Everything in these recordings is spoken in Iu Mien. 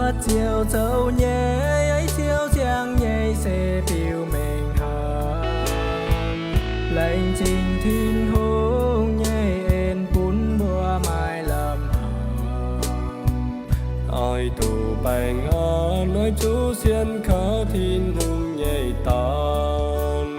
Ziouv zoux nyei, Ziouv ziangh nyei se biux mengh hnaangx. Laengz zingh Tin-Hungh nyei en bun mbuo maaih lamh hnaangx. Oix duqv baengh orn, oix zuqc sienx kaux Tin-Hungh nyei dorn.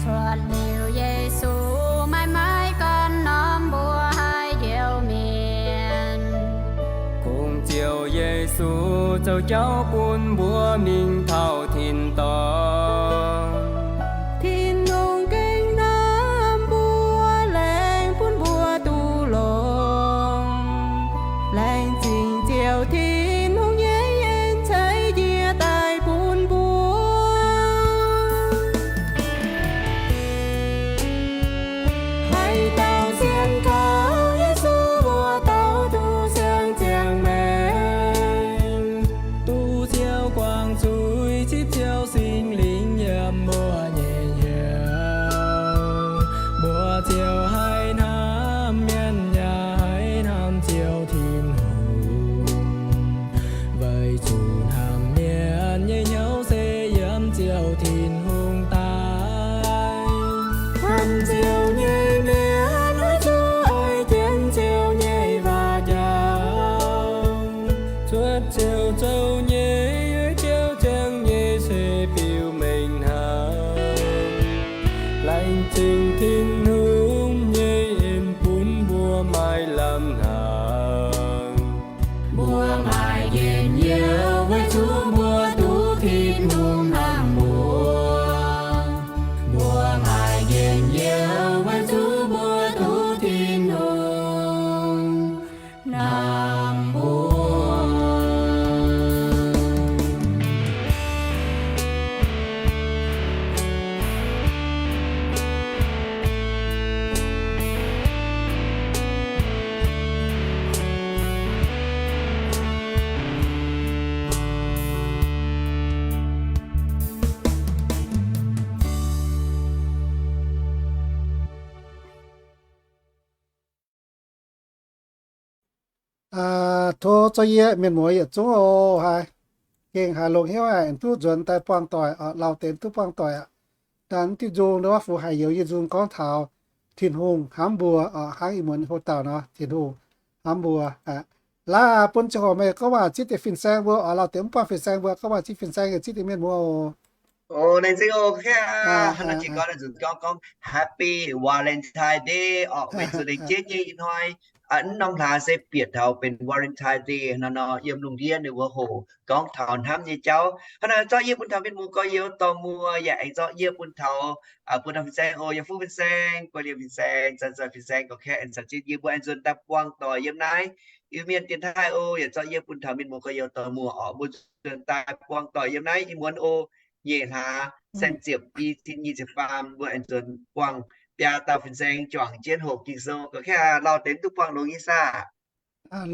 Cuotv liuz Yesu, maaih maiv gorn norm mbuo haih njoux mienh. Kungx ziouc Yesu zoux jauv bun mbuo mingh taux tin-dorngh. Tin-Hungh gengh hnamv mbuo, laengz bun mbuo duqv longx. Laengz zingh Ziouv Tin-Hungh nyei en ceix njiec daaih bun mbuo. Haaix dauh sienx kaux Yesu, wuov dauh duqv siang-ziangh maengc. Duqv Ziouv guangc zuiz, zipv Ziouv Singx Lingh yiem mbuo nyei hnyouv, mbuo ziouc haih hnamv mienh yaac haih hnamv Ziouv Tin-Hungh. Weic zuqc hnamv mienh nyei hnyouv se yiem Ziouv Tin-Hungh daaih. Hnamv Ziouv nyei mienh oix zuqc oix jienv Ziouv nyei waac njaaux. Cuotv Ziouv zoux nyei, Ziouv ziangh nyei se biux mengh hnaangx. Laengz zingh Tin-Hungh nyei en bun mbuo maaih lamh hnaangx. Mbuo maaih njien-youh weic zuqc mbuo duqv Tin-Hungh hnamv mbuo. Mbuo maaih njien-youh weic zuqc mbuo duqv Tin-Hungh hnamv mbuo. Tov zorqv yie mienh muoz yietc zungv oc, haiz gengh haiz longx hnyouv haic, duqv nzuonx daaih buangh doic, lauh deix duqv buangh doic aqv. Daaih diuh nzung wuov fungx haiz youz nyei nzung gorngv taux Tin-Hungh hnamv mbuo oc, hnangv ih muonz ho dauh nor, Tin-Hungh hnamv mbuo. Laaix bun ziangh hoc meih gorngv waac zipv deix fin-saeng mbuo oc, lauh deix mv buangh fin-saeng mbuo gorngv waac zipv fin-saeng yaac zipv deix mienh mbuo oc. Laengz zingh oc, kaav hnangv nor jiex gorngv nzunc gorngv gorngv Happy Valentine Day oc, weic zuqc laengz jeiv nyei ih hnoi mv norm hlaax se bieqc taux benx Valentine Day nor, nor yiem lungh ndiev ninh mbuo hoqc gorngv taux hnamv nyei jauv. Hnangv naaic zorqv yie bun taux mienh muoz gorx-youz dorh muoz, yaac aengx zorqv yie bun taux, bun taux fin-saeng oc, yiem fuqv fin-saeng, guei liemh fin-saeng, zanc-zanc fin-saeng gorx-kaeqv aengx caux jienv yie mbuo aengx nzuonx daaih buangh doic yiem naaiv Iu-Mienh dienx taaih oc. Yaac zorqv yie bun taux mienh muoz gorx-youz dorh muoz oc, mbuo nzuonx daaih buangh doic yiem naaiv ih muonz oc. Nyeic hlaax, saeng-ziepc i cin nyic ziepc faam, mbuo aengx nzuonx buangh biaa dauh fin-saeng juangc jienv hoqc Ging-Sou. Gorngv kaav lauh deix duqv buangh longx nyei saah?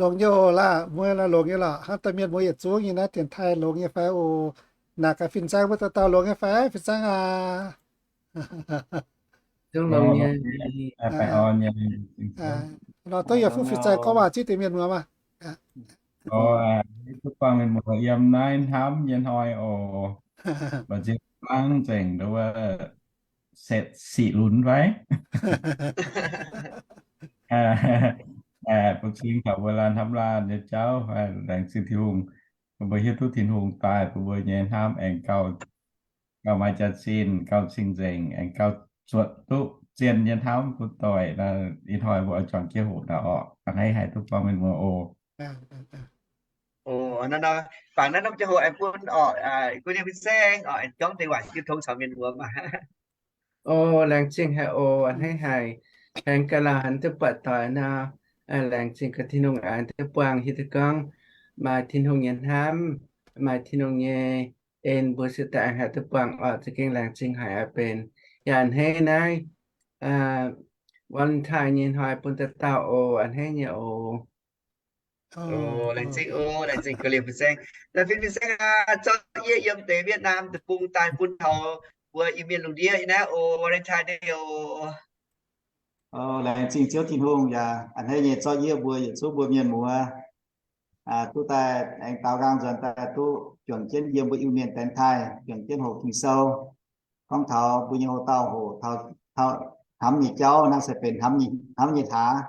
Longx nyei oc, laaix muoz longx nyei lorqc. Hnangv daaih mienh muoz yietc zungv nyei naaiv dienx taaih longx nyei fai oc? Naaic gaax fin-saeng mbuo dauh dauh longx nyei fai, fin-saeng aac? Longx nyei. Nor duqv yie fuqv fin-saeng gorngv waac zipv deix mienh muoz maah. Duqv buangh mienh muoz yiem naaiv hnamv nyei hnoi oc. Mbuo nziex buangv nzengc nduov setv siqv lunx fai? Bun cing taux mbuo laanh hnamv laanh nyei jauv, laengz zingh Tin-Hungh. Mbuo hiuv duqv Tin-Hungh daaih bun mbuo nyei hnamv aengx gauh, gauh maaih jaax-zinh, gauh cing-nzengc, aengx gauh zuotc duqv zien nyei hnamv bun doic. Ih hnoi mbuo oix juangc jienv hoqc naaic orqc, a'hneiv haic duqv buangh mienh muoz oc. Bangc naaiv norm ziangh hoc aengx bun orqc, guei liemh fin-saeng orqc, aengx gorngv deix waac jiu tong caux mienh muoz maah. O, laengz zingh haic oc, a'hneiv haic. Aengx ga'lauh hanc duqv buatc doic nor, laengz zingh gaax Tin-Hungh aengx duqv buangh hiuv duqv gorngv maaih Tin-Hungh nyei hnamv. maaih Tin-Hungh nyei en mbuo se daaih haih duqv buangh oc. Za'gengh laengz zingh haic aqv benx. Yaac a'hneiv naaiv Valentine nyei hnoi bun dauh dauh oc. A'hneiv nyei oc. Laengz zingh oc, laengz zingh ga'liemh fin-saeng. Da'fin fin-saeng aac, zorqv yie yiem deix Vietnam deic-bung daaih bun taux mbuo Iu-Mienh lungh ndiev naaiv oc, Valentine Day oc. Laengz zingh Ziouv Tin-Hungh yaac a'hneiv nyei zorqv yie mbuo yietc zungv mbuo mienh muoz duqv daaih aengx daaux nqaang nzuonx daaih duqv juangc jienv yiem mbuo Iu-Mienh dengx taaih, juangc jienv hoqc Ging-Sou, gorngv taux mbuo nyei houx-dauh hoqc taux hnamv nyei jauv, naaiv se benx hnamv nyei hlaax.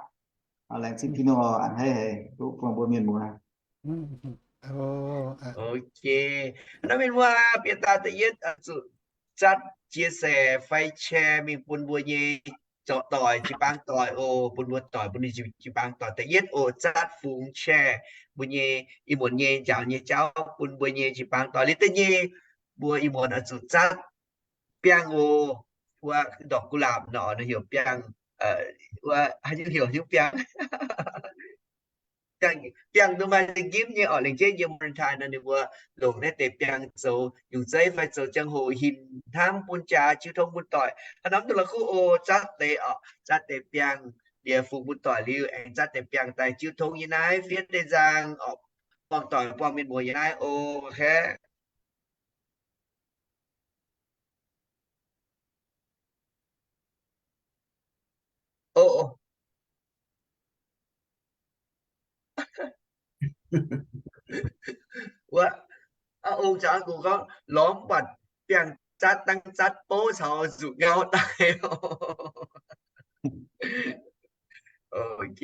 Laengz zingh Tin-Hungh oc, a'hneiv haic duqv buangh mbuo mienh muoz. Ok, naaiv mienh muoz, bieqc daaih da'yietv zuqc zatv chia sẻ fai share mingh bun mbuo nyei zorqv doic jiu-baang doic oc, bun mbuo doic, bun ninh jiu-baang doic. Da'yietv oc, zatv fungx share mbuo nyei ih muonz nyei njaaux nyei jauv bun mbuo nyei jiu-baang doic. Liuz da'nyeic, mbuo ih muonz oix zuqc zatv biangh oc, wuov ndorqc gulaapv nor, nor heuc biangh, wuov haaix nyungc heuc hiuv biangh. Biangh, biangh nduov maaih nqimv nyei oc. Lengc jeiv yiem Valentine nor ninh mbuo longc naaiv deix biangh zoux nyungc zeiv fai zoux ziangh hoc hinc hnamv bun jaax jiu tong bun doic. Hnamv duqv la'kuqv oc, zatv deix oc, zatv deix biangh liuz fungx bun doic liuz aengx zatv deix biangh daaih jiu tong yiem naaiv fiev deix nzangc oc, buangh doic buangh mienh muoz yiem naaiv oc. Kaeqv Wuov, ong caux a'gux gorngv lorz mv buatc biangh zatv dangv zatv bouv caux nzuqc ngau daaih. Ok.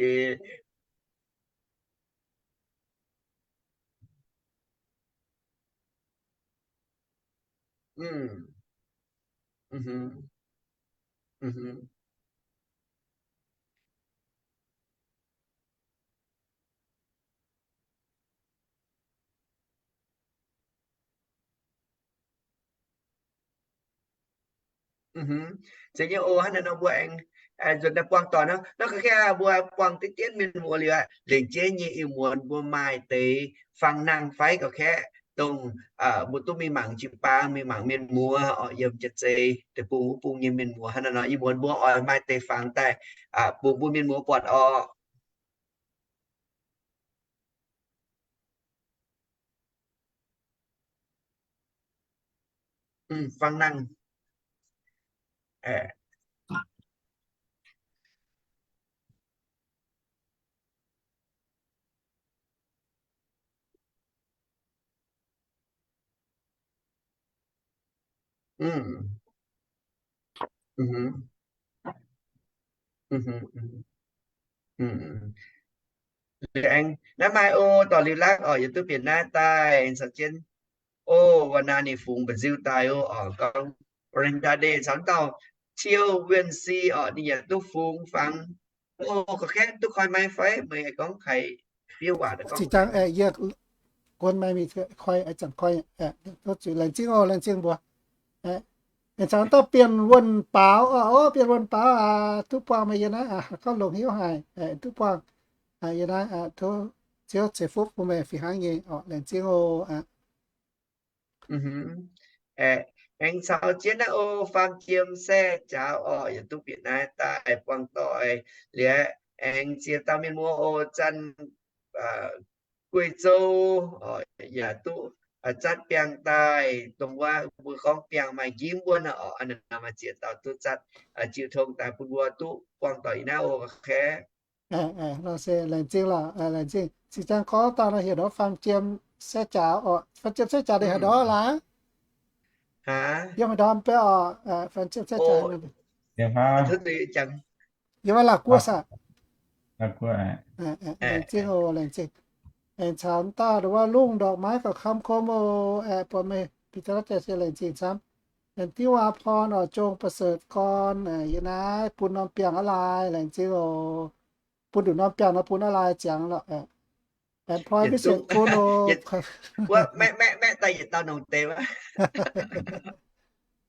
Zeiz nyei oc. Hnangv naaiv nor mbuo aengx nzuonx daaih buangh doic nor, nor ga'kaeqv mbuo buangh diqv dienv mienh muoz liuz aqv, lengc jeiv nyei ih muonz mbuo maaih deix fang nangh fai ga'kaeqv dongh mbuo duqv mingh mangc jiu-baang, mingh mangc mienh muoz oc, yiem jaav-zei deic-bung wuov bung nyei mienh muoz. Hnangv naaiv nor ih muonz mbuo oix maaih deix fangx daaih bungx bun mienh muoz buatc oc. Fang nangh. Aengx naaiv maaih o dorh liuz lakv oc, yietc duqv bieqc naaiv daaih caux jienv o, wuov naaiv ninh fungx mba'nziu daaih o, oc, gorngv Valentine Day caux dauh Ciou Wien Si oc, ninh yaac duqv fungx fangx. O, ga'kaeqv duqv koi maiv fai meih gorngv haiz fiev waac. Zinh ndaangc yie guon maiv mingh koi, zanc koi. Laengz zingh oc, laengz zingh mbuo. Aengx caux dauh Bienh Wuonh Baaux oc, Bienh Wuonh Baaux aac, duqv buangh meih yiem naaiv, gorngv longx hnyouv haic, duqv buangh yiem naaiv, tov Ziouv ceix fuqv bun meih fih hnangv nyei oc, laengz zingh oc. Aengx caux jienv naaiv o, Faam Jiem Saeh Jaax oc, yaac duqv bieqc naaiv daaih buangh doic. Liuz aengx ziex dauh mienh muoz oc, Zanh Guei Zou oc, yaac duqv zatv biangh daaih, dongh wuov mbuo gorngv biangh maaih njimv wuov nor oc. Maaih ziex dauh duqv zatv jiu tong daaih bun mbuo duqv buangh doic ih naaiv oc, ga'kaeqv. Nor se laengz zingh lorqc, laengz zingh. Zinh ndaangc gorngv dauh nor heuc ndortv Faam Jiem Saeh Jaax oc. Faam Jiem Saeh Jaax ninh haaix ndortv laangz? Yiem haaix ndortv mv bei oc? Faam Jiem Saeh Jaax yiem wuov Laac Guoqv saah? Laengz zingh oc, laengz zingh. Aengx caux dauh wuov Lungh Ndorqc Maiv Gauh Kam Kom oc, aeqv, buatc meih bieqc daaih lorz jaax se laengz zingh camv. Aengx Diuv Waac Porn oc, Zong Ba'seutc Gorn, yiem naaiv bun norm biangh aqv laai, laengz zingh oc. Bun nduqc norm biangh nor bun aqv laai ziangx lorqc. Aengx Ploi Visetc Gun oc.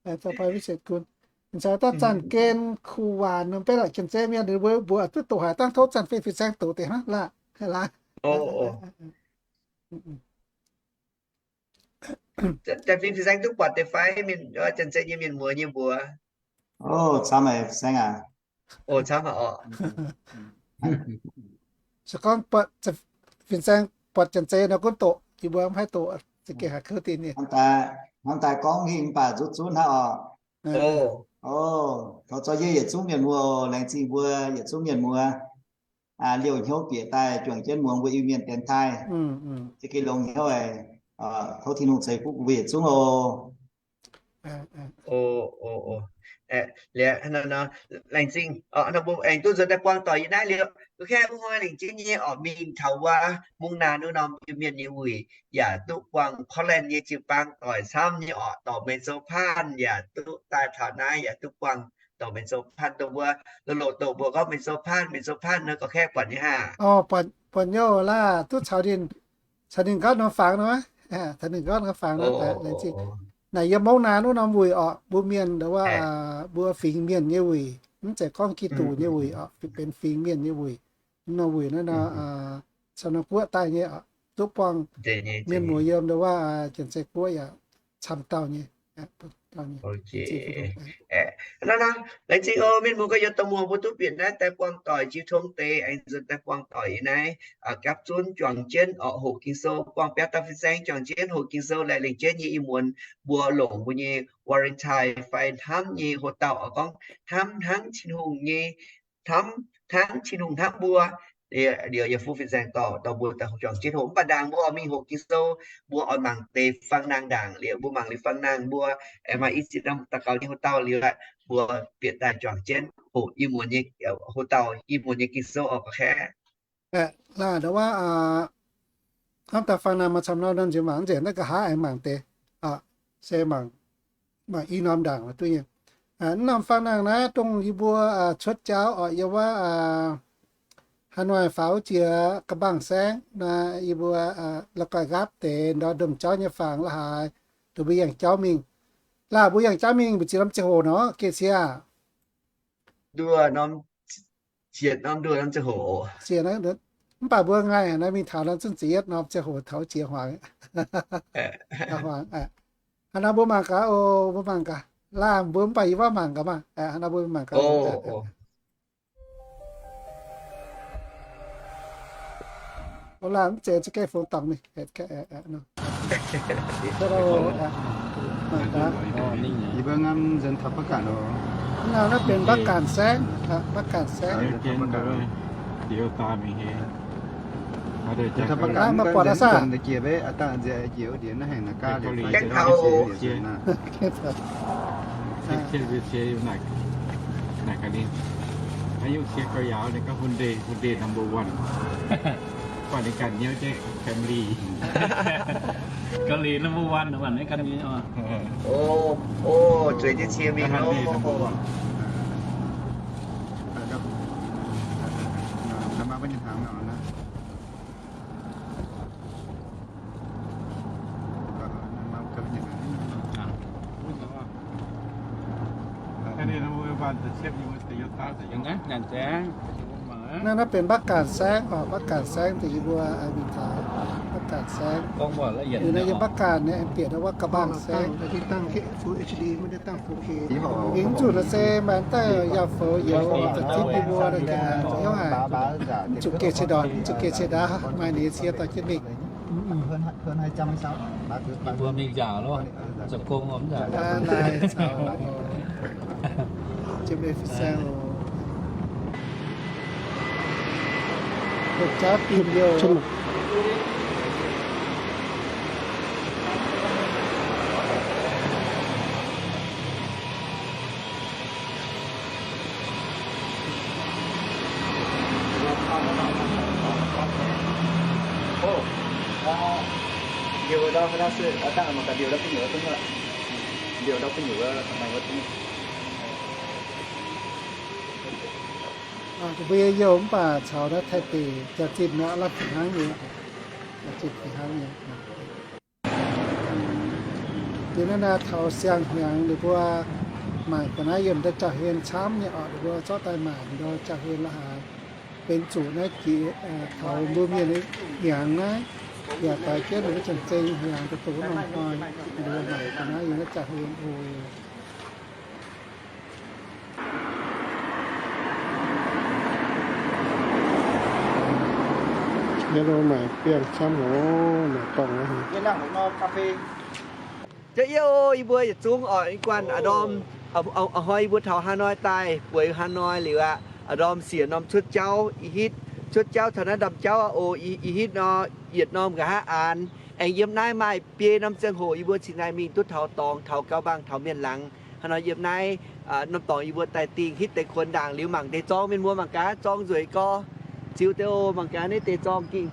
Aengx Ploi Visetc Gun. Caux dauh Zanc Gen Kuv Waanc, ninh mbenc la'jien zeiv mienh, ninh mbuo mbuox duqv doqc haic, dangh tov Zanc Fei Fin-Saeng doqc deix hnangv laah. Janx-Zei fin-saeng duqv buatc deix fai, mienh, Janx-Zei nyei mienh muoz nyei mbuox? O, camv aqv, fin-saeng aac. O, camv aqv oc. Se gorngv fin-saeng buatc Janx-Zei nor gunv doqc, yie mbuo mv haih doqc za'gengh haiz kouv deix ninh. Hnamv daaih gorngv hingh mv baac nzuqc zunv hnangv oc. O, tov zorqv yie yietc zungv mienh muoz, laengz zingh mbuo yietc zungv mienh muoz liouh hnyouv bieqc daaih juangc jienv muangx mbuo Iu-Mienh dienx taaih. Za'gengh longx hnyouv aqv. Tov Tin-Hungh ceix fuqv bun mbuo yietc zungv oc. Laengz zingh, mbuo aengx duqv nzuonx daaih buangh doic yiem naaiv liuz, duqv kaeqv mv hnoi lengc jienv nyei orqc, mingh taux wuov Mungv Naanh wuov norm Iu-Mienh nyei wuic, yaac duqv buangh Portland nyei jiu-baang doic camv nyei orqc, dorh meih sou paanh yaac duqv daaih taux naaiv, yaac duqv buangh dorh meih sou paanh dongh mbuo loz-loz doqc mbuo gorngv meih sou paanh, meih sou paanh nor, gorqv-kaeqv buatc nyei haah? Buatc nyei laah, duqv caux ninh, caux ninh nqaatv norm fangx nor, caux ninh nqaatv norm fangx nor. Naaic yiem Mungv Naanh wuov norm wuic orqc, mbuo mienh ndau wuov, mbuo fingx mienh nyei wuic, mv zeiz gorngv Giduc nyei wuic orqc, benx fingx mienh nyei wuic. Norm wuic naaiv nor, caux norm guoqv daaih nyei, duqv buangh mienh muoz yiem ndau wuov Janx-Zei guoqv yaac camv dauh nyei. Laengz zingh oc mienh muoz gorx-youz, dongh muoz mbuo duqv bieqc naaiv daaih buangh doic jiu tong deix, aengx nzuonx daaih buangh doic yiem naaiv, gapv zunv juangc jienv orqc hoqc Ging-Sou, buangh biauv dauh fin-saeng juangc jienv hoqc Ging-Sou, laengz zingh jienv nyei ih muonz mbuo longc mbuo nyei Valentine fai hnamv nyei hoc-dauh oix gorngv hnamv hnangv Tin-Hungh nyei, hnamv hnangv Tin-Hungh hnamv mbuo. Liuz yie fu fin-saeng dorh dorh mbuo daaih juangc jienv hoqc. Mv baac ndaangc mbuo oix mingh hoqc Ging-Sou, mbuo oix mangc deix fang-naang ndaangc. Liuz mbuo mangc liuz fang-naang, mbuo aengx maaih i ziex norm daux gaux nyei hoc-dauh liuz, mbuo bieqc daaih juangc jienv hoqc ih muonz nyei hoc-dauh, ih muonz nyei Ging-Sou oc, gorqv-kaeqv. Laah ndau wuov, hnamv daaih fang-naang maaih camv norm nor nziex mangc nzengc naaiv nqa'haav aengx mangc deix, se mangc i norm ndaangc duqv nyei. Mv norm fang-naang naaiv dongh yie mbuo cuotv jauv orqc, yiem wuov Hà Nội faaux jiex Ga'mbang Saengv naaiv, yie mbuo la'guaih nqaapv deix ndorm jauv nyei fangx la'haaix, dongh mbuo yangh jauv mingh. Laah mbuo yangh jauv mingh mbu'ziex norm ziangh hoc nor geh cie aqv. Nduoh norm, zietc norm nduoh norm ziangh hoc. Mv baac mbuo ngaih naaiv mingh taux norm zunv ziepc yietv norm ziangh hoc taux jiex hmuangx. Hmuangx aqv. Hnangv naaiv mbuo mangc gaax oc, mbuo mangc gaax. Laah mbuo mv baac yie wuov mangc gaax maah. Hnangv naaiv mbuo mangc gaax. Laah mv zeiz za'gengh fungx dorngc ninh. Mangc gaax. Yie mbuo ngam nzuonx taux Bắc Cạn oc. Naaiv, naaiv benx Bắc Cạn Saengv, Bắc Cạn Saengv. Taux Bắc Cạn, maaih buatc aqv saah? Jiex, jiex, Gauh lih number one, number one. Naaiv, naaiv benx Bắc Cạn Saengv oc, Bắc Cạn Saengv deix yie mbuo mingh taux Bắc Cạn Saengv. Liuz naaiv yiem Bắc Cạn naaiv aengx bieqc wuov Ga'mbang Saengv. Ih hnoi mv zuqc naaiv se maaih daaih yaac foux youz za'gengh yie mbuo hnyouv haic, mv zuqc geh cie ndortc, mv zuqc geh cie ndaauv, maaih ninh cie dorh jienv mingh. Yie mbuo mingh nzaaux loh, zoux gong mv nzaaux. Jiem ei fin-saeng oc. Hopv jaav binh youh. Mbuo yie youh mv baac caux naaiv Taiv deic jaax-zinh nor, la'fih hnangv nyei, jaax-zinh fih hnangv nyei. Liuz naaiv naaiv taux siang-hnyangx liuz mbuo mangc gaax naaiv yiem ndau jauv-hlen camv nyei orqc, liuz mbuo zorqv daaih mangc ndau jauv-hlen la'haaix. Benx zuqc naaiv jiex taux mbuo mienh hnyangx naaiv, Yaac daaih jienv ninh mbuo zengc zeng hnyangx daaih doqc norm hnoi, ninh mbuo mangc ga'naaiv yiem naaiv zaqc hlen oc. Yie lo maaic biangh camv oc, maaic dorngh aqv. Jiex yie oc, yie mbuo yietc zungv oc, ih guanh a'ndorm, a'hnoi yie mbuo taux Hanoi daaih, bueix Hanoi liuz aqv, a'ndorm siec norm cuotv jauv, i hitv cuotv jauv taux naaiv ndamv jauv aqv oc, i hitv nor, yietc norm nqa'haav aanx, aengx yiem naaiv maaih biei norm ziangh hoc yie mbuo cingx naaic mingh duqv taux dorngx, taux gauh mangc taux mienh laangz. Hnangv nor yiem naaiv norm dorngx yie mbuo daaih dingh hitv deix kuonx ndaangc liuz mangc deix zorng, mienh muoz mangc gaax zorng nzueic gorx. Ziux deix oc, mangc gaax naaiv deix zorng gengh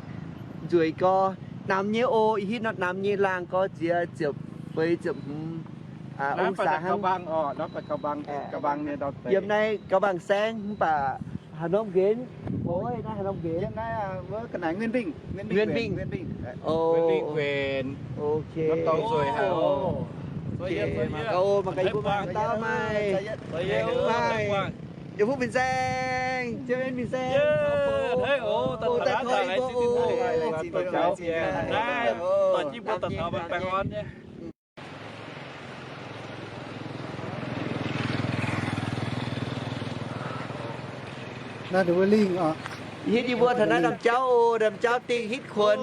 nzueic gorx. Namx nyei oc, i hitv nor namx nyei, laangh gorx ziex ziepc feix ziepc hmz องศา hnangv. Yiem naaiv gauh mangc saengv mv baac haaix norm nqenx, naaiv haaix norm nqenx? Ga'naaiv Nguyên Bình, Nguyên Bình. Nguyên Bình. Ok. Mangc gaax, mangc gaax yie mbuo maaih dauh maaih, maaih Yiem Fuqv Bienh Saeng, Yiem Fuqv Bienh Saeng. Naaiv ndongc wuov lingh oc. Hitv yie mbuo taux naaiv ndamv jauv oc, ndamv jauv dingh hitv kuonx,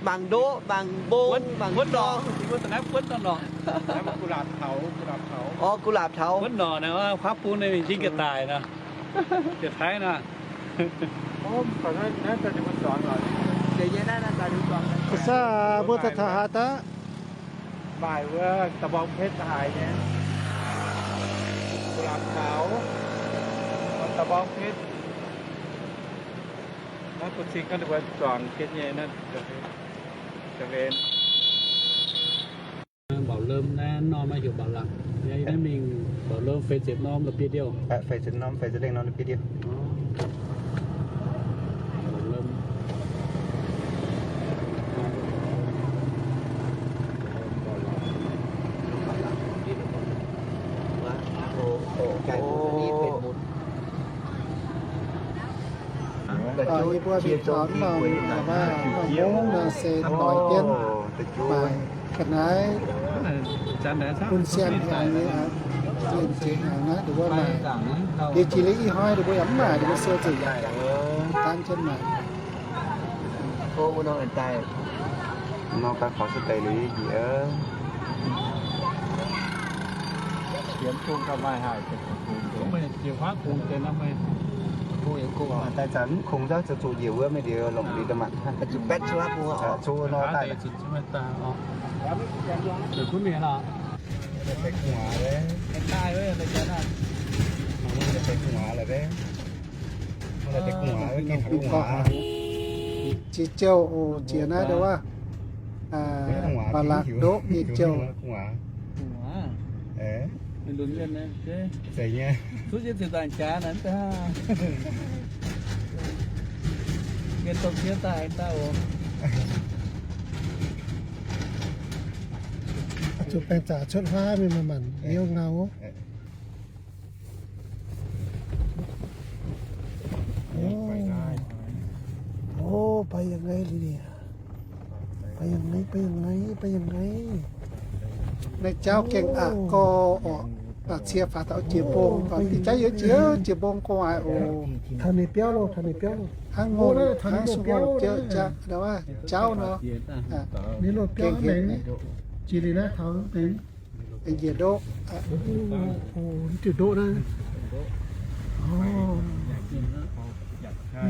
mangc ndoqv, mangc mbong, mangc dorngx. Orv, กุหลาบเถา. Orv, กุหลาบเถา. Mbuo daaih taux haaix daaih? Maaih wuov ตะบองเพชร haaix nyei, กุหลาบเถา, ตะบองเพชร. Naaiv bun cing gorngv ninh mbuo zuangx jienv nyei naaiv, Bảo Lâm naaiv norm heuc Bảo Lộc. Naaiv mingh Bảo Lâm feix ziepc norm la'bieiv diuh. Feix ziepc norm, feix ziepc lengh norm la'bieiv diuh. Yie mbuo mingh taux norm, norm mungv nor se doix jienv maaih ga'naaiv bun siang hnyangx nyei aqv. Zinh jiex hnyangx naaiv ninh mbuo maaih. Liuz jiex liuz ih hnoi ninh mbuo yaac mv maaih, ninh mbuo se zinh daan jienv maaih. Nor ganh kaux se deix liuz yie njiec. Daaih zanc mv kungx nzauv zoux zuqc njiec wuov mingh liuz longc liuz da'maanc. Zuqc nor daaih. Jiex jouh oc, jiex naaiv ndau wuov, ba'laqc ndoqv nyei jouh. Zuqc baengh zaqc cuotv huaav mingh manc-manc hnyouv ngau. Ov, baaix yangh nqaiv liuz, baaix yangh nqaiv, baaix yangh nqaiv, baaix yangh nqaiv. Naaiv jauv gaengh aqc gorx orqc. Cie faaux taux jiex mbong, faaux jiex, jiex mbong gorx aqv oc. Taux ninh biauv loh, taux ninh biauv loh. Hnangv ngongh, hnangv sung ngongh jauv nor. Ninh loh biauv mengh, jiex liuz naaiv taux mengh. Njiec ndoqv. Diuh ndoqv naaiv.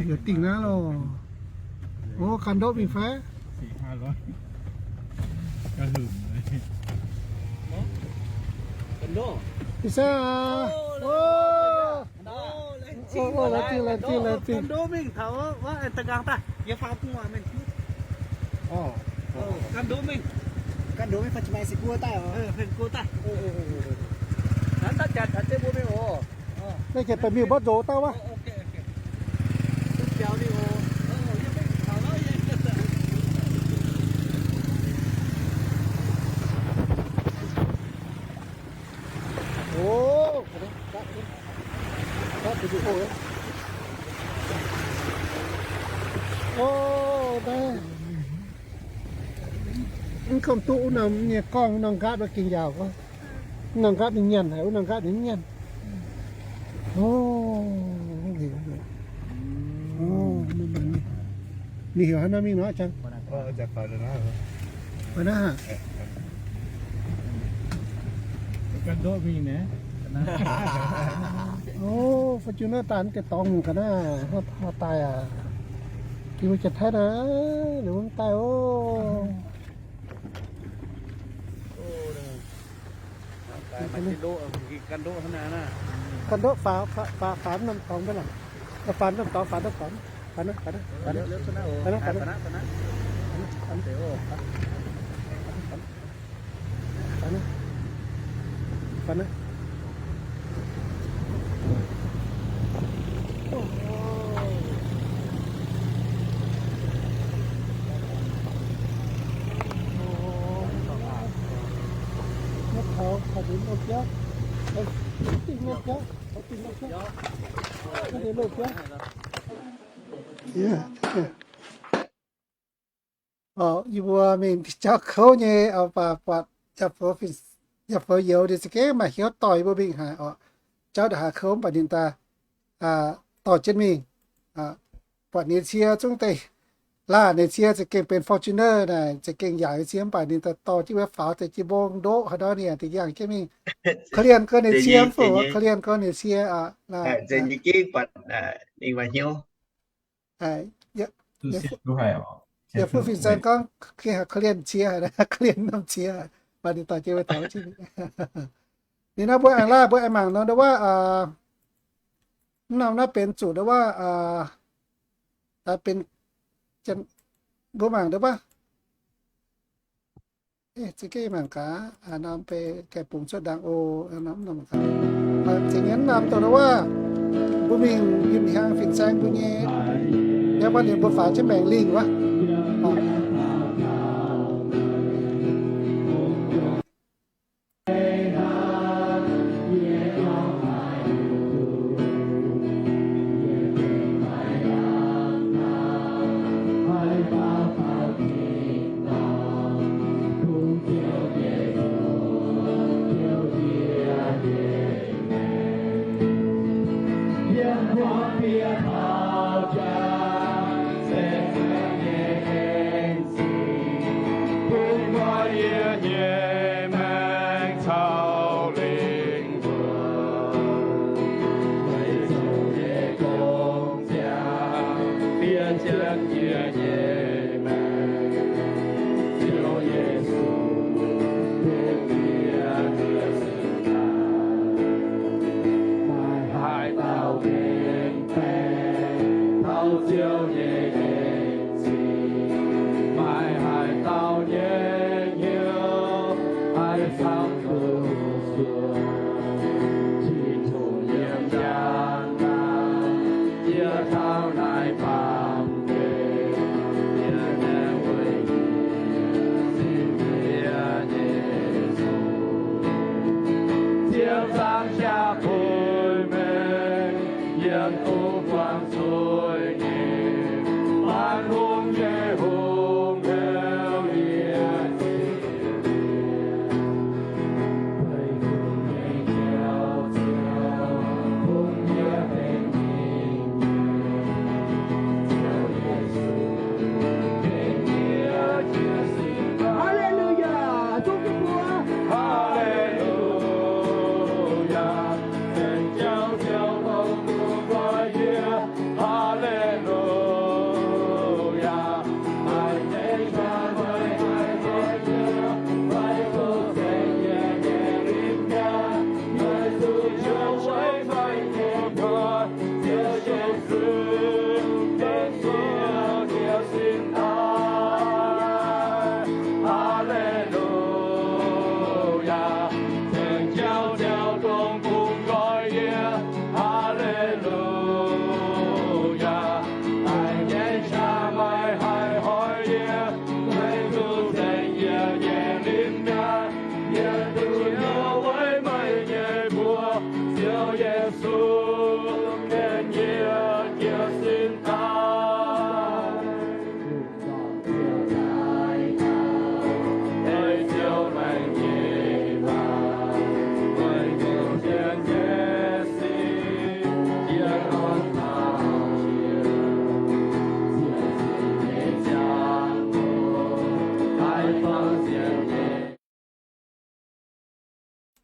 Heuc dingh naaiv loh. Ov, ganh ndoqv mingh fai? Ih saah aac. Ov, laengz zingh, laengz zingh, laengz zingh. Naaiv gengh baeqc mingh mborqv nzox dauh wuov. Ov, ov, naaiv. Komv duqv wuov norm nyei gorngv wuov norm nqaatv wuov gengh yaauc. Wuov norm nqaatv ninh nyanc haic, wuov norm nqaatv ninh mv nyanc. O, ninh heuc haaix nor mingh nor, Jang? Naaiv, o, Fortuner daaih deix dorngx ga'naaiv, daaih aqv. Yie mbuo Janx-Taiv naaiv, ninh mbuo mv daaih oc. Ganh ndoqv faaux, faaux, faaux norm dorngx mv baac, faaux norm dorngx, faaux norm dorngx, faaux naaiv, faaux naaiv, faaux naaiv, faaux naaiv, faaux naaiv, faaux naaiv, faaux naaiv. Yie mbuo mingh jauv kouv nyei, baac buatc yaac fouv youz ndie za'gengh maaih hnyouv dorh yie mbuo mingh haic oc. Jauv ndongc haaix kouv mv baac ninh daaih dorh jienv mingh. Buatc ninh cie zungv deix laanh, ninh cie za'gengh benx Fortuner naaic za'gengh yaac cie mv baac ninh daaih dorh jienv wuov faaux deix jienv mbong ndoqv haaix ndau ninh yaac da'yangh jienv mingh. Korv-lienh gorngv ninh cie mv fungc, korv-lienh gorngv ninh cie. Yaac fun fin-saeng gorngv gengh haiz korv-lienh cie, korv-lienh norm cie, mv baac ninh dorh jienv wuov taux jienv. Ninh naaiv mbuo aengx laanh mbuo aengx mangc nor ndau wuov, mv norm naaiv benx zuqc ndau wuov, benx, mbuo mangc ndau wuov. Za'gengh mangc gaax, norm beiv gaengh bungx cuotv ndaangc oc. Norm, norm gaax, za'gengh norm dongh ndau wuov, mbuo mingh yiem hnyangx fin-saeng mbuo nyei, yaac mbuo ninh mbuo faaux jienv maengx lingh wuov.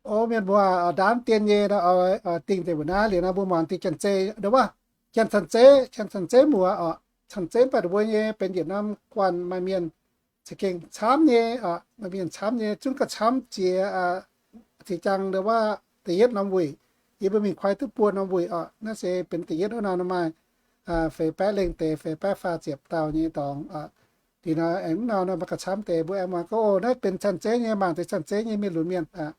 O mienh muoz, ndaamv dien nyei, dingh deix mbuo naaiv liuz nor mbuo muangx deix Janx-Zei, nduov wuov, Janx-Cang-Zeiv, Janx-Cang-Zeiv muoz oc. Cang-Zeiv mv baac mbuo nyei benx yietc norm guanh maaih mienh za'gengh camv nyei oc, maaih mienh camv nyei, zungv gauh camv jiex, ziex jaang nduov wuov da'yietv norm wuic. Yie mbuo mingh koi duqv buo norm wuic oc. Naaiv se benx da'yietv wuov norm maaih feix baeqv lengh deix, feix baeqv faah ziepc dauh nyei dorngx oc. Liuz nor aengx mv nor nor maiv gauh camv deix, mbuo aengx muangx gorngv, o, naaiv benx Cang-Zeiv nyei, mangc deix Cang-Zeiv nyei mienh lunx mienh aqv.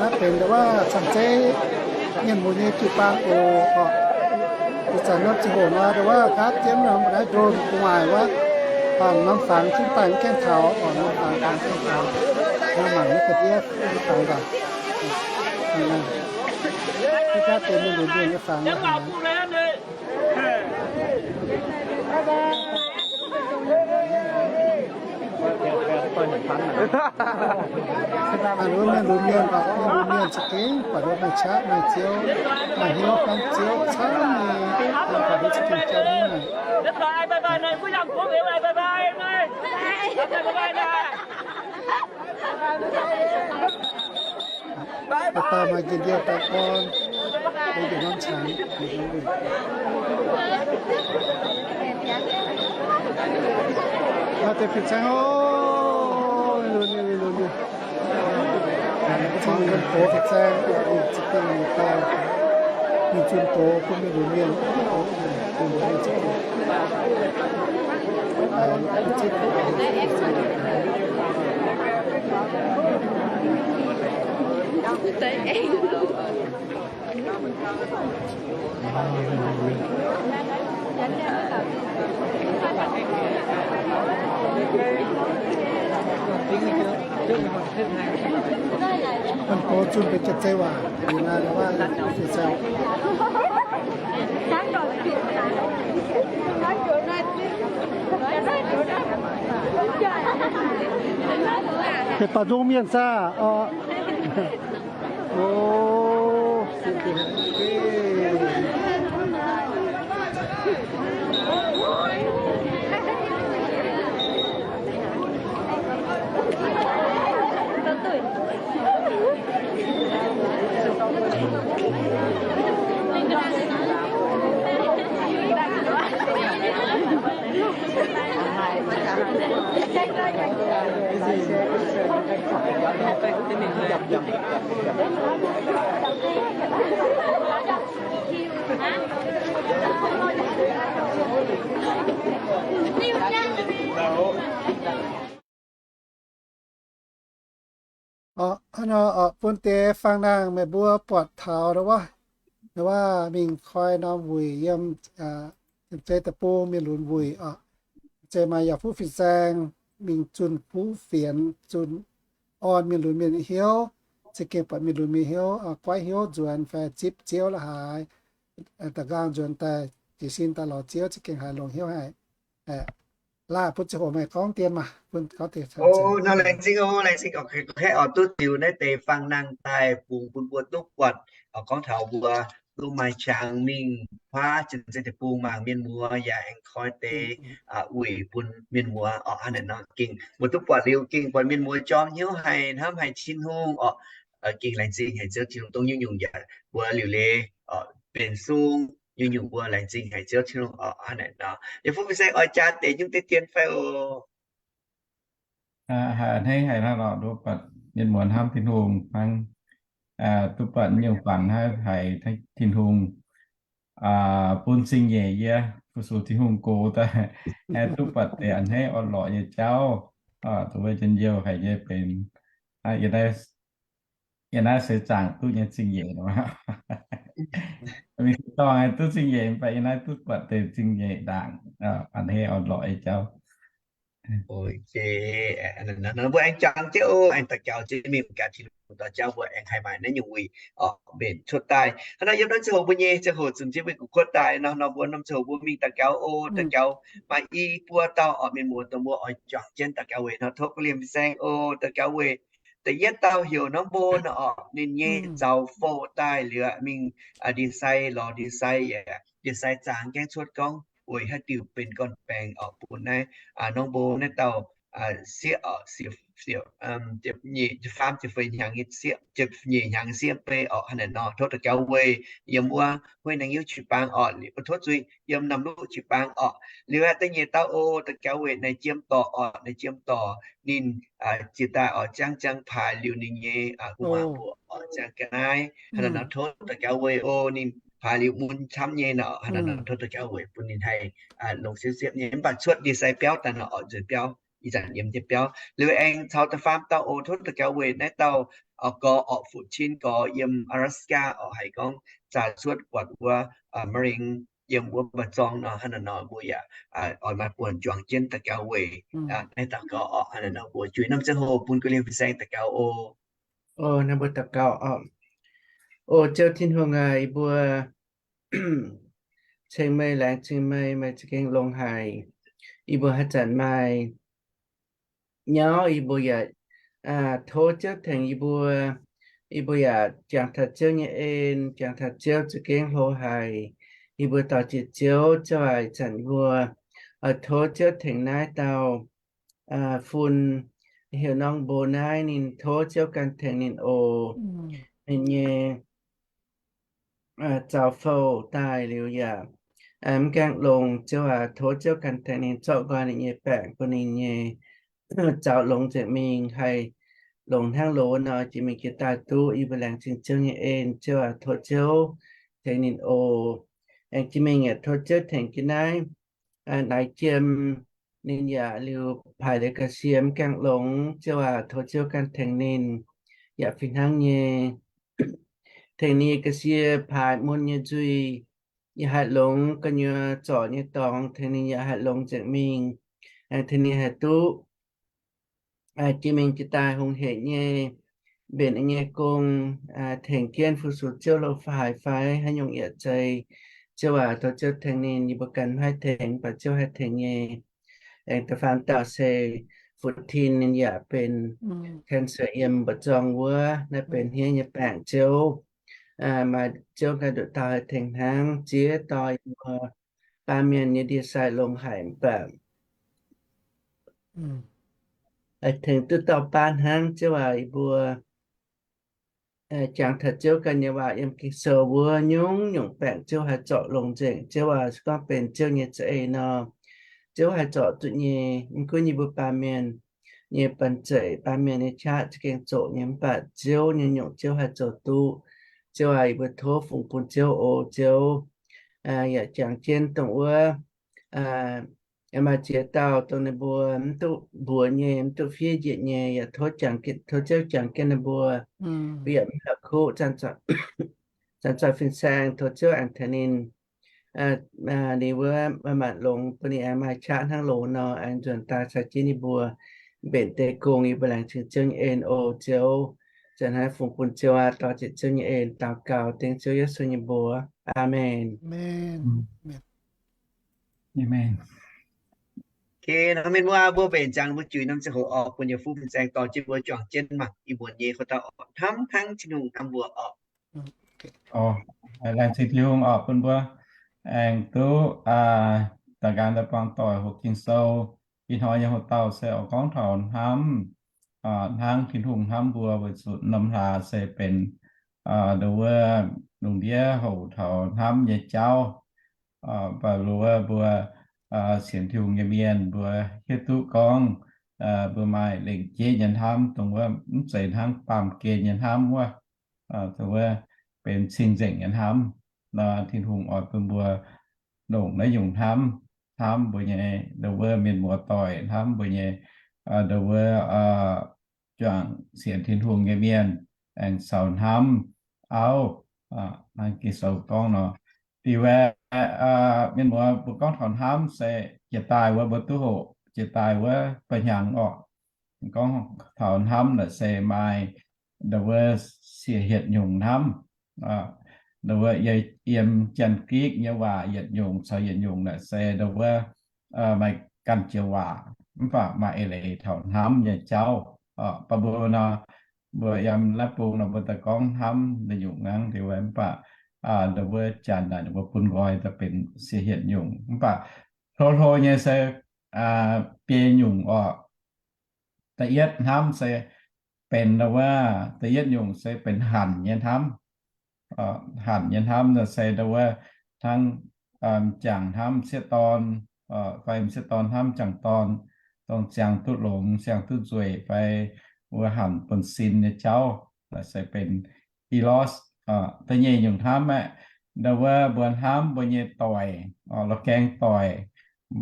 Naaiv benx nduov wuov Cang-Zeiv mienh muoz nyei jiu-baang oc. Ih zanc norm ziangh hoc nor nduov wuov gaatv jienv nor mbuo naaiv ndorm gu'nguaaic wuov, norm fangx zungv daaih mv gaengh taux oc, norm fangx daaih mv gaengh taux. Nor mangc naaiv ga'ndiev norm fangx nzangc. Ih gaatv benx mienh lunx mienh nyei fangx. Mienh lunx mienh, mienh lunx mienh za'gengh buatc nduov maaih qaqv maaih ziouv, maaih hnyouv fangv ziouv camv nyei, buatc nduov za'gengh jauv nyei. Bye bye, maaih njien-youh daaih orn, beiv njiec norm qangx. Maaih deix fih zaeng oc, lunx nyei, lunx nyei. Cong yiem doz fih zaeng, za'gengh daaih mingh zunh doz bun mienh lunx mienh, bun mienh lunx mienh za'gengh. Mv baac zunh benx Janx-Zei waac, liuz naaiv waac Janx-Zei. Deix baac nzung mienh saah? Oc. O, Orqc, hnangv nor orqc, bun deix fangx nangh meih mbuo buatc taux wuov, wuov mingh koi norm wuic yiem, yiem zei deic-bung mienh lunx wuic orqc. Zei maaih yaac fuqv fin-saeng mingh zunh buv fienx, zunh orn mienh lunx mienh hnyouv, za'gengh buatc mienh lunx mienh hnyouv goiv hnyouv nzuonx fai zipv Ziouv la'haaix, da'nqaang nzuonx daaih jiez sin daaih lorz Ziouv za'gengh haiz longx hnyouv haic. Laanh bun ziangh hoc meih gorngv dien maah, bun gorngv dien. Nor laengz zingh oc, laengz zingh oc, kaeqv oix duqv ziux naaiv deix fangx nangh daaih bungx bun mbuo duqv buatc, gorngv taux mbuo duqv maaih qangx mingh huaav zien zei deic-bung mangc mienh muoz yaac aengx koi deix wuic bun mienh muoz orqc. Hnangv naaic nor gengh mbuo duqv buatc liuz gengh buatc mienh muoz jorm hnyouv haic, hnamv haic Tin-Hungh orqc. Gengh laengz zingh haic Ziouv Tin-Hungh dongh nyungc-nyungc yaac mbuo liuc leiz orqc benx sung, nyungc-nyungc mbuo laengz zingh haic Ziouv Tin-Hungh orqc. Hnangv naaic nor, yie fuqv fin-saeng oix jaa deix nyungc deix dien fai oc. Haiz a'hneiv haic hnangv nor, duqv buatc mienh muoz hnamv Tin-Hungh hnangv, duqv buatc nyungc-nyungc banc hnangv haiz Tin-Hungh bun zingh nyeic yie, fu-sux Tin-Hungh gox daaih, duqv buatc deix a'hneiv orn-lorqc nyei jauv, duqv wuov njien-youh haic nyei benx, yie naaiv seix zaangc duqv nyei zingh nyeic nor. Mingh seix dorngh duqv zingh nyeic, mv baac yie naaiv duqv buatc deix zingh nyeic ndaangc, a'hneiv orn-lorqc nyei jauv. Mbuo aengx jangx jienv oc, aengx daux gaux jienv mingh gaax Tin-Hungh dorh jauv mbuo aengx haih maaih naaiv nyungc wuic orqc mbenc cuotv daaih. Hnangv nor yiem norm ziangh hoc mbuo nyei ziangh hoc zunc jienv mingh gu'kuotv daaih nor, nor mbuo norm ziangh hoc mbuo mingh daux gaux oc. Daux gaux maaih i buo dauh orqc mienh muoz dongh mbuo oix juangc jienv daux gaux weic nor, tov ga'lienh fin-saeng oc. Daux gaux weic da'yietv dauh heuc norm mbuo nor orqc, ninh nyei zaux fou daaih liuz mingh ndie-sai lorz ndie-sai yaac ndie-sai zaangc gaengh cuotv gorngv weic haaix diuc benx gorn-baengx orqc bun naaiv norm mbuo naaiv dauh sieqv orqc, faam ziepc feix hnyangx sieqv, ziepc nyeic hnyangx sieqv bei orqc. Hnangv naaic nor tov daux gaux weic yiem wuov huei naeng youh qiex baang orqc, tov zuiz yiem Namluqv qiex baang orqc. Liuz da'nyeic dauh oc, daux gaux weic naaiv jiem dorc orqc, naaiv jiem dorc ninh jiex daaih orqc, ziangh ziangh paaix liuz ninh nyei gu'nguaaz mbuoqc orqc, ziangh ga'naaiv. Hnangv naaic nor tov daux gaux weic oc, ninh paaix liuz mun camv nyei nor, hnangv naaic nor tov daux gaux weic bun ninh haih longx siepv-siepv nyei, mv baac cuotv ndie-sai biauv daaih nor orqc, nzueic biauv, ih zanc yiem ndie-sai biauv. Liuz aengx caux da'faam dauh oc, tov daux gaux weic naaiv dauh orqc gorx orqc, Fuqv Cin gorx yiem Alaska orqc, haiz gorngv zaaih cuotv buatc wuov ma'lingx yiem wuov mba'zorng nor, hnangv naaic nor mbuo yaac oix maaih buonc juangc jienv daux gaux weic naaiv dauh gorx orqc. Hnangv naaic nor mbuo juix norm ziangh hoc bun ga'lienh fin-saeng daux gaux oc. Oc, naaiv mbuo daux gaux oc. O Ziouv Tin-Hungh aac, yie mbuo ceng meih, laengz zingh meih, meih za'gengh longx haic. Yie mbuo haaix zanc maaih nyauv yie mbuo yaac tov Ziouv tengx yie mbuo. Yie mbuo yaac jangx taux Ziouv nyei en, jangx taux Ziouv za'gengh hlo haic. Yie mbuo dorh jiex Ziouv, Ziouv aac, ih zanc yie mbuo oix tov Ziouv tengx naaiv dauh fun heuc norm mbo naaiv, ninh tov Ziouv ganh tengx ninh oc. Ninh nyei zaux fou daaih liuz yaac mv gaengh longx. Ziouv aac, tov Ziouv ganh tengx ninh zorqv nqoi ninh nyei baengc bun ninh nyei zaux longx nzengc mingh, haih longx hnangv loz nor jiex mingh jiex daaih duqv. Yie mbuo laengz zingh Ziouv nyei en. Ziouv aac, tov Ziouv tengx ninh oc. Aengx jiex mingh yaac tov Ziouv tengx jienv naaiv naaiv jiem, ninh yaac liuz paaix liuz ga'sie mv gaengh longx. Ziouv aac, tov Ziouv ganh tengx ninh yaac fih hnangv nyei, tengx ninh ga'sie paaix mun nyei nzuih yaac haih longx, gu'nyuoz zorc nyei dorngx tengx ninh yaac haih longx nzengc mingh. Aengx tengx ninh haih duqv jiex mingh jiex daaih hungh hec nyei mbenc ninh nyei gong, tengx jienv fu-sux Ziouv lo fai haaix fai haaix nyungc yaac zeiz. Ziouv aac, tov Ziouv tengx ninh. Yie mbuo ganh mv haih tengx, mv baac Ziouv haih tengx nyei. Aengx da'faam dauh se Fuqv Tin, ninh yaac benx cancer yiem mba'zorng wuov. Naaiv benx hniev nyei baengc, Ziouv maaih Ziouv ganh nduqc dauh haih tengx hnangv. Ziex dauh yie mbuo baamh mienh nyei ndie-sai longx haic, mv baac tengx duqv dauh baav hnangv. Ziouv aac, yie mbuo jangx taux Ziouv ganh nyei waac yiem Ging-Sou wuov, nyungc-nyungc baengc Ziouv haih zorc longx nzengc. Ziouv aac, se gorngv benx Ziouv nyei za'eix nor, Ziouv haih zorc duqv nyei. Mv gunv yie mbuo baamh mienh nyei banh zeic, baamh mienh nyei qaqv za'gengh zoqc nyei, mv baac Ziouv nyei nyungc Ziouv haih zoux duqv. Ziouv aac, yie mbuo tov fungx bun Ziouv oc. Ziouv, yaac jangx jienv dongh wuov, maaih ziex dauh dongh ninh mbuo mv duqv mbuox nyei, mv duqv fiev njiec nyei, yaac tov jangx, tov Ziouv jangx jienv ninh mbuo, mbuo yaac mv la'kuqv zanc-zanc fin-saeng, tov Ziouv aengx tengx ninh, ninh wuov maaih maanc longx bun ninh aengx maaih qaqv hnangv loz nor, aengx nzuonx daaih caux jienv ninh mbuo mbenc deix gong. Yie mbuo laengz zingh Ziouv nyei en oc. Ziouv, zanc naaiv fungx bun Ziouv aac, dor-ziec Ziouv nyei en daux gaux dengv Ziouv Yesu nyei mbuox. Aamen. Aamen. Ok, nor mienh muoz, mbuo mbenc ziangx mbuo juix norm ziangh hoc oc, bun yietc fuqv fin-saeng dorh jienv mbuo juangc jienv mangc ih muonz nyei hoc dauh oc, hnamv hnangv Tin-Hungh hnamv mbuo oc. Laengz zingh Tin-Hungh oc, bun mbuo aengx duqv daux gaux daaih buangh doic hoqc Ging-Sou. Ih hnoi nyei hoc dauh se oix gorngv taux hnamv, hnangv Tin-Hungh hnamv mbuo, weic zuqc norm hlaax se benx nduov wuov lungh ndiev hoc taux hnamv nyei jauv. Mv baac nduov wuov mbuo sienx Tin-Hungh nyei mienh mbuo hiuv duqv gorngv mbuo maaih lengc jeiv nyei hnamv, dongh wuov mv zeiz hnangv baamh gen nyei hnamv wuov. Dongh wuov benx cing-nzengc nyei hnamv. Nor Tin-Hungh oix bun mbuo longc naaiv nyungc hnamv, hnamv mbuo nyei nduov wuov mienh muoz-doic, hnamv mbuo nyei nduov wuov juangc sienx Tin-Hungh nyei mienh, aengx caux hnamv auv, hnangv Ging-Sou gorngv nor. Liuz aeqv, mienh muoz, mbuo gorngv taux hnamv se jiex daaih wuov mbuo duqv hoqc, jiex daaih wuov ba'hnyangx orqc. Gorngv taux hnamv naaic se maaih nduov wuov siec hietc nyungc hnamv. Nduov wuov yiem Janx-Gikc nyei waac yietc nyungc caux yietc nyungc naaic se nduov wuov maaih ganh jiex waac, mv baac maaih eix leiz taux hnamv nyei jauv. Baac mbuo nor, mbuo yiem naaiv bung nor mbuo daaih gorngv hnamv naaiv nyungc hnangv deix wuov, mv baac nduov wuov Janx naaic ninh mbuo bun nqoi daaih benx siec hietc nyungc. Mv baac hlo hlo nyei se biei nyungc orqc. Da'yietv hnamv se benx nduov wuov, da'yietv nyungc se benx hanc nyei hnamv. Hanc nyei hnamv naaic se nduov wuov hnangv m'jangc hnamv m'sieqv dorn, fai m'sieqv dorn hnamv m'jangc dorn, dongh siang duqv longx, siang duqv nzueic, fai wuov hanc bun sin nyei jauv, naaic se benx eros. Da'nyeic nyungc hnamv aeqv, nduov wuov mbuo hnamv mbuo nyei doic, la'gaeng doic.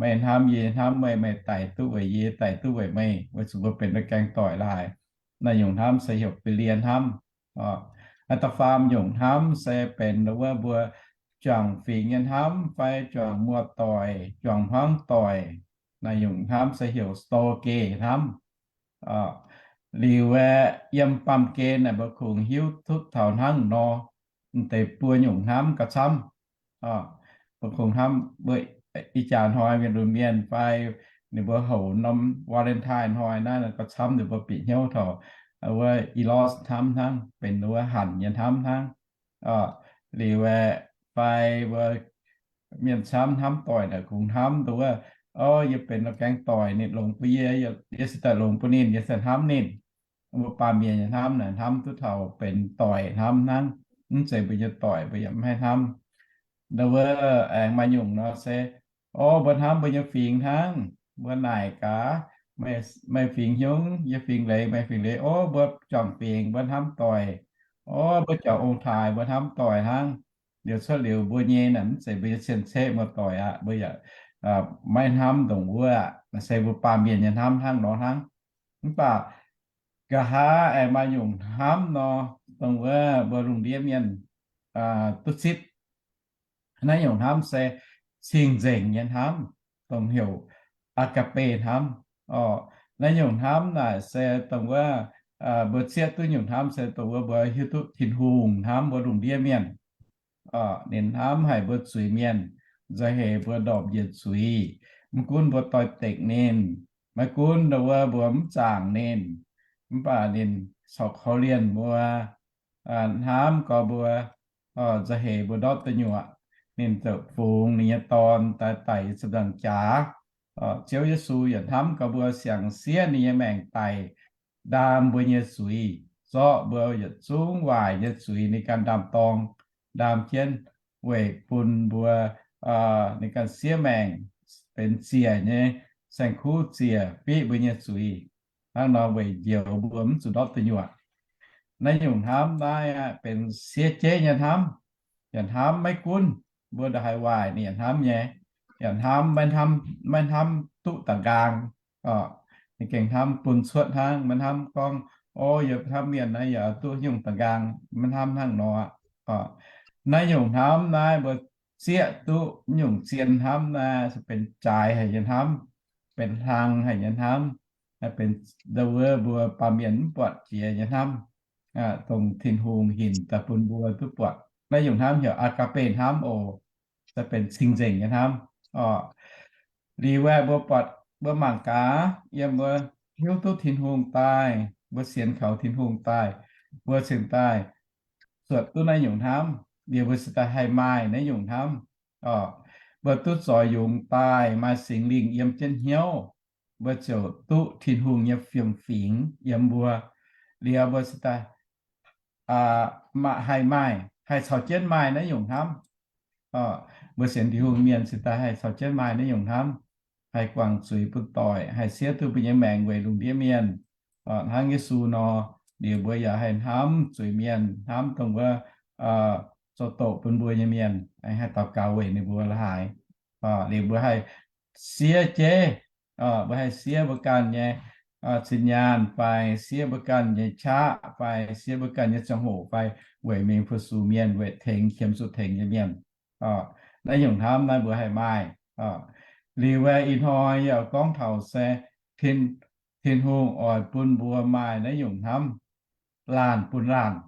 Meih hnamv yie, hnamv meih, meih daic duqv weic yie, daic duqv weic meih, weic zuqc mbuo benx la'gaeng doic laaix. Naaiv nyungc hnamv se heuc filie hnamv. Da'faam nyungc hnamv se benx nduov wuov mbuo juangc fingx nyei hnamv fai juangc muoz-doic, juangc hmuangv doic. Naaiv nyungc hnamv se heuc storge hnamv. Liuz aeqv, yiem baamh gen naaic mbuo kungx hiuv duqv taux hnangv nor, m'deix buo nyungc hnamv gauh camv. Mbuo kungx hnamv, mbuo ih jaax hnoi mienh lunx mienh fai ninh mbuo houc norm Valentine hnoi naaiv gauh camv ninh mbuo bieqc hnyouv taux wuov eros hnamv hnangv, benx wuov hanc nyei hnamv hnangv. Liuz aeqv, fai mbuo mienh camv hnamv doic naaic kungx hnamv nduov wuov, o, yie benx la'gaeng doic, ninh longx bun yie, yie se daaih longx bun ninh, yie se hnamv ninh. Mbuo baamh mienh nyei hnamv naaic hnamv duqv taux benx doic hnamv hnangv. Mv zeiz mbuo nyei doic mbuo yaac mv haih hnamv. Nduov wuov aengx maaih nyungc nor se, o, mbuo hnamv mbuo nyei fingx hnangv. Mbuo naaic gaax, meih fingx hnyungv, yie fingx leiz, meih fingx leiz, o, mbuo juangc fingx, mbuo hnamv doic. O, mbuo juangc ong-taaix, mbuo hnamv doic hnangv. Liuz cuotv liuz mbuo nyei naaic mv zeiz mbuo nyei cien-ceqv muoz-doic aqv, mbuo yaac maiv hnamv ndongc wuov aqv. Naaic se mbuo baamh mienh nyei hnamv hnangv nor hnangv. Mv baac nqa'haav aengx maaih nyungc hnamv nor, dongh wuov mbuo lungh ndiev mienh duqv zipv. Naaiv nyungc hnamv se cing-nzengc nyei hnamv, dongh heuc agape hnamv. Naaiv nyungc hnamv naaic se dongh wuov mbuo zieqv duqv nyungc hnamv se dongh wuov mbuo hiuv duqv Tin-Hungh hnamv mbuo lungh ndiev mienh. Ninh hnamv haic mbuo zuiz-mienh, nzauh heix mbuo ndorpc njiec zuiz. Mv gunv mbuo doix-dekc ninh, maiv gunv ndongc wuov mbuo mv zaangc ninh, mv baac ninh corc korv-lienh mbuo, hnamv gorx mbuo, nzauh heix mbuo ndortv da'nyuoqc, ninh ziouc fungx ninh nyei Dorn daaih daic yiem ziepc nzaangc jaax. Ziouv Yesu yaac hnamv gorx mbuo siang-siev ninh nyei maengc daic, ndaam mbuo nyei zuiz, zorqv mbuo yietc zungv waaic nyei zuiz ninh ganh ndaam-dorng, ndaam jienv weic bun mbuo ninh ganh siev maengc benx ziec nyei saeng-kuv ziec fiqv mbuo nyei zuiz. Hnangv nor weic njoux mbuo mv zuqc ndortv duqv nyuoqc. Naaiv nyungc hnamv naaiv aeqv, benx siev jeiv nyei hnamv. Yaac hnamv maiv gunv mbuo ndongc haaix waaic ninh yaac hnamv nyei. Yaac hnamv maiv hnamv, maiv hnamv duqv da'nqaang. Ninh gengh hnamv bun cuotv hnangv, maiv hnamv gorngv, O, yie hnamv mienh naaiv yaac duqv nyungc da'nqaang, maiv hnamv hnangv nor. Naaiv nyungc hnamv naaiv mbuo zieqv duqv nyungc zien hnamv naaiv, benx jaaix haic nyei hnamv, benx hlang haic nyei hnamv, benx ndau wuov mbuo baamh mienh mv buatc jiex nyei hnamv, dongh Tin-Hungh hinc daaih bun mbuo duqv buatc. Naaiv nyungc hnamv heuc agape hnamv oc. Se benx cing-nzengc nyei hnamv. Liuz aeqv, mbuo buatc, mbuo mangc gaax, yiem mbuo hiuv duqv Tin-Hungh daaih, mbuo sienx kaux Tin-Hungh daaih, mbuo cingx daaih zuotc duqv naaiv nyungc hnamv, liuz mbuo cingx daaih haih maaih naaiv nyungc hnamv. Mbuo duqv zoix yungz daaih maaih Singx Lingh yiem jienv hnyouv, mbuo ziouc duqv Tin-Hungh nyei fiem-fingx yiem mbuo. Liuz mbuo cingx daaih haih maaih, haih caux jienv maaih naaiv nyungc hnamv. Mbuo sienx Tin-Hungh mienh cingx daaih haih caux jienv maaih naaiv nyungc hnamv, haih guangc zuiz bun doic, haih siev duqv mbuo nyei maengc weic lungh ndiev mienh. Hnangv Yesu nor, liuz mbuo yaac haih hnamv zuiz mienh, hnamv dongh wuov zoux doqc bun mbuo nyei mienh, haih daux gaux weic ninh mbuo la'haaix. Liuz mbuo haih siev jeiv, mbuo haih siev mbuo ganh nyei zinh nyaanh fai siev mbuo ganh nyei qaqv fai siev mbuo ganh nyei ziangh hoc fai weic mingh fu-sux mienh, weic tengx qiemx zuqc tengx nyei mienh. Naaiv nyungc hnamv naaiv mbuo haih maaih. Liuz aeqv, ih hnoi yaac gorngv taux se Tin-Hungh oix bun mbuo maaih naaiv nyungc hnamv, laanh bun laanh.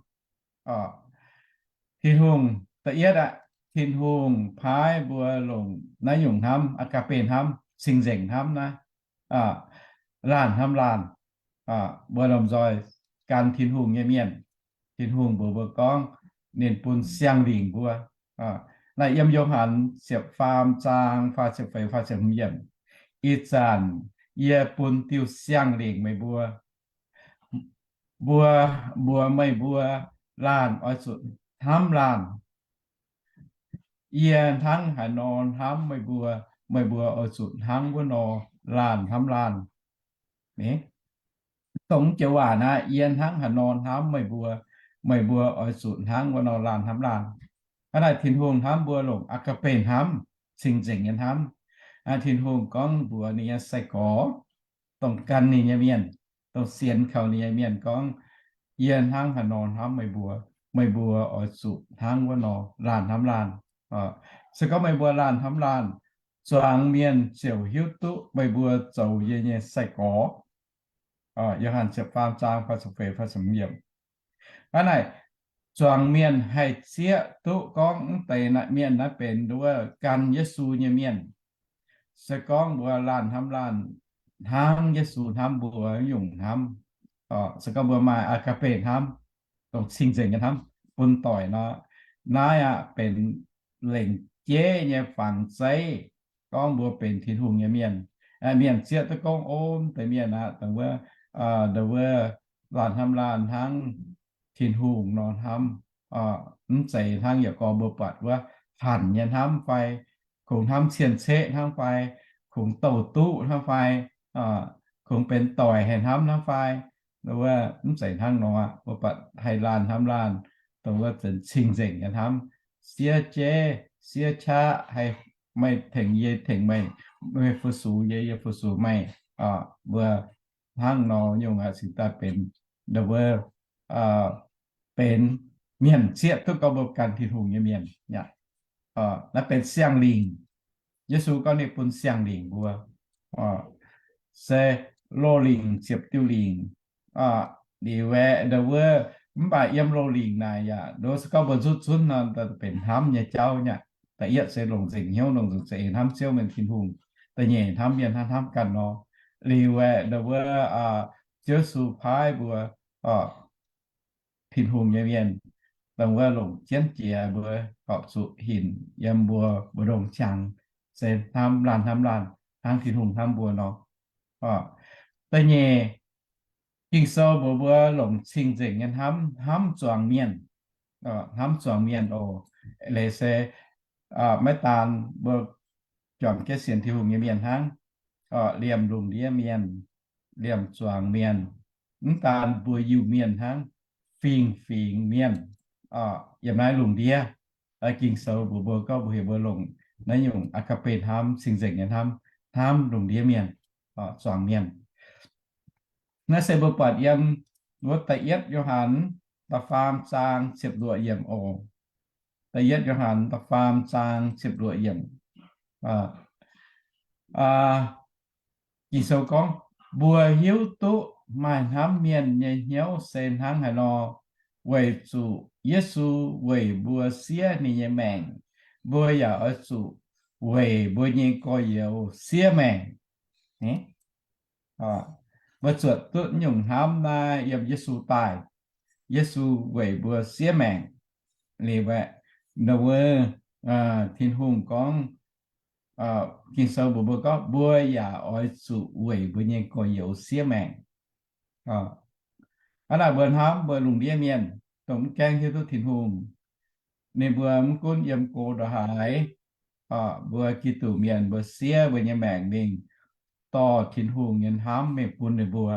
Tin-Hungh da'yietv aqv, Tin-Hungh paaiv mbuo longc naaiv nyungc hnamv, agape hnamv, cing-nzengc hnamv naaiv, laanh hnamv laanh. Mbuo lomh nzoih gan Tin-Hungh nyei mienh, Tin-Hungh mbuox mbuo gorngv ninh bun siang-lingc mbuo. Naaiv yiem Yo^han ziepc faam zaang faah ziepc feix, faah ziepc hmz yiemc, Ih zanc yie bun diuh siang-lingc meih mbuo. Mbuo, mbuox meih mbuo, laanh oix zuqc hnamv laanh. Yie hnangv haaix nor hnamv meih mbuo, meih mbuo oix zuqc hnangv wuov nor laanh hnamv laanh. Dongh joux waac naaiv, Yie hnangv haaix nor hnamv meih mbuo, meih mbuo oix zuqc hnangv wuov nor laanh hnamv laanh. Hnangv naaic Tin-Hungh hnamv mbuo longc agape hnamv, cing-nzengc nyei hnamv. Tin-Hungh gorngv mbuox ninh nyei sai-gorx, dongh gan ninh nyei mienh, dongh sienx kaux ninh nyei mienh gorngv, Yie hnangv haaix nor hnamv meih mbuo, meih mbuo oix zuqc hnangv wuov nor laanh hnamv laanh. Se gorngv meih mbuo laanh hnamv laanh, zuangx mienh ziouc hiuv duqv meih mbuo zoux yie nyei sai-gorx. Yo^han ziepc faam zaang faah ziepc feix, faah ziepc hmz yiemc. Hnangv naaic, zuangx mienh haih zieqv duqv gorngv mv deix mienh naaiv benx nduov gan Yesu nyei mienh. Se gorngv mbuo laanh hnamv laanh hnangv Yesu hnamv mbuo nyungc hnamv, se gorngv mbuo maaih agape hnamv, dongh cing-nzengc nyei hnamv bun doic nor, naaiv aqv benx lengc jeiv nyei fangx zeiv gorngv mbuo benx Tin-Hungh nyei mienh. Mienh zieqv duqv gorngv, O, mv deix mienh aqv, dongh wuov, dongh wuov laanh hnamv laanh hnangv Tin-Hungh nor hnamv. Mv zeiz hnangv yaac gorngv mbuo buatc wuov hanc nyei hnamv fai, kungx hnamv cien-ceqv hnangv fai, kungx douh duqv hnangv fai, kungx benx doic haih hnamv hnangv fai. Wuov mv zeiz hnangv nor, mbuo buatc haih laanh hnamv laanh, dongh wuov zenx cing-nzengc nyei hnamv, siev jeiv, siev qaqv, haih meih tengx yie tengx meih, meih fu-sux yie, yie fu-sux meih. Mbuo hnangv nor nyungc aqv cingx daaih benx, wuov, benx mienh zieqv duqv gorngv mbuo gan Tin-Hungh nyei mienh. Naaiv benx siang-lingc. Yesu gorngv ninh bun siang-lingc mbuo, se loz-lingc ziepc diuh lingc. Liuz aeqv, wuov, mv baac yiem loz-lingc naaic yaac, se gorngv mbuo nzutv zunv nor, benx hnamv nyei jauv nyei. Da'yietv se longc nzengc hnyouv, longc nzengc za'eix hnamv Ziouv meih Tin-Hungh. Da'nyeic hnamv mienh hnangv hnamv ganh nor. Liuz aeqv, wuov, Ziouv Yesu paaiv mbuo, Tin-Hungh nyei mienh, dongh wuov longc jienv jiex mbuo, horpc zuqc hinc yiem mbuo mbu'ndongx qangx, se hnamv laanh hnamv laanh hnangv Tin-Hungh hnamv mbuo nor. Da'nyeic, Ging-Sou mbuox mbuo longc cing-nzengc nyei hnamv, hnamv zuangx mienh, hnamv zuangx mienh oc. Leiz se maiv daan mbuo juangc jienv sienx Tin-Hungh nyei mienh hnangv, liemh lungh ndiev mienh, liemh zuangx mienh, mv daan mbuo Iu-Mienh hnangv, fingx-fingx mienh, yiem naaiv lungh ndiev. Ging-Sou mbuox mbuo gorngv mbuo heuc mbuo longc naaiv nyungc agape hnamv, cing-nzengc nyei hnamv, hnamv lungh ndiev mienh, zuangx mienh. Naaiv se mbuo buatc yiem wuov Da'yietv Yo^han da'faam zaang ziepc luoqc yiemc oc. Da'yietv Yo^han da'faam zaang ziepc luoqc yiemc. Ging-Sou gorngv, mbuo hiuv duqv maaih hnamv mienh nyei hnyouv se hnangv haaix nor, weic zuqc Yesu weic mbuo siev ninh nyei maengc, mbuo yaac oix zuqc weic mbuo nyei gorx-youz siev maengc. Mbuo zuotc duqv nyungc hnamv naaiv yiem Yesu daaih. Yesu weic mbuo siev maengc. Liuz aeqv, wuov, Tin-Hungh gorngv, Ging-Sou mbuox mbuo gorngv, mbuo yaac oix zuqc weic mbuo nyei gorx-youz siev maengc. Hnangv naaic mbuo hnamv mbuo lungh ndiev mienh, dongh mv gaengh hiuv duqv Tin-Hungh, ninh mbuo mv gunv yiem go ndongc haaix, mbuo Giduc mienh mbuo siev mbuo nyei maengc mingh dorh Tin-Hungh nyei hnamv mingh bun ninh mbuo,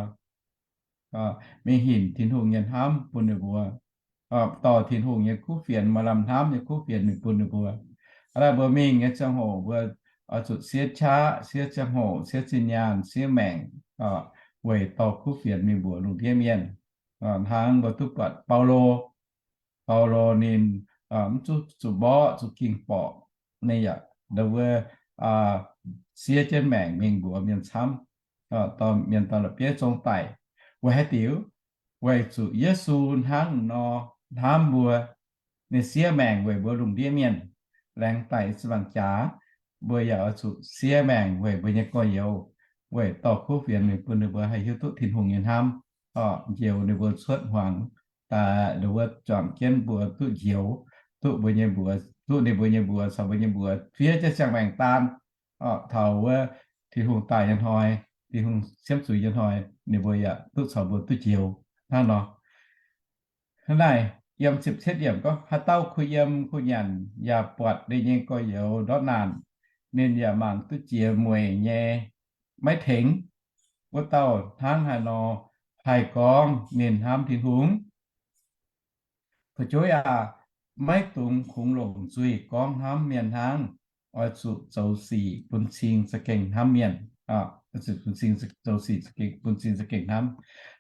mingh hinc Tin-Hungh nyei hnamv bun ninh mbuo, dorh Tin-Hungh nyei kuv fienx, maaih lamh hnamv nyei kuv fienx mingh bun ninh mbuo. Hnangv naaic mbuo mingh nyei ziangh hoc mbuo oix zuqc siev qaqv, siev ziangh hoc, siev zinh nyaanh, siev maengc, weic dorh kuv fienx mingh mbuox lungh ndiev mienh. Hnangv mbuo duqv buatc Baulo, Baulo ninh mv zuqc zuqc mborqv, zuqc ging borqc, ninh yaac ndau wuov siev jienv maengc mingh mbuox mienh camv, dorh mienh dorh la'bieiv zong daic. Weic haaix diuc? Weic zuqc Yesu hnangv nor hnamv mbuo, ninh siev maengc weic mbuo lungh ndiev mienh, laengz daic se mangc jaax, mbuo yaac oix zuqc siev maengc weic mbuo nyei gorx-youz, weic dorh kuv fienx mingh bun ninh mbuo haih hiuv duqv Tin-Hungh nyei hnamv, njoux ninh mbuo cuotv hmuangx daaih, ndau wuov juangc jienv mbuo duqv njoux, duqv mbuo nyei mbuox, duqv ninh mbuo nyei mbuox caux mbuo nyei mbuox fiev jienv ziangh maengc daan, taux wuov Tin-Hungh daaih nyei hnoi, Tin-Hungh siemv zuiz nyei hnoi, ninh mbuo yaac duqv caux mbuo duqv njoux hnangv nor. Hnangv naaic, yiem ziepc cietv yiemc gorngv, haaix dauh kuh yiem kuh nyanc yaac buatc ninh nyei gorx-youz ndortv naanc, ninh yaac mangc duqv jiex mueic nyei, maiv tengx wuov dauh hnangv haaix nor haih gorngv ninh hnamv Tin-Hungh? Fu'jueiv aah! Maiv dungx kungx longc nzuih gorngv hnamv mienh hnangv. Oix zuqc zoux sic bun cing za'gengh hnamv mienh. Oix zuqc bun cing, zoux sic bun cing za'gengh hnamv.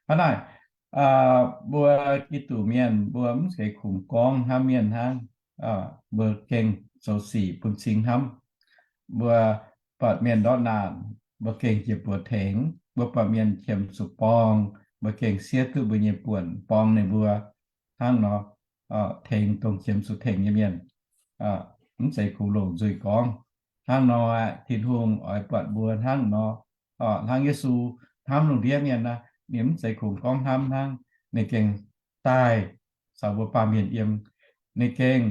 Hnangv naaic, mbuo Giduc mienh mbuo mv zeiz kungx gorngv hnamv mienh hnangv. Mbuo gengh zoux sic bun cing hnamv. Mbuo buatc mienh ndortv naanc, mbuo gengh jiex buoz tengx. Mbuo buatc mienh qiemx zuqc borng, mbuo gengh siev duqv mbuo nyei buonc borng ninh mbuo. Hnangv nor, tengx dongh qiemx zuqc tengx nyei mienh. Mv zeiz kungx longc nzuih gorngv. Hnangv nor aeqv, Tin-Hungh oix buatc mbuo hnangv nor. Hnangv Yesu hnamv lungh ndiev mienh naaic, ninh mv zeiz kungx gorngv hnamv hnangv. Ninh gengh daaih caux mbuo baamh mienh yiem. Ninh gengh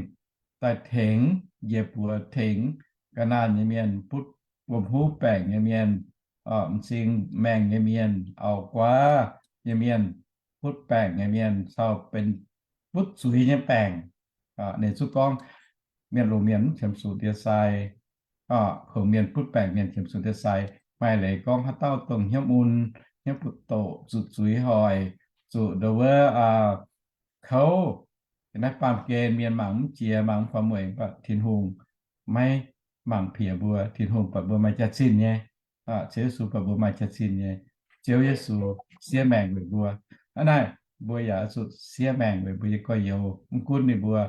daaih tengx njiec buoz, tengx ga'naanh nyei mienh, butv wuom-huv baengc nyei mienh, m'zing maengh nyei mienh, auv-guaav nyei mienh, butv baengc nyei mienh, caux benx butv zuiz nyei baengc. Ninh zungv gorngv mienh longc mienh mv qiemx zuqc ndie-sai, kungx mienh butv baengc mienh qiemx zuqc ndie-sai. Maaih leiz gorngv haaix dauh dongh hnyouv mun, hnyouv buoz-ndoqv, zuqc zuiz hoic, zuqc ndau wuov kouv, naaiv baamh gen mienh mangc mv jiex, mangc mv faaux mueic, mv baac Tin-Hungh maiv mangc piex mbuo. Tin-Hungh buatc mbuo maaih jaax-zinh nyei. Ziouv Yesu buatc mbuo maaih jaax-zinh nyei. Ziouv Yesu siev maengc weic mbuo. Hnangv naaic, mbuo yaac zuqc siev maengc weic mbuo nyei gorx-youz. Mv gunv ninh mbuo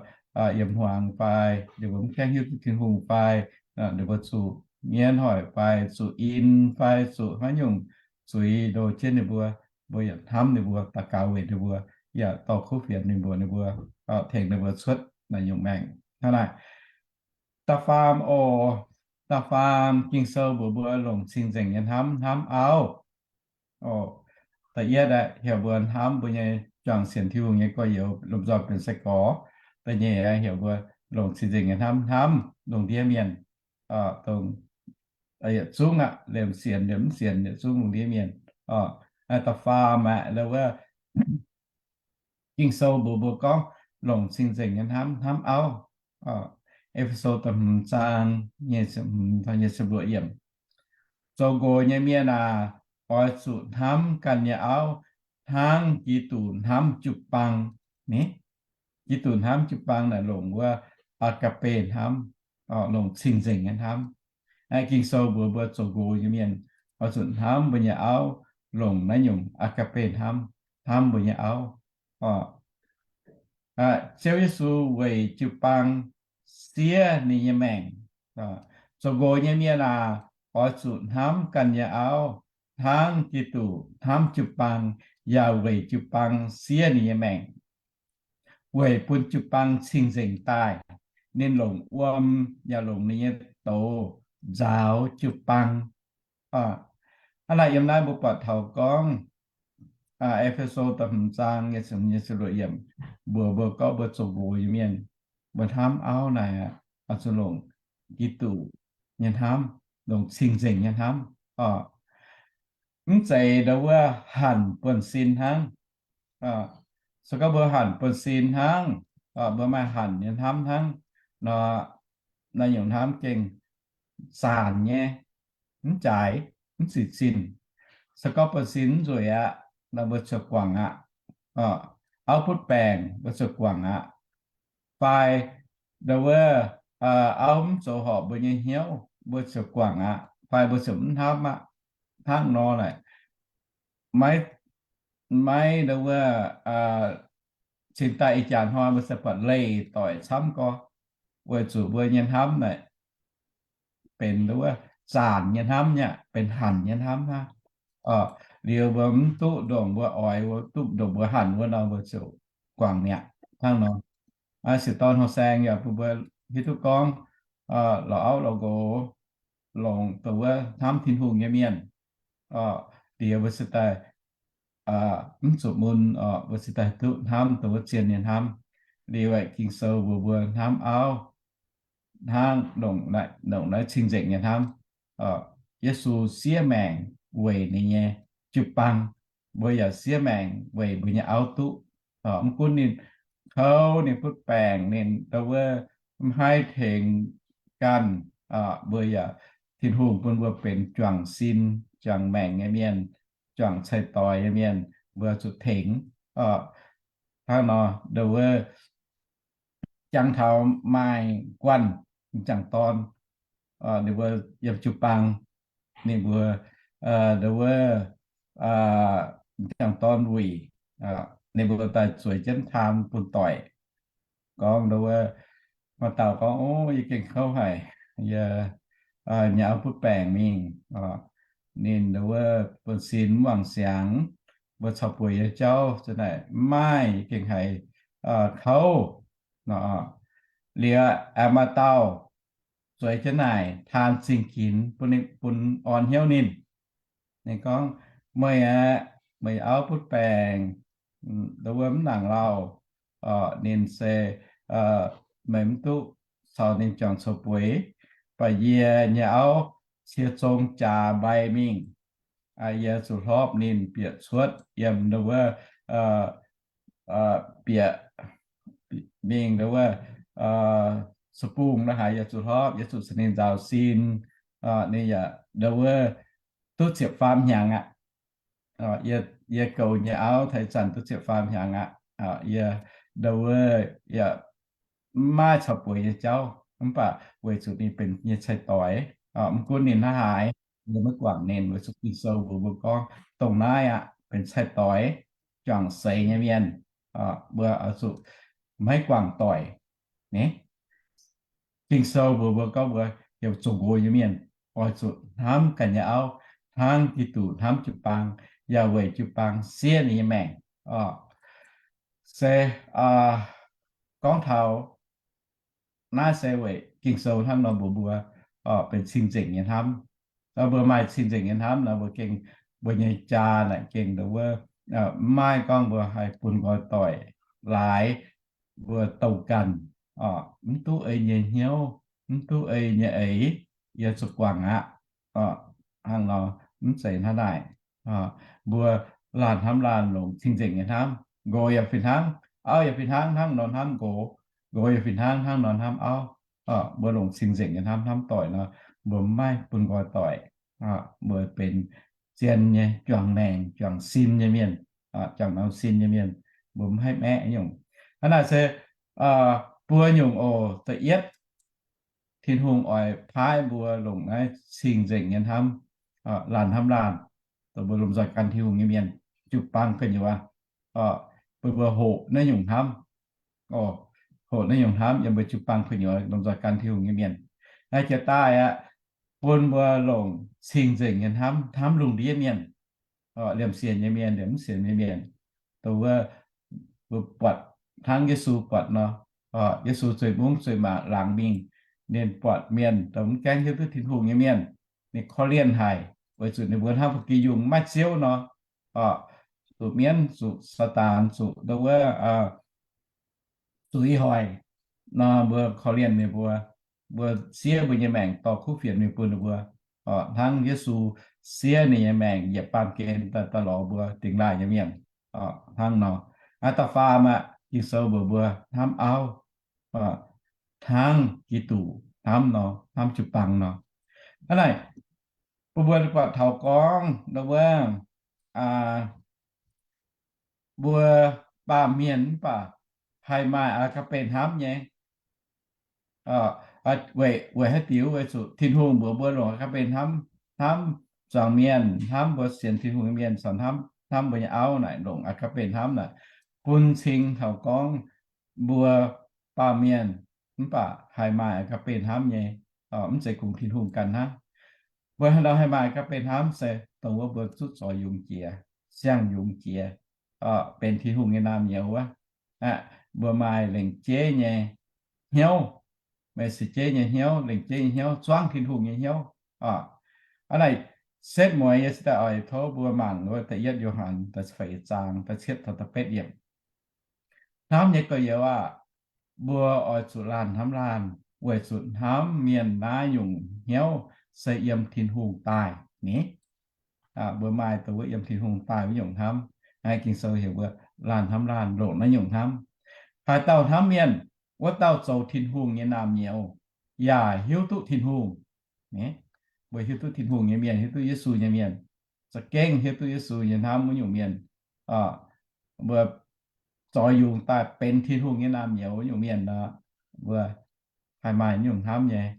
yiem hmuangx fai ninh mbuo mv gaengh hiuv duqv Tin-Hungh fai ninh mbuo zuqc mienv hoic fai zuqc in fai zuqc haaix nyungc zuiz ndoh jienv ninh mbuo, mbuo yaac hnamv ninh mbuo, daux gaux weic ninh mbuo, yaac dorh kuv fienx mingh mbuox ninh mbuo, tengx ninh mbuo cuotv naaiv nyungc maengc. Hnangv naaic, da'faam oc, da'faam Ging-Sou mbuox mbuo longc cing-nzengc nyei hnamv, hnamv auv. Da'yietv aeqv, heuc mbuo hnamv mbuo nyei juangc sienx Tin-Hungh nyei gorx-youz lomh nzoih benx sai-gorx. Da'nyeic aeqv, heuc mbuo longc cing-nzengc nyei hnamv, hnamv lungh ndiev mienh. Dongh yietc zungv aqv, liemh sienx liemh mv sienx, yietc zungv lungh ndiev mienh. Da'faam aeqv, wuov Ging-Sou mbuox mbuo gorngv longc cing-nzengc nyei hnamv, hnamv auv. E^fe^so da'hmz zaang nyic ziepc hmz, nyic ziepc luoqc yiemc. Zoux nqox nyei mienh aac, oix zuqc hnamv ganh nyei auv hnangv Giduc hnamv jiu-baang. Ni, Giduc hnamv jiu-baang naaic longc wuov agape hnamv, longc cing-nzengc nyei hnamv. Ging-Sou mbuox mbuo zoux nqox nyei mienh oix zuqc hnamv mbuo nyei auv longc naaiv nyungc agape hnamv, hnamv mbuo nyei auv. Ziouv Yesu weic jiu-baang siev ninh nyei maengc. Zoux nqox nyei mienh aac, oix zuqc hnamv ganh nyei auv hnangv Giduc hnamv jiu-baang, yaac weic jiu-baang siev ninh nyei maengc, weic bun jiu-baang cing-nzengc daaih. Ninh longc wuom yaac longc ninh nyei douz nzaaux jiu-baang. Hnangv naaic yiem naaiv mbuo buatc taux gorngv E^fe^so da'hmz zaang nyei ziepc hmz nyei ziepc luoqc yiemc mbuox mbuo gorngv mbuo zoux nqox nyei mienh, mbuo hnamv auv naaic oix zuqc longc Giduc nyei hnamv, longc cing-nzengc nyei hnamv. Mv zeiz ndau wuov hanc buonv-sin hnangv. Se gorngv mbuo hanc buonv-sin hnangv, mbuo maaih hanc nyei hnamv hnangv nor, naaiv nyungc hnamv gengh zaanc nyei, mv jaaix, mv sic zinh. Se gorngv buonv-sin mv nzueic aqv, nor mbuo ziouc guangc aqv. Auv butv baengc mbuo ziouc guangc aqv. Fai ndau wuov auv mv zoux horpc mbuo nyei hnyouv, mbuo ziouc guangc aqv, fai mbuo ziouc mv hnamv aqv. Hnangv nor naaic, maiv, maiv ndau wuov cingx daaih ih jaax hnoi mbuo se buatc leih doic camv gorx, weic zuqc mbuo nyei hnamv naaic benx ndau wuov zaanc nyei hnamv nyei aqv, benx hanc nyei hnamv hnangv. Liuz mbuo mv duqv ndongc mbuo oix, mbuo duqv ndongc mbuo hanc wuov nor, mbuo ziouc guangc mi'aqv hnangv nor. Sieqv dorn hlo saeng yaac bun mbuo hiuv duqv gorngv, lorz auv lorz nqox, longc ndau wuov hnamv Tin-Hungh nyei mienh, liuz mbuo se daaih mv zuqc mun, mbuo se daaih duqv hnamv ndau wuov zien nyei hnamv. Liuz aeqv, Ging-Sou mbuox mbuo hnamv auv hnangv ndongc naaiv cing-nzengc nyei hnamv. Yesu siev maengc weic ninh nyei jiu-baang, mbuo yaac siev maengc weic mbuo nyei auv duqv. Mv gunv ninh kouv, ninh butv baengc, ninh ndau wuov mv haih tengx ganh, mbuo yaac, Tin-Hungh bun mbuo benx juangc sin, juangc maengc nyei mienh, juangc cai-doix nyei mienh, mbuo zuqc tengx. Hnangv nor, ndau wuov jangx taux maaih guanh m'jangc dorn, ninh mbuo yiem jiu-baang, ninh mbuo ndau wuov m'jangc dorn wuic, ninh mbuo daaih zueiz jienv taan bun doic. Gorngv ndau wuov, maaih dauh gorngv, O, yie gengh kouv haic. Yie nyei auv butv baengc mingh. Ninh ndau wuov buonv-sin mv wangc siangx, mbuo caux bueix nyei jauv za'naaic mv maaih, yie gengh haiz kouv. Liuz aengx maaih dauh zueiz jienv naaic taan zingh ginx bun, bun orn hnyouv ninh. Ninh gorngv, Meih aeqv, meih auv butv baengc, ndau wuov mv nangc lauh, ninh se, meih mv duqv caux ninh juangc cou bueix. Mv baac yie nyei auv cie zong jaax mbaih mingh. Yie zuqc hlorpv ninh bieqc cuotv yiem ndau wuov, bieqc mingh ndau wuov, se bungh la'haaix yie zuqc hlorpv, yie zuqc caux ninh nzaaux sin. Ninh yaac ndau wuov duqv ziepc faam hnyangx aqv. Yie goux nyei auv taux ih zanc duqv ziepc faam hnyangx aqv. Yie ndau wuov yaac mv maaih caux bueix nyei jauv, mv baac weic zuqc ninh benx nyei cai-doix. Mv gunv ninh hnangv haaix, yie maiv guangc ninh, weic zuqc Ging-Sou mbuox mbuo gorngv dongh naaiv aqv benx cai-doix, juangc seix nyei mienh, mbuo oix zuqc maiv guangc doic. Ging-Sou mbuox mbuo gorngv mbuo heuc zuqc nqox nyei mienh oix zuqc hnamv ganh nyei auv hnangv Giduc hnamv jiu-baang, yaac weic jiu-baang siev ninh nyei maengc. Se gorngv taux naaiv se weic Ging-Sou hnangv nor mbuox mbuo benx cing-nzengc nyei hnamv. Mbuo maaih cing-nzengc nyei hnamv nor, mbuo gengh, mbuo nyei jaa naaic gengh ndau wuov mv maaih gorngv mbuo haih bun nqoi doic laaix mbuo douh ganh, mv duqv ei nyei hnyouv, mv duqv ei nyei eix, yie zuqc guangc aqv. Hnangv nor, mv zeiz hnangv naaic. Mbuo laanh hnamv laanh longc cing-nzengc nyei hnamv. Nqox yaac fih hnangv, auv yaac fih hnangv, hnangv nor hnamv nqox. Nqox yaac fih hnangv, hnangv nor hnamv auv. Mbuo longc cing-nzengc nyei hnamv hnamv doic nor, mbuo mv maaih bun nqoi doic. Mbuo benx zien nyei, juangc maengc, juangc sin nyei mienh, juangc norm sin nyei mienh, mbuo mv haih maeqv nyungc. Hnangv naaic se buo nyungc oc. Da'yietv, Tin-Hungh oix paaiv mbuo longc naaiv cing-nzengc nyei hnamv, laanh hnamv laanh, dongh mbuo lomh nzoih gan Tin-Hungh nyei mienh, jiu-baang gu'nyuoz, bun mbuo hoqc naaiv nyungc hnamv. Hoqc naaiv nyungc hnamv yiem mbuo jiu-baang gu'nyuoz lomh nzoih gan Tin-Hungh nyei mienh. Naaiv jiex daaih aqv, bun mbuo longc cing-nzengc nyei hnamv, hnamv lungh ndiev mienh, liemh sienx nyei mienh, liemh mv sienx nyei mienh, dongh wuov mbuo buatc hnangv Yesu buatc nor, Yesu zueih mungv zueih maanc laangz mingh, ninh buatc mienh dongh mv gaengh hiuv duqv Tin-Hungh nyei mienh, ninh korv-lienh haic, weic zuqc ninh mbuo hnangv ba'gi yungh maiv ziouv nor, zuqc mienv, zuqc Saadaan, zuqc dongh wuov, zuqc ih hoic nor, mbuo korv-lienh ninh mbuo, mbuo siev mbuo nyei maengc dorh kuv fienx mingh bun ninh mbuo, hnangv Yesu siev ninh nyei maengc yietc baamh gen daaih lorz mbuo dingx laaih nyei mienh. Hnangv nor, aa, da'faam aqv, Ging-Sou mbuox mbuo hnamv auv, hnangv Giduc hnamv nor, hnamv jiu-baang nor. Hnangv naaic, bun mbuo buatc taux gorngv dongh wuov, mbuo baamh mienh mv baac haih maaih aa^ga'be hnamv nyei. Weic, weic haaix diuc? Weic zuqc Tin-Hungh mbuox mbuo longc aa^ga'be hnamv, hnamv zuangx mienh, hnamv mbuo sienx Tin-Hungh nyei mienh, caux hnamv, hnamv mbuo nyei auv naaic, longc aa^ga'be hnamv naaic, bun cing taux gorngv mbuo baamh mienh mv baac haih maaih aa^ga'be hnamv nyei, mv zeiz kungx Tin-Hungh ganh hnangv. Mbuo haaix nor haih maaih aa^ga'be hnamv? Se dongh wuov mbuo zuqv zoux yungz jiex, siang-yungz jiex, benx Tin-Hungh nyei naamh nyouz wuov. Mbuo maaih lengc jeiv nyei hnyouv, maaih se jeiv nyei hnyouv, lengc jeiv nyei hnyouv, zuangv Tin-Hungh nyei hnyouv. Hnangv naaic, setv mueiz yie se daaih oix tov mbuo mangc wuov da'yietv Yo^han da'feix zaang da'cietv taux da'betv yiemc. Hnamv nyei gorx-youz aah! Mbuo oix zuqc laanh hnamv laanh, weic zuqc hnamv mienh naaiv nyungc hnyouv se yiem Tin-Hungh daaih ni. Mbuo maaih dongh wuov yiem Tin-Hungh daaih wuov nyungc hnamv. Naaiv Ging-Sou heuc mbuo laanh hnamv laanh longc naaiv nyungc hnamv. Haaix dauh hnamv mienh, wuov dauh zoux Tin-Hungh nyei naamh nyouz, yaac hiuv duqv Tin-Hungh. Mbuo hiuv duqv Tin-Hungh nyei mienh, hiuv duqv Yesu nyei mienh, za'gengh hiuv duqv Yesu nyei hnamv wuov nyungc mienh, mbuo zoux yungz daaih benx Tin-Hungh nyei naamh nyouz wuov nyungc mienh nor, mbuo haih maaih nyungc hnamv nyei.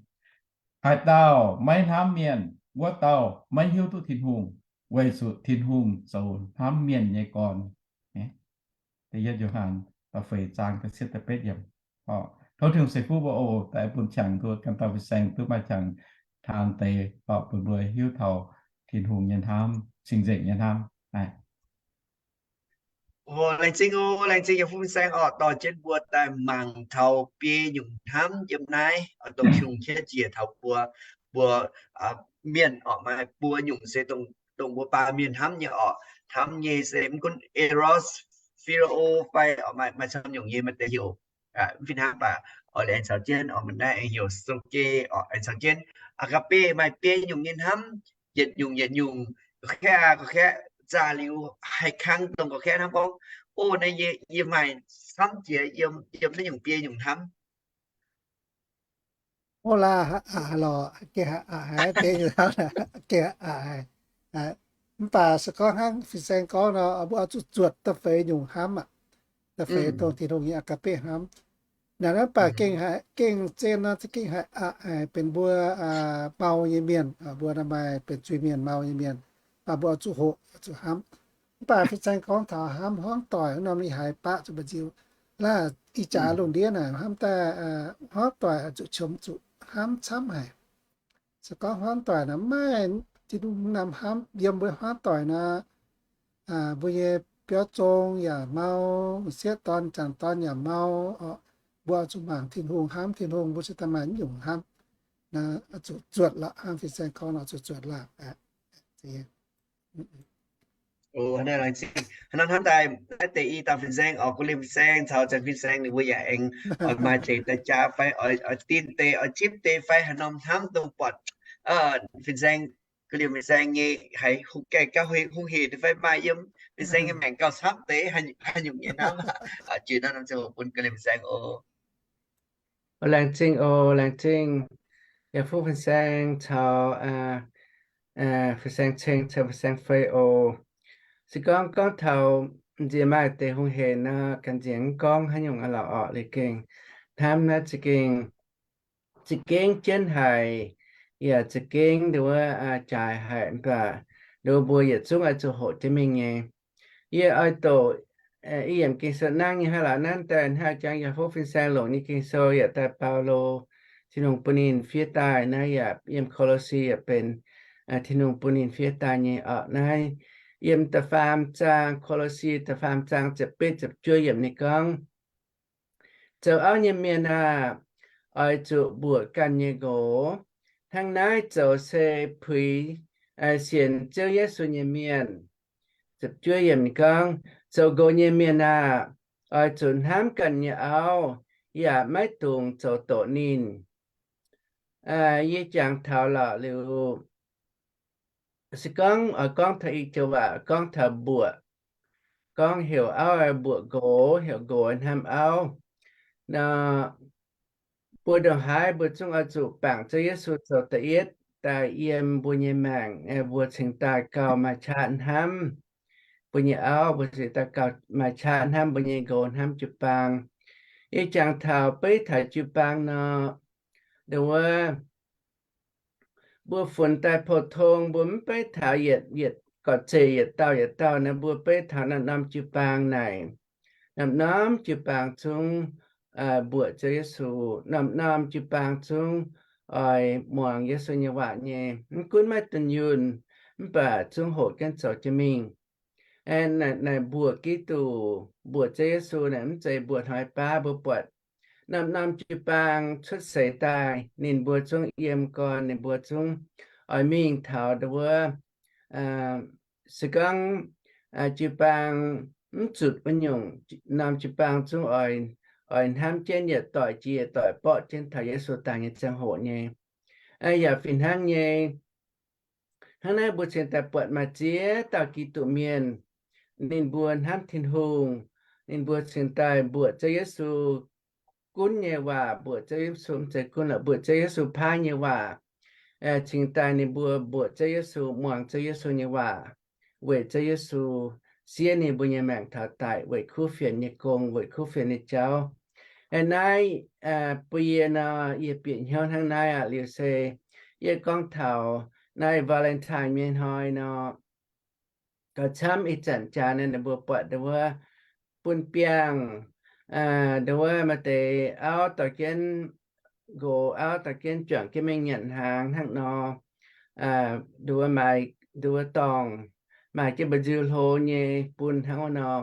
Haaix dauh maiv hnamv mienh, wuov dauh maiv hiuv duqv Tin-Hungh, weic zuqc Tin-Hungh zoux hnamv mienh nyei gorn. Da'yietv Yo^han da'feix zaang da'cietv da'betv yiemc. Tov Tin-Hungh ceix fuqv mbuo oc, daaih bun qangx duqv ganh dauh fin-saeng duqv maaih qangx taan deix, bun mbuo hiuv taux Tin-Hungh nyei hnamv, cing-nzengc nyei hnamv. Laengz zingh oc, laengz zingh yietc fuqv fin-saeng oc, dorh jienv mbuo daaih mangc taux biei nyungc hnamv yiem naaiv, dongh Tin-Hungh qiex jiez taux mbuo, mbuo mienh oc, maaih buo nyungc se dongh mbuo baamh mienh hnamv nyei oc. Hnamv nyei se mv gunv eros, phileo fai oc, maaih camv nyungc nyei maaih deix heuc, mv fih hnangv baac oix aengx caux jienv oc, maaih naaiv aengx heuc storge oc, aengx caux jienv agape, maaih biei nyungc nyei hnamv, yietc nyungc yietc nyungc, gorqv-kaeqv aa, gorqv-kaeqv zaah liuz haih kangv dongh gorqv-kaeqv hnamv gorngv, o, naaiv yie, yie maaih camv jiex yiem, yiem naaiv nyungc biei nyungc hnamv. O laaix, lorqc, gengh haiz aqc haic, gengh aqc haic. Mv baac se gorngv hnangv fin-saeng gorngv nor, mbuo oix zuqc zuotc da'feix nyungc hnamv aqv. Da'feix dongh Tin-Hungh nyei agape hnamv. Naaiv mv baac gengh haiz, gengh zien nor, za'gengh haiz aqc haic benx mbuo mau nyei mienh, mbuo maaih benx zuiz-mienh, mau nyei mienh, mv baac mbuo oix zuqc hoqc, oix zuqc hnamv. Mv baac fin-saeng gorngv taux hnamv hmuangv doic, wuov norm ih haiz baqv zuqc mbu'ziex, laaix ih jaax lungh ndiev naaic hnamv daaih hmuangv doic oix zuqc qiemx zuqc hnamv camv haic. Se gorngv hmuangv doic naaic maiv Tin-Hungh norm hnamv yiem mbuo hmuangv doic nor, mbuo nyei biauv zong yaac mau, m'sieqv dorn, m'jangc dorn yaac mau oc. Mbuo oix zuqc mangc Tin-Hungh, hnamv Tin-Hungh, mbuo cingx daaih maaih nyungc hnamv. Zuqc zuotc lorqc, hnangv fin-saeng gorngv nor, zuqc zuotc lorqc. Hnangv naaiv daaih, naaiv deix i dauh fin-saeng oc, guv liemh fin-saeng caux zangx fin-saeng ninh mbuo yaac aengx oix maaih deix daaih jaax fai oix, oix din deix, oix zipv deix fai haaix norm hnamv dongh buatc fin-saeng, guv liemh fin-saeng nyei haiz hungh gaengh gauh hungh hec fai maaih yiem fin-saeng nyei maengc gauh camv deix haaix nyungc nyei hnamv. Jiex naaiv norm ziangh hoc bun guv liemh fin-saeng oc. Laengz zingh oc, laengz zingh yietc fuqv fin-saeng caux Fu-Saeng Ceng caux Fu-Saeng Fei oc. Se gorngv gorngv taux nziex maaih deix hungh hec nor, ganh nziex mv gorngv haaix nyungc aqv lorqc, orqc. Liuz gengh hnamv naaiv za'gengh, za'gengh jienv haic, yaac za'gengh nduov jaaix haic, mv baac nduov mbuo yietc zungv oix zuqc hoqc jienv mingh nyei. Yie oix doqc i yiemc Ging-Sou nangv nyei hnangv lorqc. Nanv daaih hnangv jangx yaac hopv fin-saeng longc nyei Ging-Sou yaac daaih Baulo, Tin-Hungh bun ninh fiev daaih naaiv yaac yiem Ko^lo^si yaac benx Tin-Hungh bun ninh fiev daaih nyei orqc. Naaiv yiem da'faam zaang, Ko^lo^si da'faam zaang ziepc betv ziepc juov yiemc ninh gorngv, Zoux auv nyei mienh aah! Oix zuqc mbuoqc ganh nyei nqox. Hnangv naaiv zoux se puix sienx Ziouv Yesu nyei mienh. Ziepc juov yiemc ninh gorngv, Zoux nqox nyei mienh aah! Oix zuqc hnamv ganh nyei auv, yaac maiv dungx zoux doqc ninh. Yie jangx taux lorqc liuz, se gorngv oix gorngv taux i joux waac gorngv taux mbuoqc, gorngv heuc auv mbuoqc nqox, heuc nqox hnamv auv nor, mbuo ndongc haaix mbuo zungv oix zuqc bangc Ziouv Yesu zoux da'yietv daaih yiem mbuo nyei maengc, mbuo cingx daaih gauh maaih qaqv hnamv mbuo nyei auv, mbuo cingx daaih gauh maaih qaqv hnamv mbuo nyei nqox, hnamv jiu-baang. Yie jangx taux beiv taux jiu-baang nor, nduov mbuo funx daaih pou-tong, mbuo mv beiv taux yietc, yietc gorqv-zeqc yietc dauh yietc dauh naaiv, mbuo beiv taux norm-norm jiu-baang naaic. Norm-norm jiu-baang zungv mbuoqc Ziouv Yesu, norm-norm jiu-baang zungv oix muangx Yesu nyei waac nyei. Mv gunv maiv dunh yunh, mv baac zungv hoqc jienv zoux jienv mingh. Naaic mbuoqc Giduc, mbuoqc Ziouv Yesu naaic mv zeiz mbuoqc hnoi baav. Mbuo buatc norm-norm jiu-baang cuotv seix daaih, ninh mbuo zungv yiem gorn, ninh mbuo zungv oix mingh taux nduov, se gorngv jiu-baang mv zutc wuov nyungc, norm jiu-baang zungv oix, oix hnamv jienv yietc doic jiex yietc doic borqv jienv taux Yesu daaih nyei ziangh hoc nyei. Yaac fih hnangv nyei, hnangv naaiv mbuo cingx daaih buatc maaih ziex dauh Giduc mienh, ninh mbuo hnamv Tin-Hungh, ninh mbuo cingx daaih mbuoqc Ziouv Yesu gunv nyei waac, mbuoqc Ziouv Yesu, mv zeiz gunv lorqc, mbuoqc Ziouv Yesu paaiv nyei waac, cingx daaih ninh mbuo mbuoqc Ziouv Yesu, muangx Ziouv Yesu nyei waac, weic Ziouv Yesu siev ninh mbuo nyei maengc taux daic weic kuv fienx nyei gong, weic kuv fienx nyei jauv. Naaiv bun yie nor, yie bieqc hnyouv hnangv naaiv aqv. Liuz se yie gorngv taux naaiv Valentine nyei hnoi nor, gauh camv ih zanc jaax naaiv mbuo buatc nduov bun biangh, nduov maaih deix auv dorh jienv nqox, auv dorh jienv juangc jienv mingh nyanc hnaangx hnangv nor, nduov maaih, nduov dorngh maaih jienv mba'nziu hlo nyei bun hnangv wuov nor.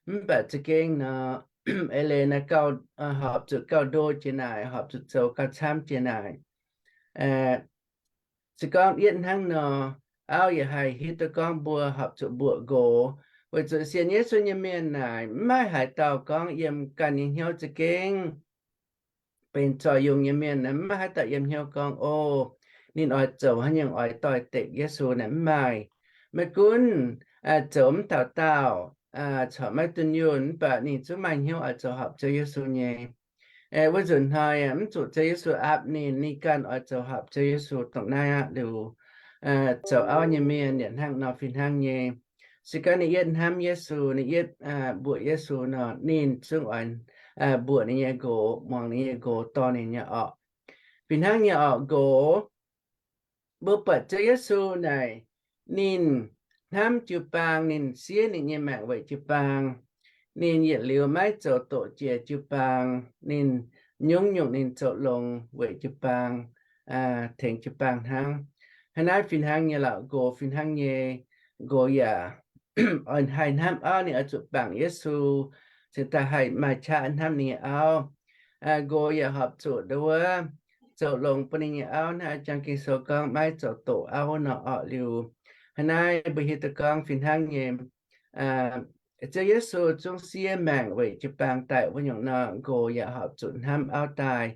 Mv baac za'gengh nor, eix leiz naaiv gauh, horpc zuqc gauh ndo jiex naaic, horpc zuqc zoux gauh camv jiex naaic. Se gorngv yietv hnangv nor, auv yaac haih hiuv duqv gorngv mbuo horpc zuqc mbuoqc nqox, weic zuqc sienx Yesu nyei mienh naaic mv maaih haaix dauh gorngv yiem ganh nyei hnyouv za'gengh benx zorc yungz nyei mienh, mv maaih haaix dauh yiem hnyouv gorngv, o, ninh oix zoux haaix nyungc oix doix-dekc Yesu naaic, mv maaih. Maiv gunv zoux mv taux daauh, corc maiv dunh yunh, mv baac ninh zungv maaih hnyouv oix zoux horpc Ziouv Yesu nyei. Wuov nzunc hnoi mv zuqc Ziouv Yesu aapv ninh, ninh ganh oix zoux horpc Ziouv Yesu. Dongh naaiv aqv liuz, zoux auv nyei mienh yaac hnangv nor fih hnangv nyei. Se gorngv ninh yietv hnamv Yesu, ninh yietv mbuoqc Yesu nor, ninh zungv oix mbuoqc ninh nyei nqox, muangx ninh nyei nqox, dorh ninh nyei orqc. Fih hnangv nyei orqc, nqox, mbuo buatc Ziouv Yesu naaic, ninh hnamv jiu-baang, ninh siev ninh nyei maengc weic jiu-baang. Ninh yietc liuz maiv zoux doqc jiex jiu-baang. Ninh nyungc nyungc ninh zoux longx weic jiu-baang, tengx jiu-baang hnangv. Hnangv naaiv fih hnangv nyei lorqc, nqox fih hnangv nyei. Nqox yaac oix haih hnamv auv, ninh oix zuqc bangc Yesu, cingx daaih haih maaih qaqv hnamv ninh nyei auv. Nqox yaac horpc zuqc nduov zoux longx bun ninh nyei auv, hnangv jang Ging-Sou gorngv maiv zoux doqc auv nor orqc. Liuz hnangv naaiv mbuo hiuv duqv gorngv fih hnangv nyei, Ziouv Yesu zungv siev maengc weic jiu-baang daic wuov nyungc nor, nqox yaac horpc zuqc hnamv auv daaih,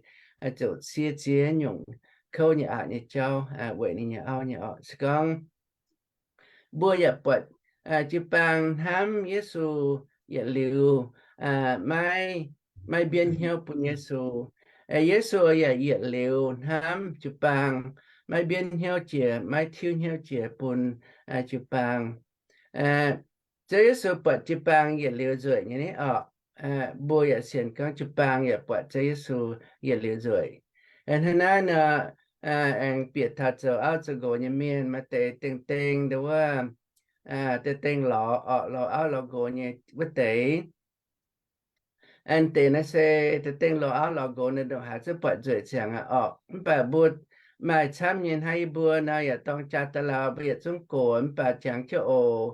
ziouc siev ziex nyungc kouv nyei aqc nyei jauv weic ninh nyei auv nyei orqc. Se gorngv mbuo yaac buatc jiu-baang hnamv Yesu yietc liuz, maiv, maiv mbienv hnyouv bun Yesu. Yesu yaac yietc liuz hnamv jiu-baang, maiv mbienv hnyouv jiex, maiv tiuv hnyouv jiex bun jiu-baang. Ziouv Yesu buatc jiu-baang yietc liuz nzueic nyei ni orqc. Mbuo yaac sienx gorngv jiu-baang yaac buatc Ziouv Yesu yietc liuz nzueic. Hnangv naaiv nor, aengx bieqc taux zoux auv zoux nqox nyei mienh, maaih deix dengh dengh nduov wuov, dengh dengh lorz orqc, lorz auv lorz nqox nyei wuov deix. Aengx deix naaiv se dengh dengh lorz auv lorz nqox naaiv ndongc haaix zungv buatc nzueic ziangx aqv orqc. Mv baac mbuo maaih camv nyei hnangv yie mbuo nor yaac dorng jaa da'lauh, mbuo yietc zungv gox, mv baac jangx jienv oc.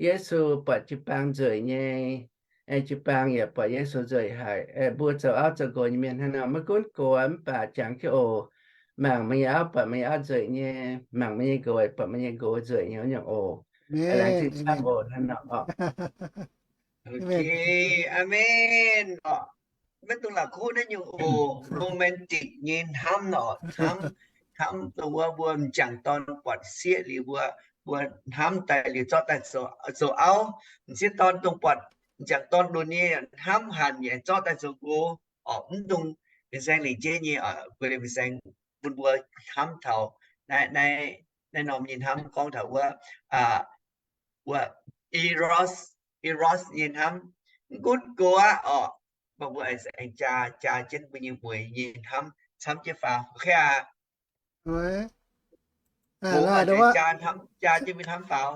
Yesu buatc jiu-baang nzueic nyei, jiu-baang yaac buatc Yesu nzueic haic. Mbuo zoux auv zoux nqox nyei mienh hnangv nor, maiv gunv gox mv baac jangx jienv oc. Mangc meih nyei auv buatc meih nyei auv nzueic nyei, mangc meih nyei nqox buatc meih nyei nqox nzueic nyei nyungc oc. Laengz zingh camv oc hnangv nor orqc. Aamen. Maiv dungx la'kuqv naaiv nyungc oc, romantic nyei hnamv nor, hnamv, hnamv dongh wuov mbuo m'jangc dorn buatc sieqv liuz mbuo, mbuo hnamv daaih liuz zorqv daaih zoux auv. M'sieqv dorn dongh buatc m'jangc dorn lunx nyei hnamv hanc yaac zorqv daaih zoux nqox orqc. Mv dungx fin-saeng lingc jeiv nyei, guei fin-saeng bun mbuo hnamv taux naaiv, naaiv norm nyei hnamv gorngv taux wuov, wuov eros, eros nyei hnamv. Mv gunv gox aqv orqc, mv baac mbuo aengx jaa, jaa jienv mbuo nyei mueiz nyei hnamv camv jienv faaux. Jaa jienv mbuo hnamv faaux.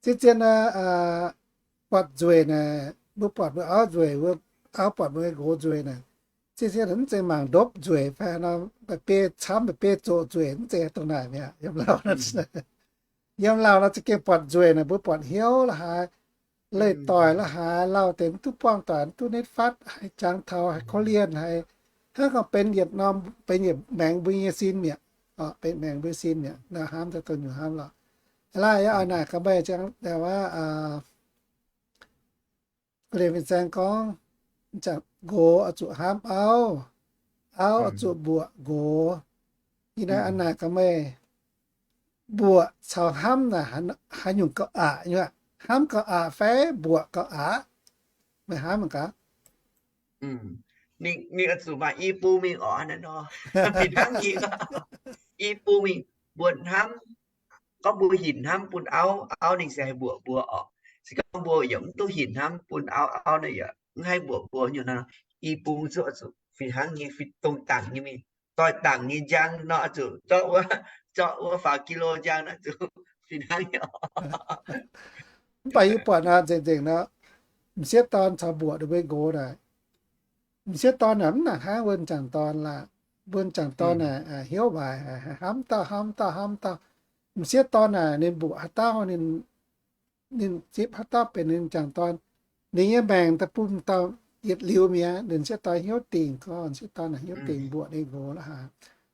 Zien-zien buatc nzueic naaic, mbuo buatc mbuo auv nzueic, mbuo auv buatc mbuo nqox nzueic naaic, zien-zien mv zeiz mangc ndopv nzueic fai nor, mba'biei camv, mba'biei zoqc nzueic, mv zeiz dongh naaic mi'aqv. Yiem lauh, yiem lauh nor za'gengh buatc nzueic naaic, mbuo buatc hnyouv la'haaix, leih doic la'haaix, lauh deix mv duqv buangh doic, mv duqv nitv fatv, haiz jangx taux, haiz korv-lienh, haiz hnangv gorngv benx yietc norm, benx yietc maengx mbuo nyei sin mi'aqv. Benx maengx mbuo sin mi'aqv. Naaiv hnamv daaih dongh nyungc hnamv lorqc. Laaic yie oix naaic gaax meih ziangh daaih wuov, guei fin-saeng gorngv, nqox oix zuqc hnamv auv, auv oix zuqc mbuoqc nqox. Yie naaiv naaic gaax meih, mbuoqc caux hnamv naaic haaix nyungc gauh aqc nyei aqv? Hnamv gauh aqc fai mbuoqc gauh aqc? Meih hnamv gaax. Ninh oix zuqc maaih i bung mingh orqc, hnangv nor. Fih hnangv nyei, i bung mingh, mbuo hnamv, gorngv mbuo hinc hnamv bun auv, auv ninh se haih mbuoqc mbuo orqc. Se gorngv mbuo yaac mv duqv hinc hnamv bun auv, auv ninh yaac mv haih mbuoqc mbuo nyungc nor, i bung zuqc, zuqc fih hnangv nyei, fih dongh dangc nyei mingh. Doix dangc nyei njang nor zuqc zorqv wuov, zorqv wuov faaux kilo njang nor zuqc fih hnangv nyei. Mv baac yie buatc nor nzengc nzengc nor, m'sieqv dorn caux mbuoqc ninh mbuo nqox naaic, m'sieqv dorn naaic mv nangc hnangv wuov m'jangc dorn lorqc. Mbuo m'jangc dorn naaic hnyouv waaic, hnamv dauh hnamv dauh hnamv dauh. M'sieqv dorn naaic ninh mbuoqc haaix dauh, ninh zipv haaix dauh benx ninh m'jangc dorn, ninh nyei maengc daaih bun dauh yietc liuz mi'aqv. Ninh m'sieqv dorn hnyouv dingc, gorngv m'sieqv dorn naaic hnyouv dingc mbuoqc ninh nqox la'haaix.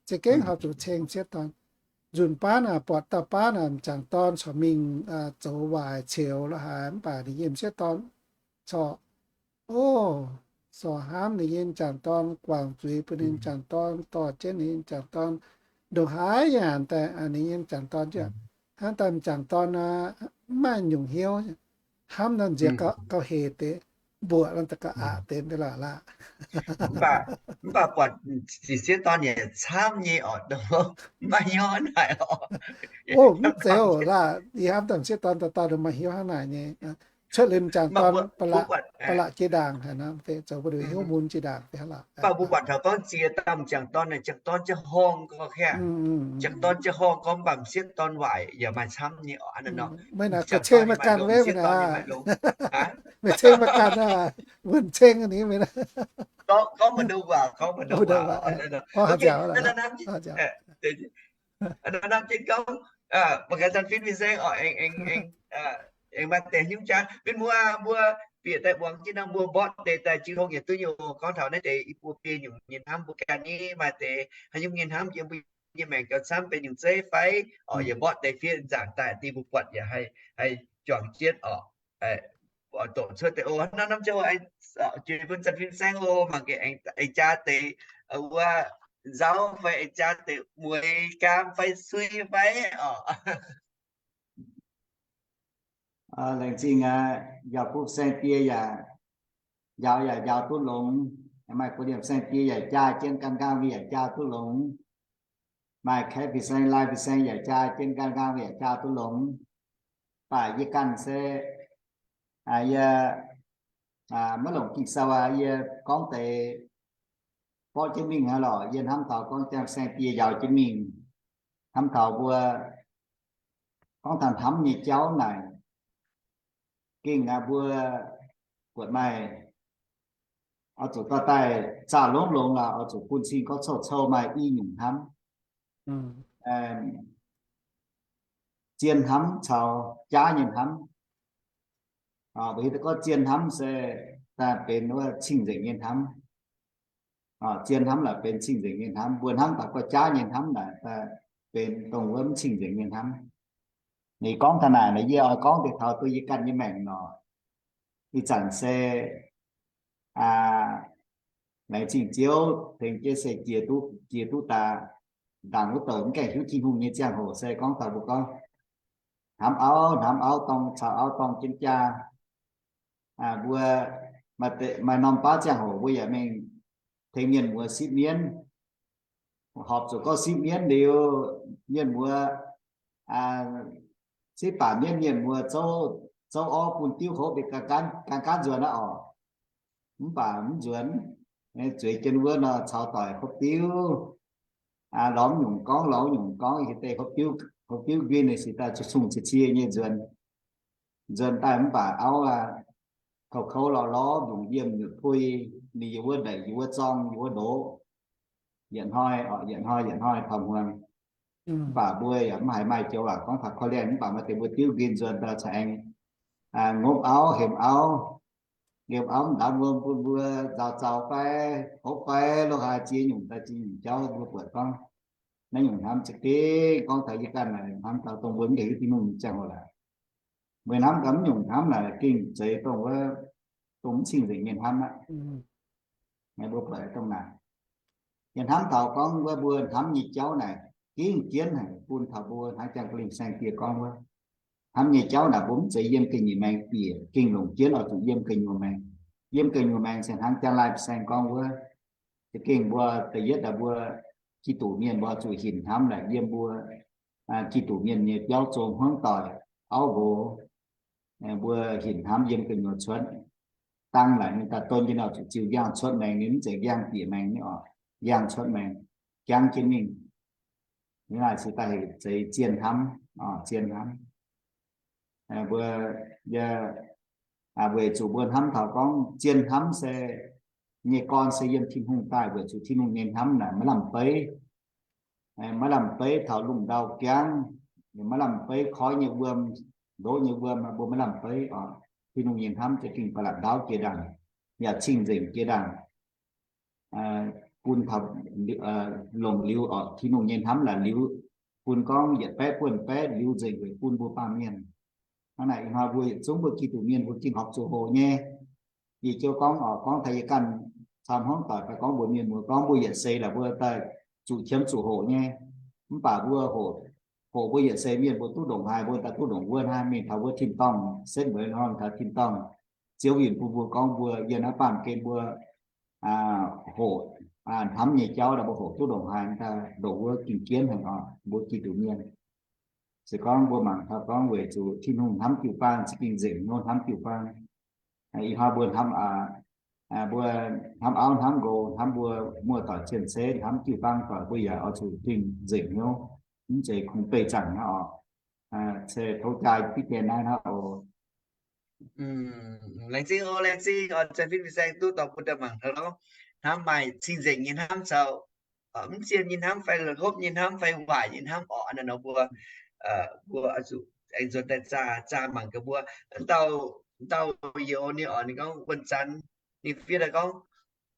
Za'gengh horpc zuqc ceng m'sieqv dorn. Nzunc baav naaic buatc dauh baav naaic m'jangc dorn corc mingh zoux waaic ceux la'haaix, mv baac ninh nyei m'sieqv dorn corc, o, corc hnamv ninh nyei m'jangc dorn, guangc zuiz bun ninh m'jangc dorn, dorh jienv ninh nyei m'jangc dorn, ndongc haaix yaac daaih ninh nyei m'jangc dorn jienv. Hnangv daaih m'jangc dorn mv maaih nyungc hnyouv, hnamv nor nziex gauh hec deix, mbuoqc nor daaih gauh aqc deix, mv baac laaix. Mv baac buatc m'sieqv dorn yaac camv nyei orqc, mv maaih hnyouv naaic orqc. O, mv zeiz oc laaix. Yie hnamv daaih m'sieqv dorn dauh dauh maaih hnyouv hnangv naaic nyei. Cuotv liuz m'jangc dorn ba'laqc jiex ndaangc haic nor, zoux mbuo hnyouv mun jiex ndaangc fai hnangv laaix. Mv baac mbuo buatc taux gorngv ziex dauh m'jangc dorn naaic, m'jangc dorn jienv horngh gorngv, m'jangc dorn jienv horngh gorngv, mv baac m'sieqv dorn waaic yaac maaih camv nyei orqc, hnangv nor. Meih naaic ga'ceng maaih ganh wuov, meih naaic. Meih ceng maaih ganh aqv, wuonh ceng ninh meih naaic. Gorngv, gorngv mbu'ndongx waac, gorngv mbu'ndongx waac. Hnamv jienv gorngv, mangc gaax Zanh Fin fin-saeng orqc, aengx maaih deix haaix nyungc jaax, mbuo, mbuo bieqc daaih muangx jienv nor, mbuo mborqv deix daaih jiu tong yietc duqv nyei oc. Gorngv taux naaiv deix i buo biei nyungc nyei hnamv, mbuo ganh nyei maaih deix haaix nyungc nyei hnamv yiem mbuo nyei maengc gauh camv benx nyungc zeiv fai orqc, yaac mborqv deix fiev nzaangc daaih, dingh mbuo buatc yaac haih, haih juangc jienv orqc. Oix doqc cuotv deix oc. Hnangv naaiv norm ziangh hoc, juix bun Zanh Fin fin-saeng oc, mangc gaax aengx jaa deix wuov nzauv fai aengx jaa deix mueiz gaam fai sui fai orqc. Laengz zingh aqv, njaaux bun fin-saeng die yaac njaaux, yaac njaaux duqv longx. Maaih buo liemh fin-saeng die yaac jaa jienv, gan nqaang mingh yaac jaa duqv longx. maaih kaeqv fin-saeng, lai fin-saeng yaac jaa jienv nqaang nqaang yaac jaa duqv longx. Mv baac yie ganh se, yie maiv longc Ging-Sou aqv, yie gorngv deix borqv jienv mingh hnangv lorqc. Yie hnamv taux gorngv jang saeng-dieh njaaux jienv mingh, hnamv taux mbuo gorngv taux hnamv nyei jauv naaic, gengh aqv mbuo buatc maaih oix zuqc dorh daaih zaah longx longx lorqc, oix zuqc bun cing gorngv cou-cou maaih i nyungc hnamv. Zien hnamv caux jaav nyei hnamv. Mbuo hiuv duqv gorngv zien hnamv se daaih benx wuov cing-nzengc nyei hnamv. Zien hnamv naaic benx cing-nzengc nyei hnamv. Mbuo hnamv daaih gorngv jaav nyei hnamv naaic daaih benx dongh wuov mv cing-nzengc nyei hnamv. Ninh gorngv taux naaic nor, yie oix gorngv deix taux duqv yie ganh nyei maengc nor, ih zanc se laengz zingh Ziouv tengx jienv se jiex duqv, jiex duqv daaih ndaangc wuov douc mv gaengh hiuv Tin-Hungh nyei ziangh hoc se gorngv taux mbuo gorngv hnamv auv, hnamv auv dorng caux auv dorng jienv jaa. Mbuo maaih norm baav ziangh hoc mbuo yaac mingh tengx mienh muoz sipv mienv. Horpc zuqc gorngv sipv mienv liuz, mienh muoz sipv baac mienv, mienh muoz zouv orv bun diuv hopv mingh gan gaanv nzuonx aqv orqc. Mv baac mv nzuonx, zueiz jienv wuov nor caux doic hopv diuv, lorz nyungc gorngv, lorz nyungc gorngv, hieh deix hopv diuv nquin ninh sic daaih zuqc cong cie-cie nyei nzuonx. Nzuonx daaih mv baac auv aa, kouv kouv lorz lorz, nyungc yiem nyutc puix, ninh yiem wuov ndeic, yiem wuov zorng, yiem wuov ndoqv, yietc hnoi orqc, yietc hnoi yietc hnoi taux hmuangx. Mv baac mbuo yaac mv haiz maaih joux waac gorngv taux korv-lienh, mv baac maaih deix mbuo diuv nquin nzuonx daaih caux aengx ngopv auv, hemx auv, hemx auv mv ndaamv wuom bun mbuo nzaaux zaux fai hopv fai lo haaix ziex nyungc daaih ziex nyungc jauv mbuo buatc gorngv naaiv nyungc hnamv za'gengh gorngv taux yie ganh naaic hnamv taux dongh mbuo mv gaengh hiuv Tin-Hungh nyei ziangh hoc laaix, mbuo hnamv gaax mv nyungc hnamv naaic gengh zeiz dongh wuov, dongh mv cing-nzengc nyei hnamv aqv. Mbuo buatc dongh naaic, yie hnamv taux gorngv wuov mbuo hnamv nyei jauv naaic gengh jienv haic bun taux mbuo hnangv jang Ging-Sou saeng-dieh gorngv wuov, hnamv nyei jauv naaic mbuo mv zeiz yiem ga'nyiec maengx bieqc, gengh longc jienv oix zuqc yiem gu'nyuoz maengx. Yiem gu'nyuoz maengx se hnangv jang lai saeng gorngv wuov, za'gengh mbuo da'yietv daaih mbuo Giduc mienh mbuo zuqc hinc hnamv naaic yiem mbuo Giduc mienh nyei biauv zong hmuangv doic auv nqox, mbuo hinc hnamv yiem gu'nyuoz cuotv. Dang naaic ninh daaih don jienv oix zuqc ziux njang cuotv maengx, ninh mv zeiz njang bieqc maengx nyei orqc, njang cuotv maengx, jangv jienv mingh. Ninh naaic se daaih heuc zeiz zien hnamv, zien hnamv. Mbuo, weic zuqc mbuo hnamv taux gorngv zien hnamv se nyei gorn se yiem Tin-Hungh daaih, weic zuqc Tin-Hungh nyei hnamv naaic maiv lamh beiv, maiv lamh beiv taux lungh ndau jangv, maiv lamh beiv koiv nyei wuom, ndoqv nyei wuom, mbuo maiv lamh beiv oc. Tin-Hungh nyei hnamv za'gengh ba'laqc ndaauv jiex ndaangc, yaac cing-nzengc jiex ndaangc, bun taux longc liuz oc. Tin-Hungh nyei hnamv laaic liuz, bun gorngv yietc baeqv buonv baeqv liuz nzengc weic bun mbuo baamh mienh. Hnangv naaic ih hnoi mbuo yietc zungv mbuo Giduc mienh mbuo gengh horpc zuqc hoqc nyei. Yie jienv gorngv oc, gorngv taux yie ganh caux hmuangv doic fai gorngv mbuox mienh muoz gorngv mbuo yietc seix laaix mbuo daaih zuqc qiemx zuqc hoqc nyei. Mv baac mbuo hoqc, hoqc mbuo yietc seix mienh mbuo duqv ndongc haaix mbuo daaih duqv ndongc wuov hnangv. Mingh taux wuov tin-dorngh setv mueiz hnoi taux tin-dorngh, Ziouv winh bun mbuo gorngv mbuo yiem naaiv baamh gen mbuo hoqc, hnamv nyei jauv daaih mbuo hoqc duqv ndongc haaix daaih ndongc wuov gengh jienv haic oc mbuo Giduc mienh. Se gorngv mbuo mangc taux gorngv weic zuqc Tin-Hungh hnamv jiu-baang za'gengh nzengc hnyouv hnamv jiu-baang. Ih hnoi mbuo hnamv, mbuo hnamv auv hnamv nqox, hnamv mbuo muoz-doic cien-ceqv, hnamv jiu-baang doic, mbuo yaac oix zuqc gengh nzengc hnyouv, mv zeiz kungx beih zaangc hnangv oc. Se tov jaa diqv dien naaiv hnangv oc. Laengz zingh oc, laengz zingh oc, Janx-Fin Fin-Saeng duqv dorh bun daaih mangc hnangv nor, hnamv maaih cing-nzengc nyei hnamv caux mv zien nyei hnamv fai hopv nyei hnamv fai waaic nyei hnamv oc. Hnangv naaiv nor mbuo, mbuo oix zuqc aengx nzuonx daaih zaah, zaah mangc gaax mbuo. Dauh, dauh youz ninh oc, ninh gorngv wuonh zanc ninh fiev daaih gorngv,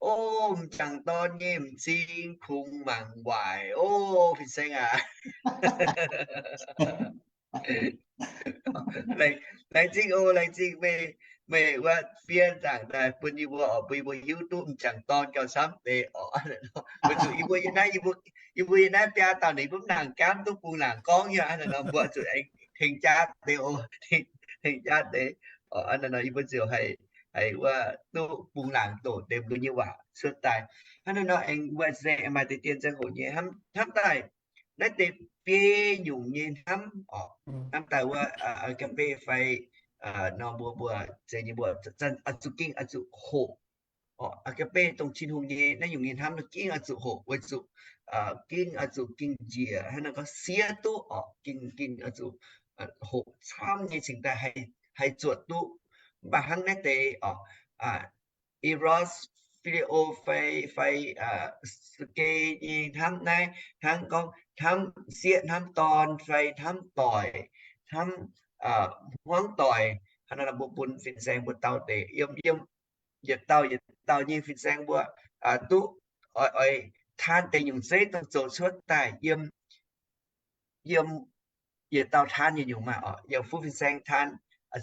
O, m'jangc dorn nyei m'zing kungx mangc waaic, o, Fin-Saeng aac. Laengz zingh oc, laengz zingh meih, meih wuov fiev nzaangc daaih bun yie mbuo oc, bun yie mbuo hiuv duqv m'jangc dorn gauh camv deix oc. Weic zuqc yie mbuo yiem naaiv, yie mbuo yiem naaiv biaa dauh ninh mbuo mv nangc gaamv duqv bungx laangc gorngv nyei aqv. Hnangv naaiv nor mbuo zuqc aengx tengx jaax deix oc, tengx jaax deix oc. Hnangv naaiv nor yie mbuo ziouc haih, haih wuov duqv bungx laangc doqc deix mbuo nyei waac cuotv daaih. Hnangv naaiv nor aengx mbuo se maaih deix dien ziangh hoc nyei hnamv daaih naaiv deix biei nyungc nyei hnamv orqc. Hnamv daaih wuov agape fai nor mbuo, mbuo zeiz nyei mbuo oix zuqc ging oix zuqc hoqc orqc. Agape dongh Tin-Hungh nyei naaiv nyungc nyei hnamv nor ging oix zuqc hoqc weic zuqc ging oix zuqc ging njiec hnangv naaiv gorngv siev duqv orqc, ging, ging oix zuqc hoqc camv nyei cingx daaih haih zuotc duqv. Mv baac hnangv naaiv deix orqc, eros, phileo fai, fai storge nyei hnamv naaiv hnangv gorngv hnamv sieqv hnamv dorn fai hnamv doic, hnamv hmuangv doic, hnangv naaiv mbuo bun fin-saeng mbuo dau deix yiem, yiem yietc dauh yietc dauh nyei fin-saeng mbuo duqv oix, oix taan deix nyungc zeiv dongh zoux cuotv daaih yiem, yiem yietc dauh taan nyei nyungc maah orqc. Yiem fuqv fin-saeng taan,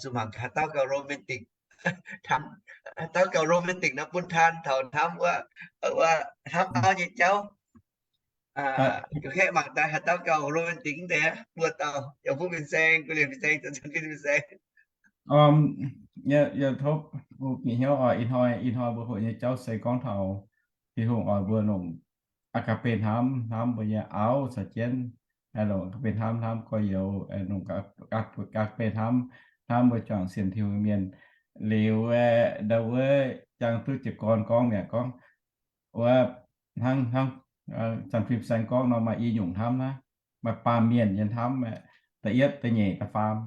zuqc mangc haaix dauh gauh romantic, haaix dauh gauh romantic nor bun taan taux hnamv wuov, wuov hnamv auv nyei jauv. Kaeqv mangc daaih haaix dauv gauh romantic deix, mbuo dauh yiem fuqv fin-saeng, gu'nyuoz fin-saeng, zanc fin-saeng. Yie tov bieqc hnyouv oc, ih hnoi, ih hnoi mbuo hoqc nyei jauv se gorngv taux Tin-Hungh oix mbuo longc agape hnamv, hnamv mbuo nyei auv caux jienv, longc agape hnamv, hnamv gorx-youz, longc agape hnamv, hnamv mbuo juangc sienx Tin-Hungh mienh. Liuz ndau wuov jangx duqv jiez gorn gorngv mi'aqv, gorngv wuov hnangv, hnangv zanc fin-saeng gorngv nor maaih i nyungc hnamv naaiv, maaih baamh mienh nyei hnamv, da'yietv, da'nyeic, da'faam,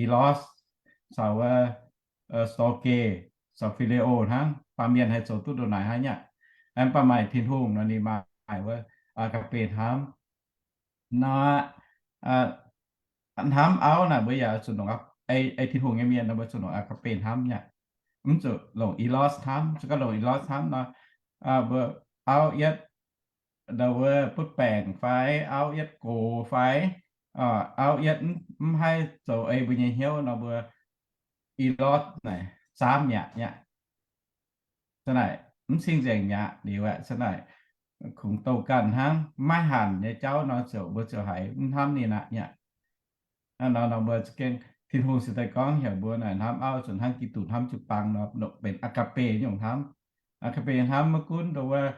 eros, caux wuov storge, caux phileo hnangv. Baamh mienh haih zoux duqv ndongc naaic hnangv nyei aqv. Mv baac maaih Tin-Hungh nor ninh maaih wuov agape hnamv. Nor hnamv auv naaic mbuo yaac zuqc longc, ei Tin-Hungh nyei mienh nor mbuo zuqc longc agape hnamv nyei aqv. Mv zuqc longc eros hnamv. Se gorngv longc eros hnamv nor, mbuo auv yietv ndau wuov butv baengc fai auv yietv gox fai auv yietv mv haih zoux ei mbuo nyei hnyouv nor mbuo eros naaic zaamv mi'aqv nyei aqv. Hnangv naaic mv cing-nzengc mi'aqv. Liuz aeqv, hnangv naaic kungx douh ganh hnangv, maiv hanc nyei jauv nor ziouc mbuo ziouc haiz mv hnamv ninh aqv nyei aqv. Hnangv nor nor mbuo za'gengh Tin-Hungh se daaih gorngv heuc mbuo naaic hnamv auv zuqc hnangv Giduc hnamv jiu-baang nor, benx agape nyungc hnamv. Agape hnamv maiv gunv ndau wuov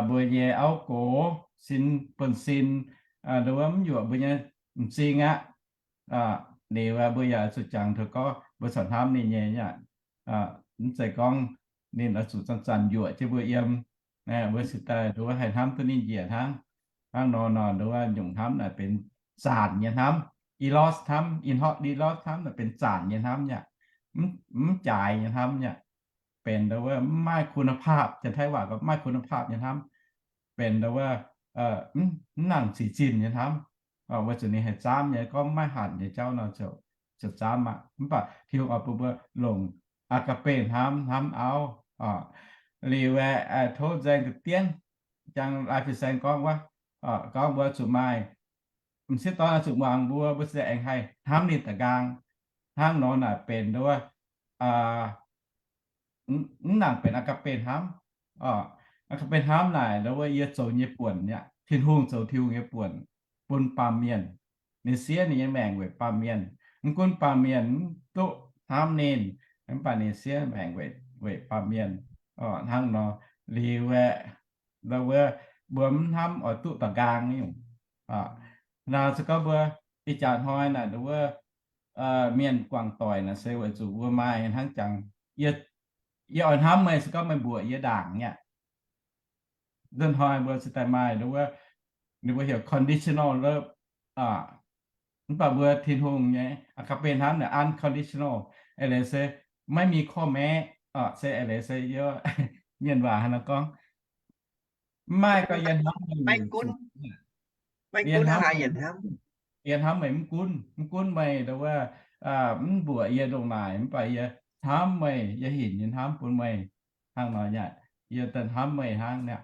mbuo nyei auv gox, sin, buonv-sin, ndau wuov mv yuoqc mbuo nyei m'zing aqv. Liuz mbuo yaac zuqc jangx taux gorngv mbuo corc hnamv ninh nyei aqv. Mv zeiz gorngv ninh oix zuqc zanc-zanc yuoqc jienv mbuo yiem. Mbuo se daaih ndau wuov haih hnamv duqv ninh njiec hnangv. Hnangv nor nor ndau wuov nyungc hnamv naaic benx zaanc nyei hnamv. Eros hnamv, eros hnamv naaic benx zaanc nyei hnamv nyei aqv. Mv jaaix nyei hnamv nyei aqv. Benx ndau wuov mv maaih คุณภาพ, Janx-Taiv waac gorngv mv maaih คุณภาพ nyei hnamv. Benx ndau wuov mv nangc zic zinh nyei hnamv. Weic zuqc ninh haih zaamv nyei, gorngv mv maaih hanc nyei jauv nor ziouc zaamv aqv. Mv baac Tin-Hungh oix bun mbuo longc agape hnamv, hnamv auv. Liuz aeqv, tov nzaeng ga'dienv, jangx lai fin-saeng gorngv wuov, gorngv mbuo zuqc maaih, m'sieqv dorn zuqc muangx mbuo, mbuo se aengx haih hnamv ninh da'nqaang. Hnangv nor naaic benx ndau wuov mv nangc benx agape hnamv. Agape hnamv naaic ndau wuov yie zoux nyei buonc nyei aqv. Tin-Hungh zoux Tin-Hungh nyei buonc bun baamh mienh. Ninh siev ninh nyei maengc weic baamh mienh. Mv gunv baamh mienh mv duqv hnamv ninh, mv baac ninh siev maengc weic baamh mienh. Hnangv nor, liuz aeqv, ndau wuov mbuo mv hnamv oix duqv da'nqaang nyungc. Naaic se gorngv mbuo ih jaax hnoi naaic ndau wuov mienh guangc doic naaic se weic zuqc mbuo maaih hnangv jangx, yie oix hnamv meih se gorngv meih mbuoqc yie ndaangc nyei aqv. Ndau hnoi mbuo se daaih maaih ndau wuov, ninh mbuo heuc conditional love. Mv baac mbuo Tin-Hungh nyei agape hnamv naaic unconditional, eix leiz se maiv maaih ข้อแม้, se eix leiz se yie mienh waac haaix nor gorngv, mv maaih gorngv yie hnamv meih, yie hnamv meih mv gunv, mv gunv meih ndau wuov mv mbuoqc yie ndongc naaic, mv baac yie hnamv meih, yie hinc nyei hnamv bun meih. Hnangv nor nyei, yie daaih hnamv meih hnangv naaic.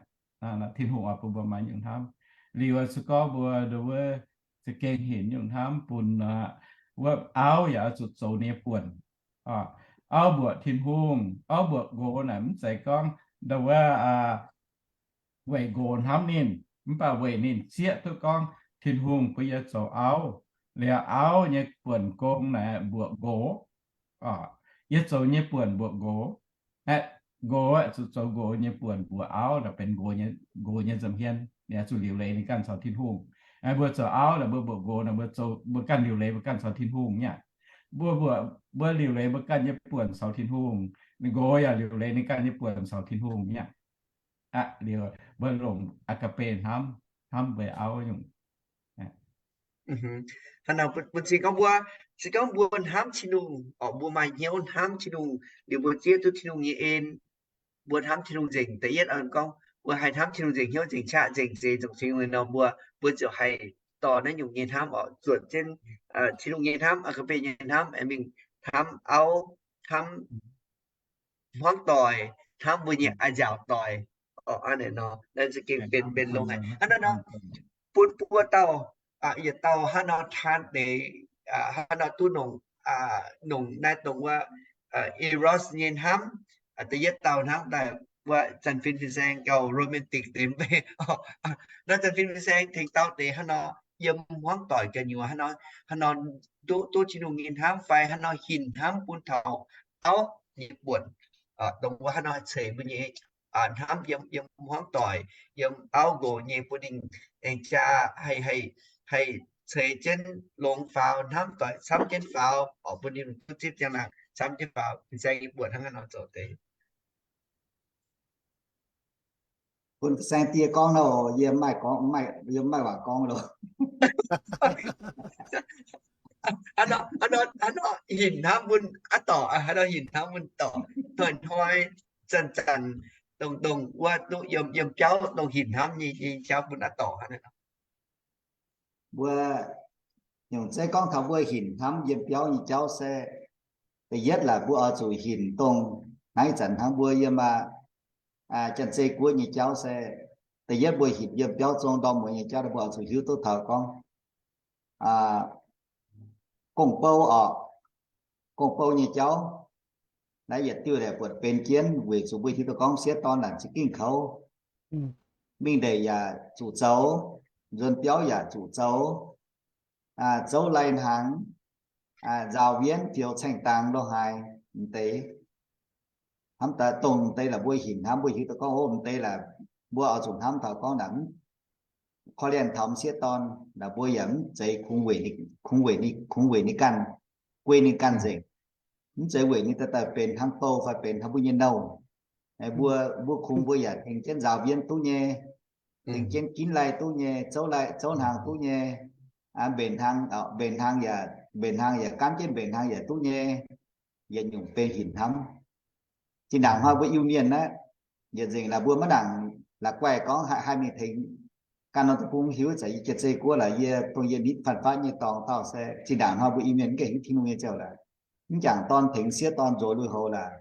Tin-Hungh oix bun mbuo maaih nyungc hnamv. Liuz se gorngv mbuo ndau wuov za'gengh hinc nyungc hnamv bun, wuov auv yaac oix zuqc zoux ninh nyei buonc. Auv mbuoqc Tin-Hungh, auv mbuoqc nqox naaic mv zeiz gorngv ndau wuov weic nqox hnamv ninh, mv baac weic ninh zieqv duqv gorngv Tin-Hungh bun yie zoux auv, liuz auv nyei buonc gong naaic mbuoqc nqox. Yie zoux nyei buonc mbuoqc nqox. Aeqv, nqox, zuqc zoux nqox nyei buonc mbuoqc auv, naaic benx nqox nyei, nqox nyei nza'hmien, ninh zuqc liuc leiz ninh ganh caux Tin-Hungh. Mbuo zoux auv naaic, mbuo mbuoqc nqox naaic, mbuo zoux, mbuo ganh liuc leiz mbuo ganh caux Tin-Hungh nyei aqv. Mbuo mbuoqc, mbuo liuc leiz mbuo ganh nyei buonc caux Tin-Hungh. Nqox yaac liuc leiz ninh ganh nyei buonc caux Tin-Hungh nyei aqv. Aqv, liuz mbuo longc agape hnamv, hnamv mbuo auv nyungc. Hnangv naaic bun, bun cing gorngv mbuo, cing gorngv mbuo hnamv Tin-Hungh, orqc, mbuo maaih hnyouv hnamv Tin-Hungh, liuz mbuo zieqv duqv Tin-Hungh nyei en, mbuo hnamv Tin-Hungh nzengc. Da'yietv gorngv mbuo haih hnamv Tin-Hungh nzengc hnyouv, nzengc qaqv, nzengc zeix, nzengc cing nyei nor, mbuo, mbuo ziouc haih dorh naaiv nyungc nyei hnamv orqc, zuotc jienv Tin-Hungh nyei hnamv, agape nyei hnamv, aengx mingh hnamv auv, hnamv hmuangv doic, hnamv mbuo nyei a'nziaauc doic. Orqc, hnangv naaic nor, naaiv za'gengh benx, benx longx haic. Hnangv naaiv nor, bun buo dauh, yietc dauh hnangv nor taan deix, hnangv nor duqv nongc, nongc naaiv dongh wuov eros nyei hnamv. Da'yietv dauh hnangv daaih wuov zanc fin fin-saeng gauh romantic deix mv bei. Naaiv zanc fin fin-saeng tengx dauh deix hnangv nor yiem hmuangv doic gu'nyuoz hnangv nor, hnangv nor duqv, duqv Tin-Hungh nyei hnamv fai hnangv nor hinc hnamv bun taux auv nyei buonc, dongh wuov hnangv nor ceix mbuo nyei hnamv yiem, yiem hmuangv doic, yiem auv nqox nyei, bun ninh aengx jaa haih, haih, haih ceix jienv longx faaux, hnamv doic camv jienv faaux, orqc, bun ninh duqv zipv ziangh laangc camv jienv faaux. Fin-saeng nyei buonc hnangv haaix nor zoux deix? Bun fin-saeng die gorngv nor, yie mv maaih gorngv, maaih, yie mv maaih waac gorngv loh. Hnangv nor, hnangv nor hinc hnamv bun aqv dorc, hnangv nor hinc hnamv bun dorc, hnoi-hnoi, zanc-zanc, dongh, dongh wuov duqv yiem, yiem biauv dongh hinc hnamv nyei, nyei jauv bun aqv dorc hnangv naaiv. Mbuo nyungc zeiv gorngv taux mbuo hinc hnamv yiem biauv nyei jauv se, da'yietv laaix mbuo oix zuqc hinc dongh naaiv zanc hnangv mbuo yiem aa, Janx-Zei Guoqv nyei jauv se, da'yietv mbuo hinc yiem biauv zong ndorm mueiz nyei jauv, mbuo oix zuqc hiuv duqv taux gorngv gong-bou orqc, gong-bou nyei jauv. Naaiv yietc diuh naaic buatc benx jienv weic zuqc mbuo hiuv duqv gorngv sieqv dorn naaic za'gengh kouv. Mingh ndeic yaac zuqc zoux, nzuonx biauv yaac zuqc zoux, zouv lai hnaangx, nzaaux wienv fioux caeng-dangx lo haaix m'deix. Hnamv daaih dongh m'deix laaix mbuo hinc hnamv, mbuo hiuv duqv gorngv, o, m'deix laaix mbuo oix zuqc hnamv taux gorngv naaic, korv-lienh taux m'sieqv dorn naaic, mbuo yaac mv zeiz kungx weic, kungx weic ninh, kungx weic ninh ganh, guei ninh ganh nzengc. Mv zeiz weic ninh daaih, daaih benx hnangv bou fai benx hnangv mbuo nyei nouh. Mbuo, mbuo kungx mbuo yaac tengx jienv nzaaux wienv duqv nyei, tengx jienv ginv lai duqv nyei, zouv lai, zouv hnaangx duqv nyei, mbenc hnaangx, mbenc hnaangx yaac, mbenc hnaangx yaac gaamv jienv mbenc hnaangx yaac duqv nyei, yietc nyungc benx hinc hnamv. Zinh ndaangc hnoi mbuo Iu-Mienh naaiv, yietc nzengc laaix mbuo maiv nangc la'guaih gorngv haih, haih mingh tengx ganh norm deic-bung hiuv, zanc yie Janx-Zei Guoqv laaix yie dongh yie nitv fanh fatv nyei dorngx dauh se, zinh ndaangc hnoi mbuo Iu-Mienh mv gaengh hiuv Tin-Hungh nyei ziouc laaix, mv jangc dorn tengx sieqv dorn nzox lui-houx laaix,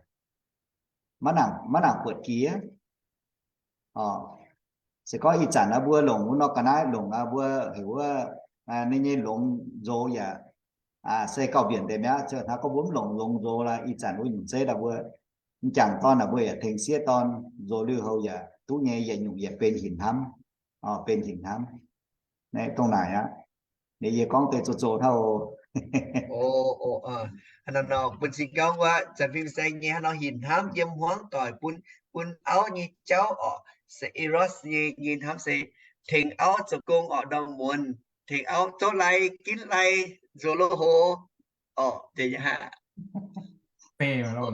maiv nangc, maiv nangc buatc jiex. Se gorngv ih zanc naaiv mbuo longc wuov nor ga'naaiv longc mbuo heuc wuov, ninh nyei longx nzox yaac se gauh mbienc deix mi'aqv. Ziouc hnangv gorngv mbuo mv longc longx nzox laaix, ih zanc wuov nyungc zeiv laaix mbuo, mv jangc dorn laaix mbuo yaac tengx sieqv dorn nzox lui-houx yaac duqv nyei, yietc nyungc yaac benx hinc hnamv, benx hinc hnamv. Naaiv dongh naaic aqv. Ninh yie gorngv deix zoux zoux hnangv oc. Hnangv nor bun cing gorngv wuov zanc fin-saeng nyei hnangv nor hinc hnamv yiem hmuangv doic bun, bun auv nyei jauv orqc, se eros nyei, nyei hnamv se tengx auv zoux gong orqc, ndorm muonz tengx auv zouv lai, ginv lai, nzox lui-houx orqc, deix hnangv. Hnangv nor,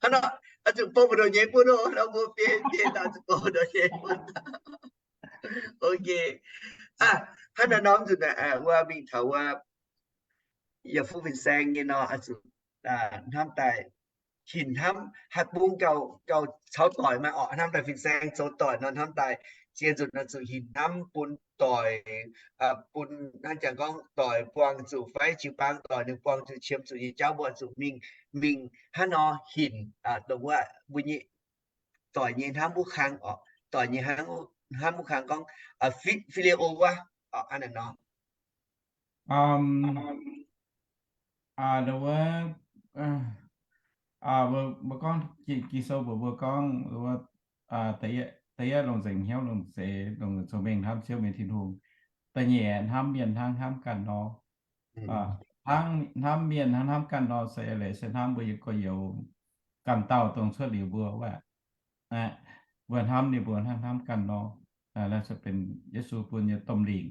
hnangv nor, zuqc bou mbu'ndongx nyei bun oc, nor mbuo biei, biei daaih zuqc bou mbu'ndongx nyei bun. Ok. Hnangv naaiv norm nzunc wuov mingh taux wuov yaac fu fin-saeng nyei nor, zuqc hnamv daaih hinc hnamv, haih bung gauh, gauh caux doic maaih orqc, hnamv daaih fin-saeng zoux doic nor, hnamv daaih ziex nzunc nor zuqc hinc hnamv bun doic, bun hnangv jangx gorngv doic buangh zuqc fai jiu-baang doic ninh buangh zuqc qiemx zuqc nyei jauv mbuo zuqc mingh, mingh hnangv nor hinc dongh wuov mbuo nyei doic nyei hnamv wuov kang orqc, doic nyei hnamv wuov kang gorngv fi-, filio wuov orqc, hnangv naaiv nor. Wuov, mbuo gorngv Ging-Sou mbuox mbuo gorngv, da'yietv longc nzengc hnyouv, longc zeix, longc cong-mengh hnamv Ziouv meih Tin-Hungh. Da'nyeic hnamv mienh hnangv hnamv ganh nor. hnangv hnamv mienh hnangv hnamv ganh nor se leiz se hnamv mbuo nyei gorx-youz ganh dauh dongh cuotv liuz mbuo wuov. Mbuo hnamv ninh mbuo hnangv hnamv ganh nor. Naaiv se benx Yesu bun nyei domh lingc.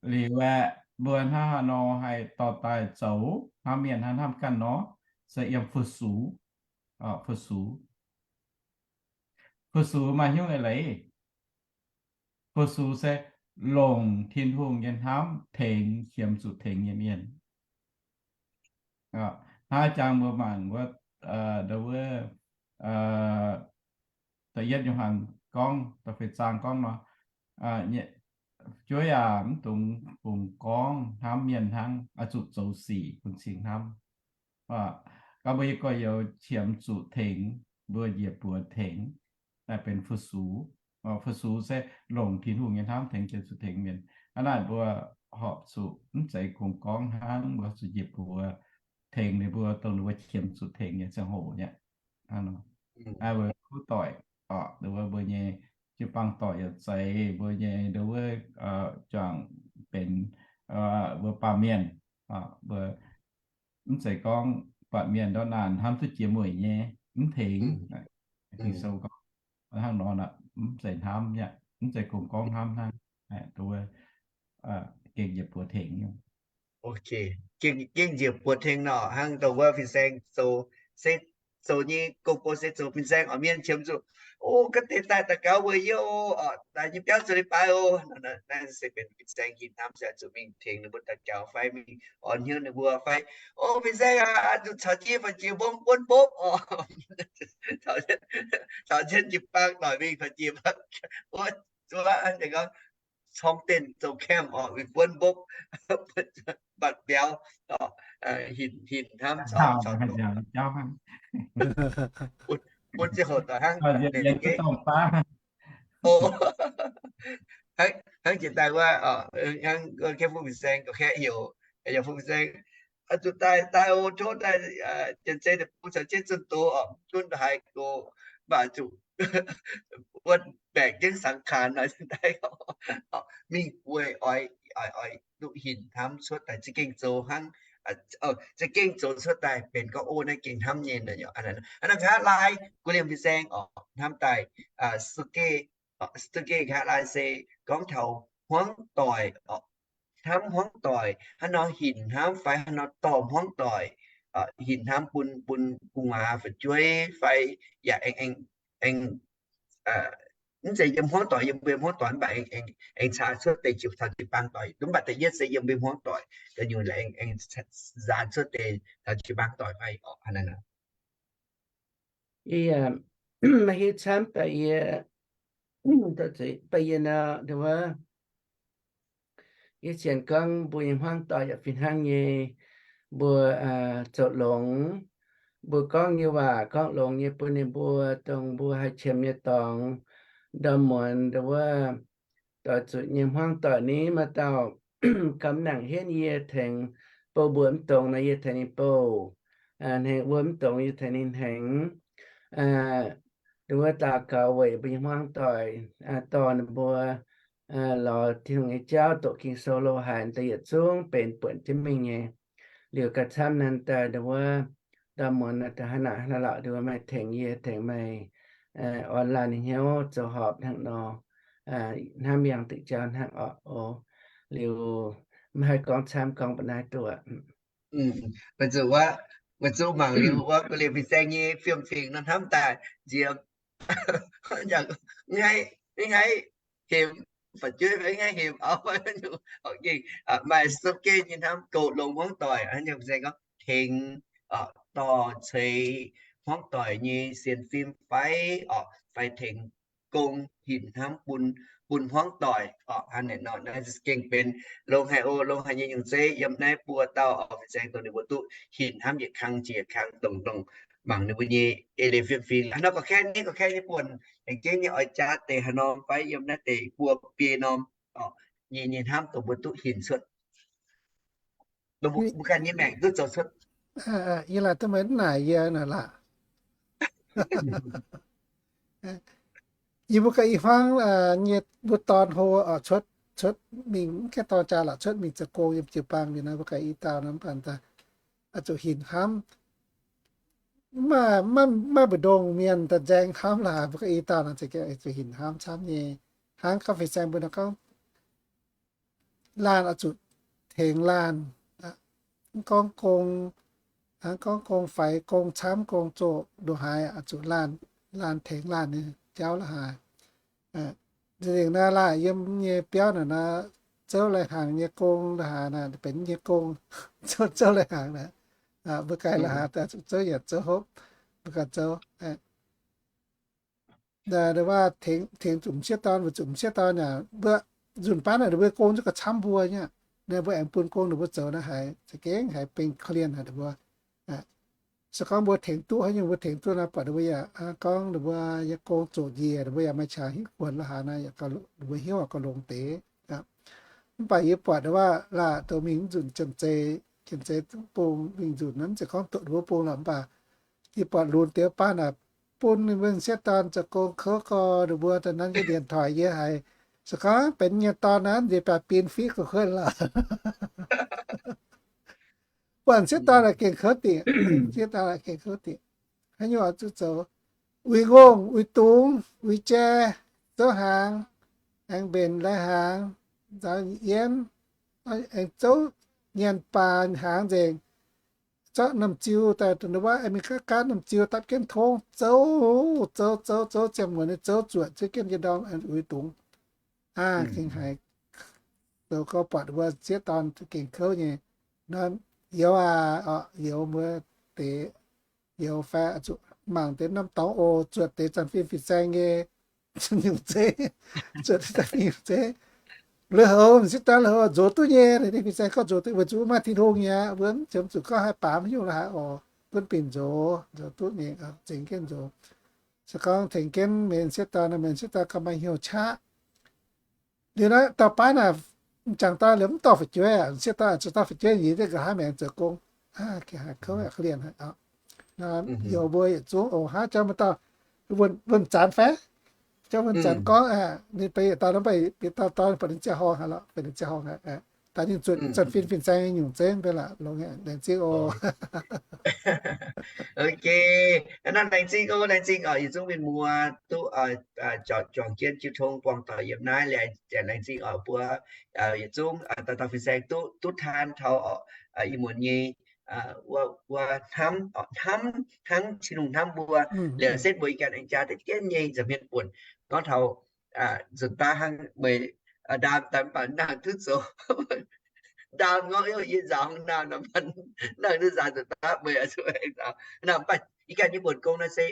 Liuz aeqv, mbuo hnangv haaix nor haih dorh daaih zoux hnamv mienh hnangv hnamv ganh nor, se yiem fu-sux. Fu-sux. Fu-sux maaih hnyouv eix leiz. Fu-sux se longc Tin-Hungh nyei hnamv tengx qiemx zuqc tengx nyei mienh. Hnangv jangx mbuo mangc wuov, ndo wuov, da'yietv Yo^han gorngv, da'feix zaang gorngv nor, fu'jueiv aac, mv dungx bungx gorngv hnamv mienh hnangv, oix zuqc zoux sic bun cing hnamv. Gauh mbuo nyei gorx-youz qiemx zuqc tengx, mbuo njiec buoz tengx, naaiv benx fu-sux. Fu-sux se longc Tin-Hungh nyei hnamv tengx qiemx zuqc tengx mienh. Hnangv naaic mbuo horpc zuqc mv zeiz kungx gorngv hnangv, mbuo zuqc njiec buoz tengx ninh mbuo, dongh ninh mbuo qiemx zuqc tengx nyei ziangh hoc nyei. Hnangv nor, mbuo kuv doic, mbuo nyei jiu-baang doic yaac zeiz, mbuo nyei ndo wuov juangc benx mbuo baamh mienh, mbuo mv zeiz gorngv buatc mienh ndortv naanc hnamv duqv jiex mueic nyei, mv tengx. Ging-Sou gorngv hnangv nor, mv zeiz hnamv, mv zeiz kungx gorngv hnamv hnangv, gengh njiec buoz tengx. Gengh njiec buoz tengx nor, hnangv dongh wuov fin-saeng zoux, se zoux nyei gong-bou se zoux fin-saeng oix mienh qiemx zuqc, o, ga'deix daaih daux gaux mbuo yie o, daaih nyei biauv zoux leiz-baaix o. Naaiv se benx fin-saeng hinc hnamv se zuqc mingh tengx ninh mbuo daux gaux fai mingh orn hnyouv ninh mbuo fai, o, fin-saeng aac, zuqc caux jienv fai jiex mbong buonv mbopv o, caux jienv jiu-baang doic mingh fai jiex, wuov, zuov gorngv corng dienh zoux camp oc, mingh buonv mbopv, mbatc mbiauz, hinc, hinc hnamv caux, caux bun ziangh hoc doic hnangv, hnangv jiex daaih wuov, hnangv Kepv Fu Fin-Saeng, Kepv Fu Fin-Saeng, zuqc daaih, daaih o, tov daaih, janx-zei deic-bung caux jienv zunh doz oc, mv gunv haaix go, mv baac zuqc wuov mbaeqc jienv saangx kaanx nor, mingh bueix oix, oix, oix duqv hinc hnamv cuotv daaih za'gengh zoux hnangv, za'gengh zoux cuotv daaih benx gorngv o, naaiv gengh hnamv nyei nor. Hnangv nqa'haav laai, guv liemh fin-saeng oc, hnamv daaih, suge, suge nqa'haav laai se gorngv taux hmuangv doic oc. Hnamv hmuangv doic, haaix nor hinc hnamv fai haaix nor dorh hmuangv doic, hinc hnamv bun, bun gu'nguaaz fu'jueiv fai yaac aengx, aengx, mv zeiz yiem hmuangv doic, yiem mbuo hmuangv doic mv baac aengx, aengx caux cuotv deix jiu, taux jiu-baang doic. Mv baac da'yietv se yiem mbuo hmuangv doic gu'nyuoz aengx, aengx nzaanx cuotv deix taux jiu-baang doic fai oc. Yie maiv hiuv camv, baac yie, baac yie nor, wuov, yie sienx gorngv mbuo nyei hmuangv doic yaac fih hnangv nyei. Mbuo zoux longx, mbuo gorngv nyei waac gorngv longx nyei bun ninh mbuo, dongh mbuo haih qiemx nyei dorngx, ndorm muonz ndo wuov, doix zuqc nyei hmuangv doic ni, maaih dauh gamh nangc henv yie tengx bouh mbuoqc mv dongz nor, yie tengx ninh bouh, hnengx wuom mv dongz yie tengx ninh hnengx. Ndo wuov daux gaux weic mbuo nyei hmuangv doic, dorh ninh mbuo lorz Tin-Hungh nyei jauv, doqc Ging-Sou lo haic, da'yietv zungv benx buonc jienv mingh nyei. Liuz gauh camv naaiv daaih ndo wuov, ndorm muonz hnangv naaic hnangv lorqc, ndo wuov maaih tengx yie, tengx meih online hnyouv zoux horpc hnangv nor, hnamv yangh diuc jauv hnangv oc. Liuz maiv haih gorngv camv, gorngv mbu'naaiv duqv. Weic zuqc, weic zuqc mangc liuz wuov gu'liemh fin-saeng nyei fiem-fingx nor hnamv daaih nziex, mv haih, mv haih hemx, fu'jueiv mv haih hemx auv, maaih sou-gen nyei hnamv goux longx hmuangv doic, fin-saeng gorngv tengx, dorh ceix hmuangv doic nyei sienx fim fai, fai tengx gong hinc hnamv bun, bun hmuangv doic oc. Hnangv naaic nor, naaiv gengh benx longx haic oc, longx haic nyei nyungc zeiv yiem naaiv buo dauh oc, fin-saeng dongh ninh mbuo duqv hinc hnamv yietc kang jiex kang dongh, dongh mangc ninh mbuo nyei eix leiz fiem-fingx. Haaix nor gorqv-kaeqv nyei, gorqv-kaeqv nyei buonc, aengx jienv nyei oix jaav deix haaix norm fai yiem naaiv deix buo biei norm oc, nyei, nyei hnamv dongh mbuo duqv hinc cuotv, dongh mbuo ganh nyei maengc duqv zoux cuotv. Yie laaic duqv meih naaic yie naaic laah. Yie mbuo ganh i hmuangv nyei mbuo dorn hlo oc cuotv. cuotv mingh, mv gaengh dorng jaa lorqc, cuotv mingh zoux gong yiem jiu-baang liuz nor, mbuo ganh i dauh nor mv baac oix zuqc hinc hnamv. Mv maaih, mv maaih mbu'ndongx mienh daaih nzaeng hnamv lorqc, mbuo ganh i dauh nor za'gengh oix zuqc hinc hnamv camv nyei. Hnangv gorngv fin-saeng mbuo nor gorngv, laanh oix zuqc tengx laanh, mv gorngv gong, hnangv gorngv gong faix, gong camv, gong zoqc, ndongc haaix oix zuqc laanh, laanh tengx laanh nyei jauv la'haaix. Za'gengh naaiv laanh yiem nyei biauv naaic nor, zouv lai-hnaangx nyei gong la'haaix naaic benx nyei gong, zouv, zouv lai-hnaangx naaic, mbuo ganh la'haaix zuqc zouv yietc zouv hopv, mbuo ganh zouv. Waac tengx zuqc m'sieqv dorn, weic zuqc m'sieqv dorn yaac mbuo nzunc baav naaic ninh mbuo gong zungv gauh camv mbuo nyei. Naaiv mbuo aengx bun gong ninh mbuo zoux naaiv haiz za'gengh haiz bengh korv-lienh haic ninh mbuo. Se gorngv mbuo tengx duqv haaix nyungc, mbuo tengx duqv naaiv buatc ninh mbuo yaac gorngv ninh mbuo nyei gong zoqc njiec, ninh mbuo yaac maaih qangx hingv kuonx la'haaix naaiv, ninh mbuo hnyouv gauh longx deix. Mv baac yie buatc waac laanh douz mingh mv nzunc janx-zei, janx-zei bung mingh nzunc naaiv, mv zeiz gorngv doqc ninh mbuo bung lorqc, mv baac yie buatc lunx deix baav naaic bun ninh mbuo m'sieqv dorn zoux gong kouv gorx, ninh mbuo daaih nanv jienv điện thoại yie haiz, se gorngv benx nyei dorn naaiv nziex biaac bin fiqv gu'kuotv lorqc. Buatc m'sieqv dorn la'gengh kouv dingc, m'sieqv dorn la'gengh kouv dingc. Haaix nyungc oix zuqc zoux, uix ngongh, uix dungz, uix jai, zouv hnaangx, aengx mbenc lai-hnaangx, nzaaux yienv, aengx zouv nyanc baac hnaangx nzengc, zorqv norm ziu daaih, wuov aengx mingh gaatv gaatv norm ziu dapv jienv tongv zouv, zouv, zouv, zouv ziangh muonz nyei zouv zuoqc zouv jienv njien-ndorm uix dungz. Aa, gengh haiz zoux gorx buatc mbuo m'sieqv dorn gengh kouv nyei. Nor, youz aac, youz mbuo deix, youz fai zuqc mangc deix norm dorngx oc, zuotc deix zanc fin fin-saeng nyei nyungc zeiv, zuotc deix zanc fin nyungc zeiv. Lui-houx m'sieqv dorn lui-houx nzox duqv nyei, fin-saeng gorngv nzox duqv, weic zuqc mv maaih Tin-Hungh nyei aqv, mbuo mv ziouc mv zuqc gorngv haih baamz haaix nyungc la'haaix oc, gunv binc nzox, nzox duqv nyei, zengx jienv nzox. Se gorngv tengx jienv mienh m'sieqv dorn, mienh m'sieqv dorn gauh maaih hnyouv qaqv. Liuz naaiv dauh baav naaic, m'jangc dorn liuz mv dorh fu'jueiv aqv, m'sieqv dorn zuqc dorh fu'jueiv nyiez jienv nqa'haav maengx zoux gong. Gengh haiz kouv aqv, korv-lienh haic. Youz mbuo yietc zungv oc, hnangv jauv mbuo dauh wuonh zanc fai, jauv wuonh zanc gorngv, ninh beiv yietc dauh nor, beiv yietc dauh dorn buatc ninh ziangh horngh haic lorqc, buatc ninh ziangh horngh haic. Daaih ninh zuotc zanc fin fin-saeng nyei nyungc zeiv mv bei lorqc, longx nyei, laengz zingh oc. Ok, naaiv laengz zingh oc, laengz zingh oc, yietc zungv mienh muoz duqv juangc jienv jiu tong buangh doic yiem naaiv, laengz zingh oc mbuo yietc zungv dauh dauh fin-saeng duqv, duqv taan taux oc, ih muonz nyei wuov hnamv, hnamv, hnangv Tin-Hungh hnamv mbuo. Liuz setv mbuo ih ganh aengx jaa deix jienv nyei nza'hmien buonc gorngv taux nzunc baav hnangv meih ndaam daaih mv baac nangh duqv zoux. Ndaam ngorc yie nzaaux haaix nor, nangh duqv nzaaux nzunc baav meih zuqc nzaaux. Naaiv mv baac ih ganh nyei buonc gong naaiv se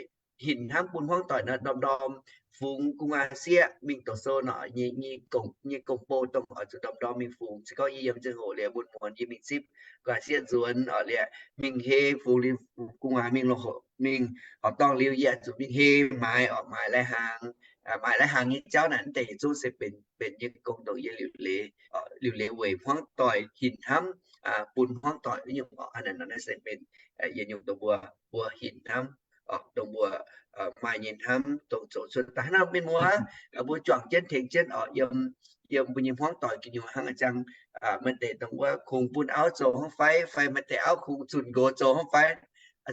hinc hnamv bun hmuangv doic nor, ndorm ndorm fungx gu'nguaaz sieqv mingh doqc sou nor, nyei gong-bou dongh oix zuqc ndorm ndorm mingh fungx. Se gorngv yie yiem ziangh hoc liuz muonz muonz yie mingh zipv gu'nguaaz sieqv nzuonx oc, liuz mingh hei fungx liuz gu'nguaaz mingh longc hoc mingh horqc dorngh liuz yie zuqc mingh hei maaiz oc, maaiz lai-hnaangx. Maaiz lai-hnaangx nyei jauv naaic mv deix yietc zungv se benx, benx nyei gong dongh yie liuc leiz, liuc leiz weic hmuangv doic hinc hnamv bun hmuangv doic nyungc oc. Naaiv se benx yietc nyungc dongh mbuo, mbuo hinc hnamv, dongh mbuo maaih nyei hnamv dongh zoux cuotv daaih hnangv naaiv mienh muoz, mbuo juangc jienv tengx jienv oc, yiem, yiem mbuo nyei hmuangv doic gu'nyuoz hnangv a'jang maaih deix dongh wuov kungx bun auv zoux hnangv fai, fai maaih deix auv kungx zunh nqox zoux hnangv fai,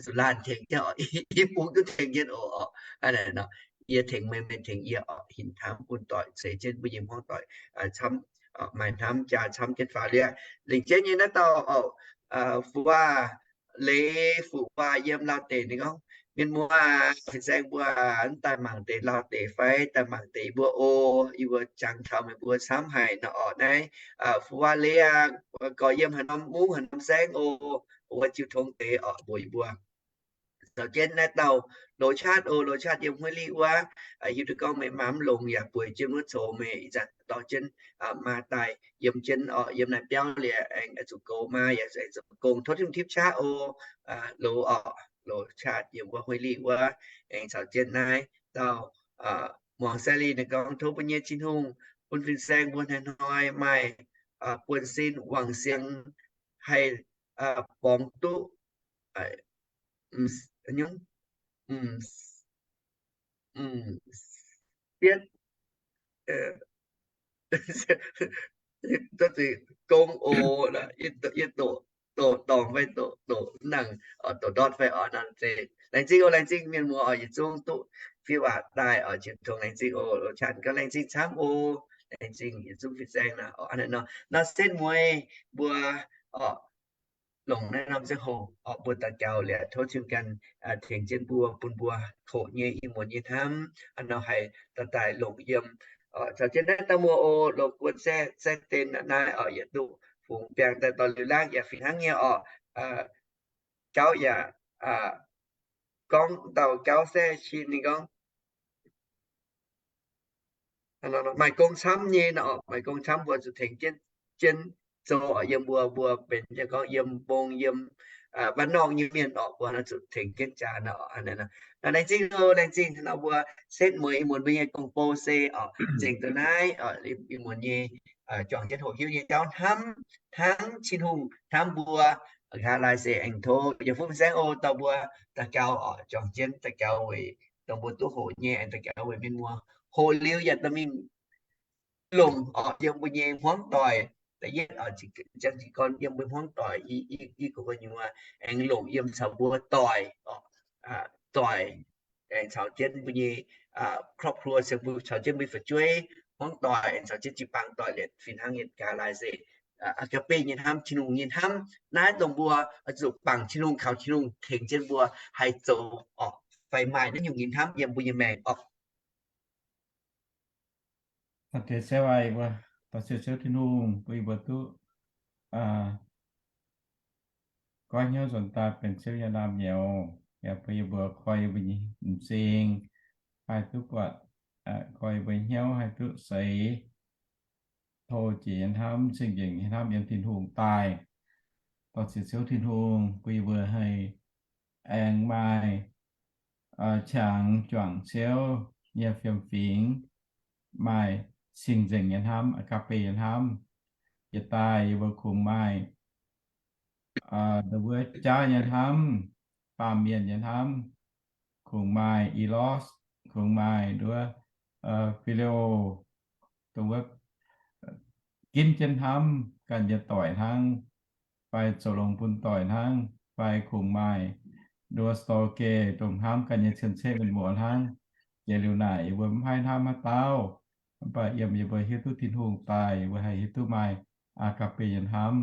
zuqc laanh tengx jienv oc, i bung duqv tengx jienv oc. Yie tengx meih, meih tengx yie oc, hinc hnamv bun doic ceix jienv mbuo nyei hmuangv doic camv, maaih hnamv jaa camv jienv faaux liuz. Lengc jienv nyei naaiv dauh oc, Fu Waac, Leiz Fu Waac yiem Laauv deic ninh gorngv, mienh muoz, fin-saeng mbuo mv daaih mangc deix Laauv deic fai, daaih mangc deix mbuo oc. Yie mbuo jangx taux meih mbuo camv haic nor oc. Naaiv Fu Waac Leiz aqv, gorx yiem haaix norm mungv haaix norm saengv oc, wuov jiu tong deix oc, mbuox yie mbuo caux jienv naaiv dauh Loz Chaatv oc. Loz Chaatv yiem Hueiv Liqv wuov, hiuv duqv gorngv meih maa mv longx yaac bueix jienv wuov coux meih ih zanc dorh jienv maa daaih yiem jienv oc. Yiem naaiv biauv liuz aengx zuqc goux maa yaac zuqc aengx zoux gong. Tov Tin-Hungh tipv qaqv oc. Loz oc, Loz Chaatv yiem wuov Hueiv Liqv wuov, aengx caux jienv naaiv dauh Muangx Sai Lih ninh gorngv, tov mbuo nyei Tin-Hungh bun fin-saeng mbuo hnoi-hnoi maaih buonv-sin wangc siang haih borngz duqv, nyungc, sietv, Duqv zuqc gong oc, yie doqc, doqc dorngc fai doqc, doqc nangc, doqc ndortv fai oc. Nor se laengz zingh oc, laengz zingh mienh muoz oc, yietc zungv duqv fiev waac daaih oc, qiex tongx laengz zingh oc. Loz-caan gauh laengz zingh camv oc, laengz zingh yietc zungv fin-saeng nor. Nor setv mueiz mbuo oc, longc naaiv norm ziangh hoc oc, mbuo daux gaux liuz tov Tin-Hungh ganh tengx jienv mbuo, bun mbuo hoqc nyei, ih muonz nyei hnamv nor haih daaih longc yiem caux jienv naaiv dauh muoz oc, longc guon se, se den naaiv oc, yietc duqv fungx biangh daaih dorh liuz laangv yaac fih hnangv nyei oc. Gauv yaac gorngv dauh gauv se cin ninh gorngv maaih gong camv nyei nor, maaih gong camv mbuo zuqc tengx jienv, jienv zoux oc, yiem mbuo, mbuo benx jienv gorngv yiem mbong yiem wav norngh nyei mienh oc, mbuo zuqc tengx jienv jaax nor. Laengz zingh oc, laengz zingh nor mbuo setv mueiz ih muonz mbuo nyei gong-bou se oc, nzengc duqv naaiv oc, ih muonz nyei juangc jienv hoqc hiuv nyei jauv hnamv, hnamv Tin-Hungh, hnamv mbuo nqa'haav laai se aengx tov yietc fuqv fin-saeng oc, dorh mbuo daux gaux oc, juangc jienv daux gaux weic dongh mbuo duqv hoqc nyei, aengx daux gaux weic mienh muoz hoqc liuz yaac dorh mingh longc oc, yiem mbuo nyei hmuangv doic. Da'yietv oc, ziangh jiez gorn yiem mbuo hmuangv doic, i, i, i gu'nyuoz aengx longc yiem caux mbuo doic oc, doic aengx caux jienv mbuo nyei ครอบครัว se mbuo caux jienv mbuo nyei fu'jueiv, hmuangv doic aengx caux jienv jiu-baang doic liuz fih hnangv nyei nqa'haav laai se agape nyei hnamv, Tin-Hungh nyei hnamv. Naaiv dongh mbuo zuqc bangc Tin-Hungh, kaux Tin-Hungh tengx jienv mbuo haih zoux oc, fai maaih naaiv nyungc nyei hnamv yiem mbuo nyei maengc oc. Deix Ziouv aac, mbuo dorh siou Ziouv Tin-Hungh bun yie mbuo duqv goiv hnyouv nzuonx daaih benx Ziouv nyei naamh nyouz, yaac bun yie mbuo koi yie mbuo nyei m'zing haih duqv buatc, koi yie mbuo hnyouv haih duqv seix, tov jiex nyei hnamv, cing-nzengc nyei hnamv yiem Tin-Hungh daaih. Dorh siou Ziouv Tin-Hungh bun yie mbuo haih aengx maaih qangx juangc Ziouv nyei fiem-fingx, maaih cing-nzengc nyei hnamv, agape nyei hnamv. Yietc daaih yie mbuo kungx maaih nduov jaav nyei hnamv, baamh mienh nyei hnamv, kungx maaih eros, kungx maaih nduov phileo, dongh wuov ginv jienv hnamv ganh nyei doic hnangv, fai zoux longx bun doic hnangv, fai kungx maaih nduov storge, dongh hnamv ganh nyei cien-ceqv mienh muoz hnangv. Jiex liuz naaic yie mbuo mv haih hnamv haaix dauh, mv baac yiem yie mbuo hiuv duqv Tin-Hungh daaih, yie mbuo haih hiuv duqv maaih agape nyei hnamv,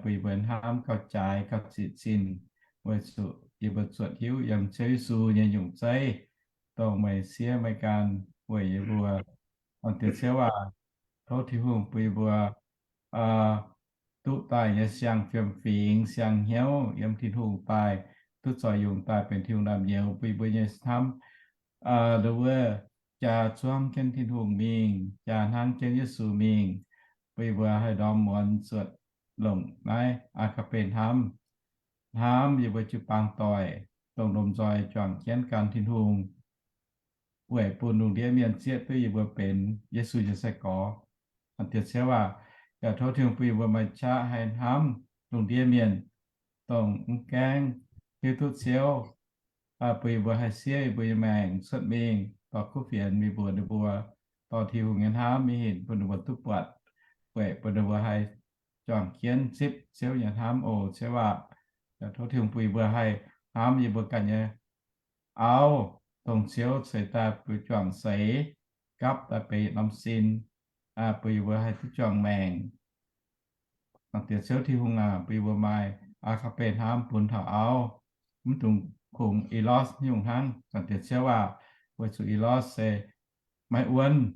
bun yie mbuo hnamv gauh jaaix gauh ziqc zinh, weic zuqc yie mbuo zuotc hiuv yiem Ziouv Yesu nyei nyungc zeiv, dongh meih siev meih gan weic yie mbuo. Diex Ziouv aac, tov Tin-Hungh bun yie mbuo duqv daaih nyei siang fiem-fingx, siang hnyouv yiem Tin-Hungh daaih, duqv zoux yungz daaih benx Tin-Hungh naamh nyouz, bun yie mbuo nyei hnamv nduov jaa zuangv jienv Tin-Hungh mingh, jaa hnangv jienv Yesu mingh, bun yie mbuo haih ndorm muonz zuotc longc naaiv agape hnamv. Hnamv yie mbuo jiu-baang doic, dongh lomh nzoih juangc jienv gan Tin-Hungh, weic bun lungh ndiev mienh zieqv duqv yie mbuo benx Yesu nyei sai-gorx. Diex Ziouv aac, yaac tov Tin-Hungh bun yie mbuo maaih qaqv haih hnamv lungh ndiev mienh, dongh mv gaengh hiuv duqv Ziouv, bun yie mbuo haih siev yie mbuo nyei maengc cuotv mingh dorh kuv fienx mingh mbuox ninh mbuo, dorh Tin-Hungh nyei hnamv mingh hinc bun ninh mbuo duqv buatc, weic bun ninh mbuo haih juangc jienv zipv Ziouv nyei hnamv oc Ziouv aac. Yaac tov Tin-Hungh bun yie mbuo haih hnamv yie mbuo ganh nyei auv, dongh Ziouv ceix daaih bun juangc seix, gapv daaih benx yietc norm sin, bun yie mbuo haih duqv juangc maengc. Diex Ziouv Tin-Hungh aac, bun yie mbuo maaih agape hnamv bun taux auv, mv dungx kungx eros nyungc hnangv. Diex Ziouv aac, weic zuqc eros se maiv wuonv,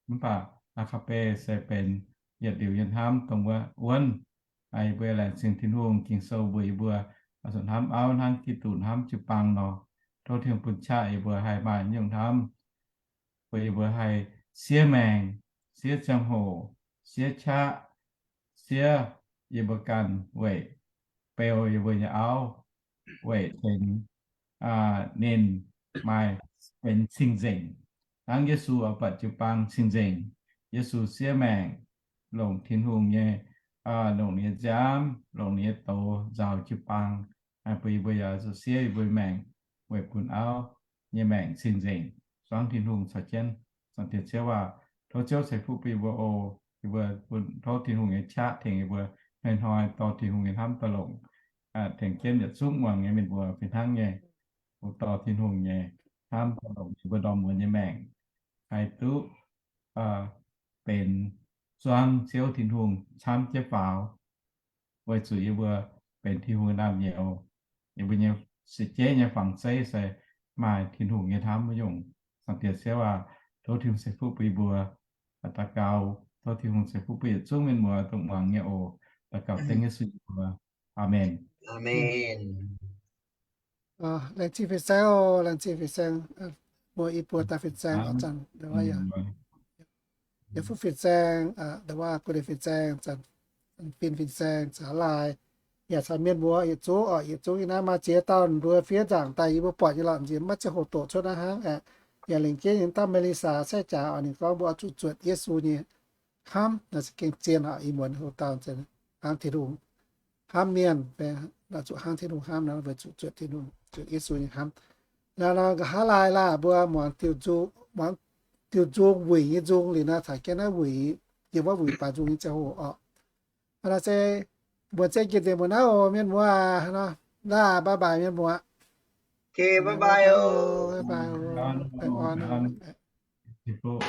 mv baac agape se benx yietc liuz nyei hnamv dongh wuov wuonv. Yie mbuo laengz zingh Tin-Hungh Ging-Sou mbuox yie mbuo, zuqc hnamv auv hnangv Giduc hnamv jiu-baang nor. Tov Tin-Hungh bun qaqv yie mbuo haih maaih nyungc hnamv, bun yie mbuo haih siev maengc, siev ziangh hoc, siev qaqv, siev yie mbuo ganh weic beu yie mbuo nyei auv, weic tengx ninh maaih benx cing-nzengc, hnangv Yesu oix buatc jiu-baang cing-nzengc. Yesu siev maengc longc Tin-Hungh nyei, longc ninh nyei nziaamv, longc ninh nyei doz nzaaux jiu-baang. Bun yie mbuo yaac zuqc siev yie mbuo maengc weic bun auv nyei maengc cing-nzengc, zuangv Tin-Hungh caux jienv. Diex Ziouv aac, Tov Ziouv ceix fuqv bun yie mbuo oc. Yie mbuo bun tov Tin-Hungh nyei qaqv tengx yie mbuo hnoi-hnoi dorh Tin-Hungh nyei hnamv daaih longc, tengx jienv yietc zungv muangx nyei mienh mbuo fih hnangv nyei. Bun dorh Tin-Hungh nyei hnamv daaih longc yie mbuo ndorm muonz nyei maengc, haih duqv benx zuangv Ziouv Tin-Hungh camv jienv faaux. Weic zuqc yie mbuo benx Tin-Hungh nyei naamh nyouz, yie mbuo nyei seix jeiv nyei fangx zeiv se maaih Tin-Hungh nyei hnamv wuov nyungc. Zaangc Diex Ziouv aac, tov Tin-Hungh ceix fuqv bun yie mbuo. Daux gaux tov Tin-Hungh ceix fuqv bun yietc zungv mienh muoz dongh muangx nyei oc. Daux gaux dengv Yesu nyei mbuox. Aamen. Aamen. Laengz zingh fin-saeng oc, laengz zingh fin-saeng, muoz i buo daaih fin-saeng oc, zanc yaac fuqv fin-saeng, ndo wuov guv deix fin-saeng, zanc fin fin-saeng caux laaih, yaac caux mienh mbuo yietc zungv oc, yietc zungv yie naaiv maaih ziex dauh mbuo fiev nzaangc daaih yie mbuo buatc nyei lorqc, nziex maiv ziangh hoc doqc cuotv naaiv hnangv aeqv. Yaac lengc jeiv ninh dauh Melissa cai jaax oc, ninh gorngv mbuo oix zuqc zuotc Yesu nyei hnamv, naaiv se gengh zien oc. Ih muonz hoc dauh hnangv Tin-Hungh hnamv mienh, zuqc hnangv Tin-Hungh hnamv nor, weic zuqc zuotc Tin-Hungh, zuotc Yesu nyei hnamv. Naaiv nor nqa'haav laai laah, mbuo muangx diuh nzung, muangx diuh nzung wuic nyei nzung liuz nor, caux jienv naaiv wuic, yiem wuov wuic baaux nzung nyei ziangh hoc oc. Naaiv se mbuo za'gengh deix mbuo naaiv oc, mienh muoz aac, laah, bye bye mienh muoz. Bye bye oc, bye bye oc.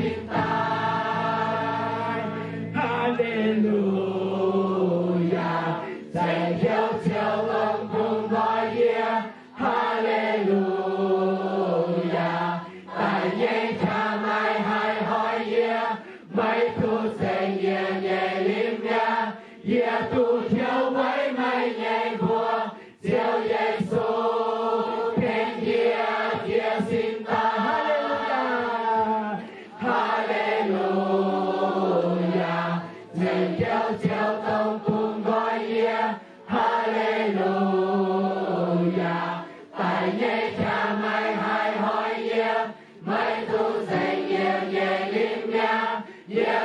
sin daaih. Haa^le^lu^yaa, nzengc hnyouv Ziouv dongh bungx nqoi yie. Haa^le^lu^yaa, da'nyeic qaqv maiv haih hnoi yie, maiv duqv zengc yie nyei limc mi'aqv. Yie duqv hnyouv weic meih nyei mbuox, Ziouv Yesu, tengx yie jiex sin daaih. Haa^le^lu^yaa. Haa^le^lu^yaa, nzengc hnyouv Ziouv dongh bungx nqoi yie. Haa^le^lu^yaa, da'nyeic qaqv maiv haih hnoi yie, maiv duqv zengc yie nyei limc mi'aqv. Yie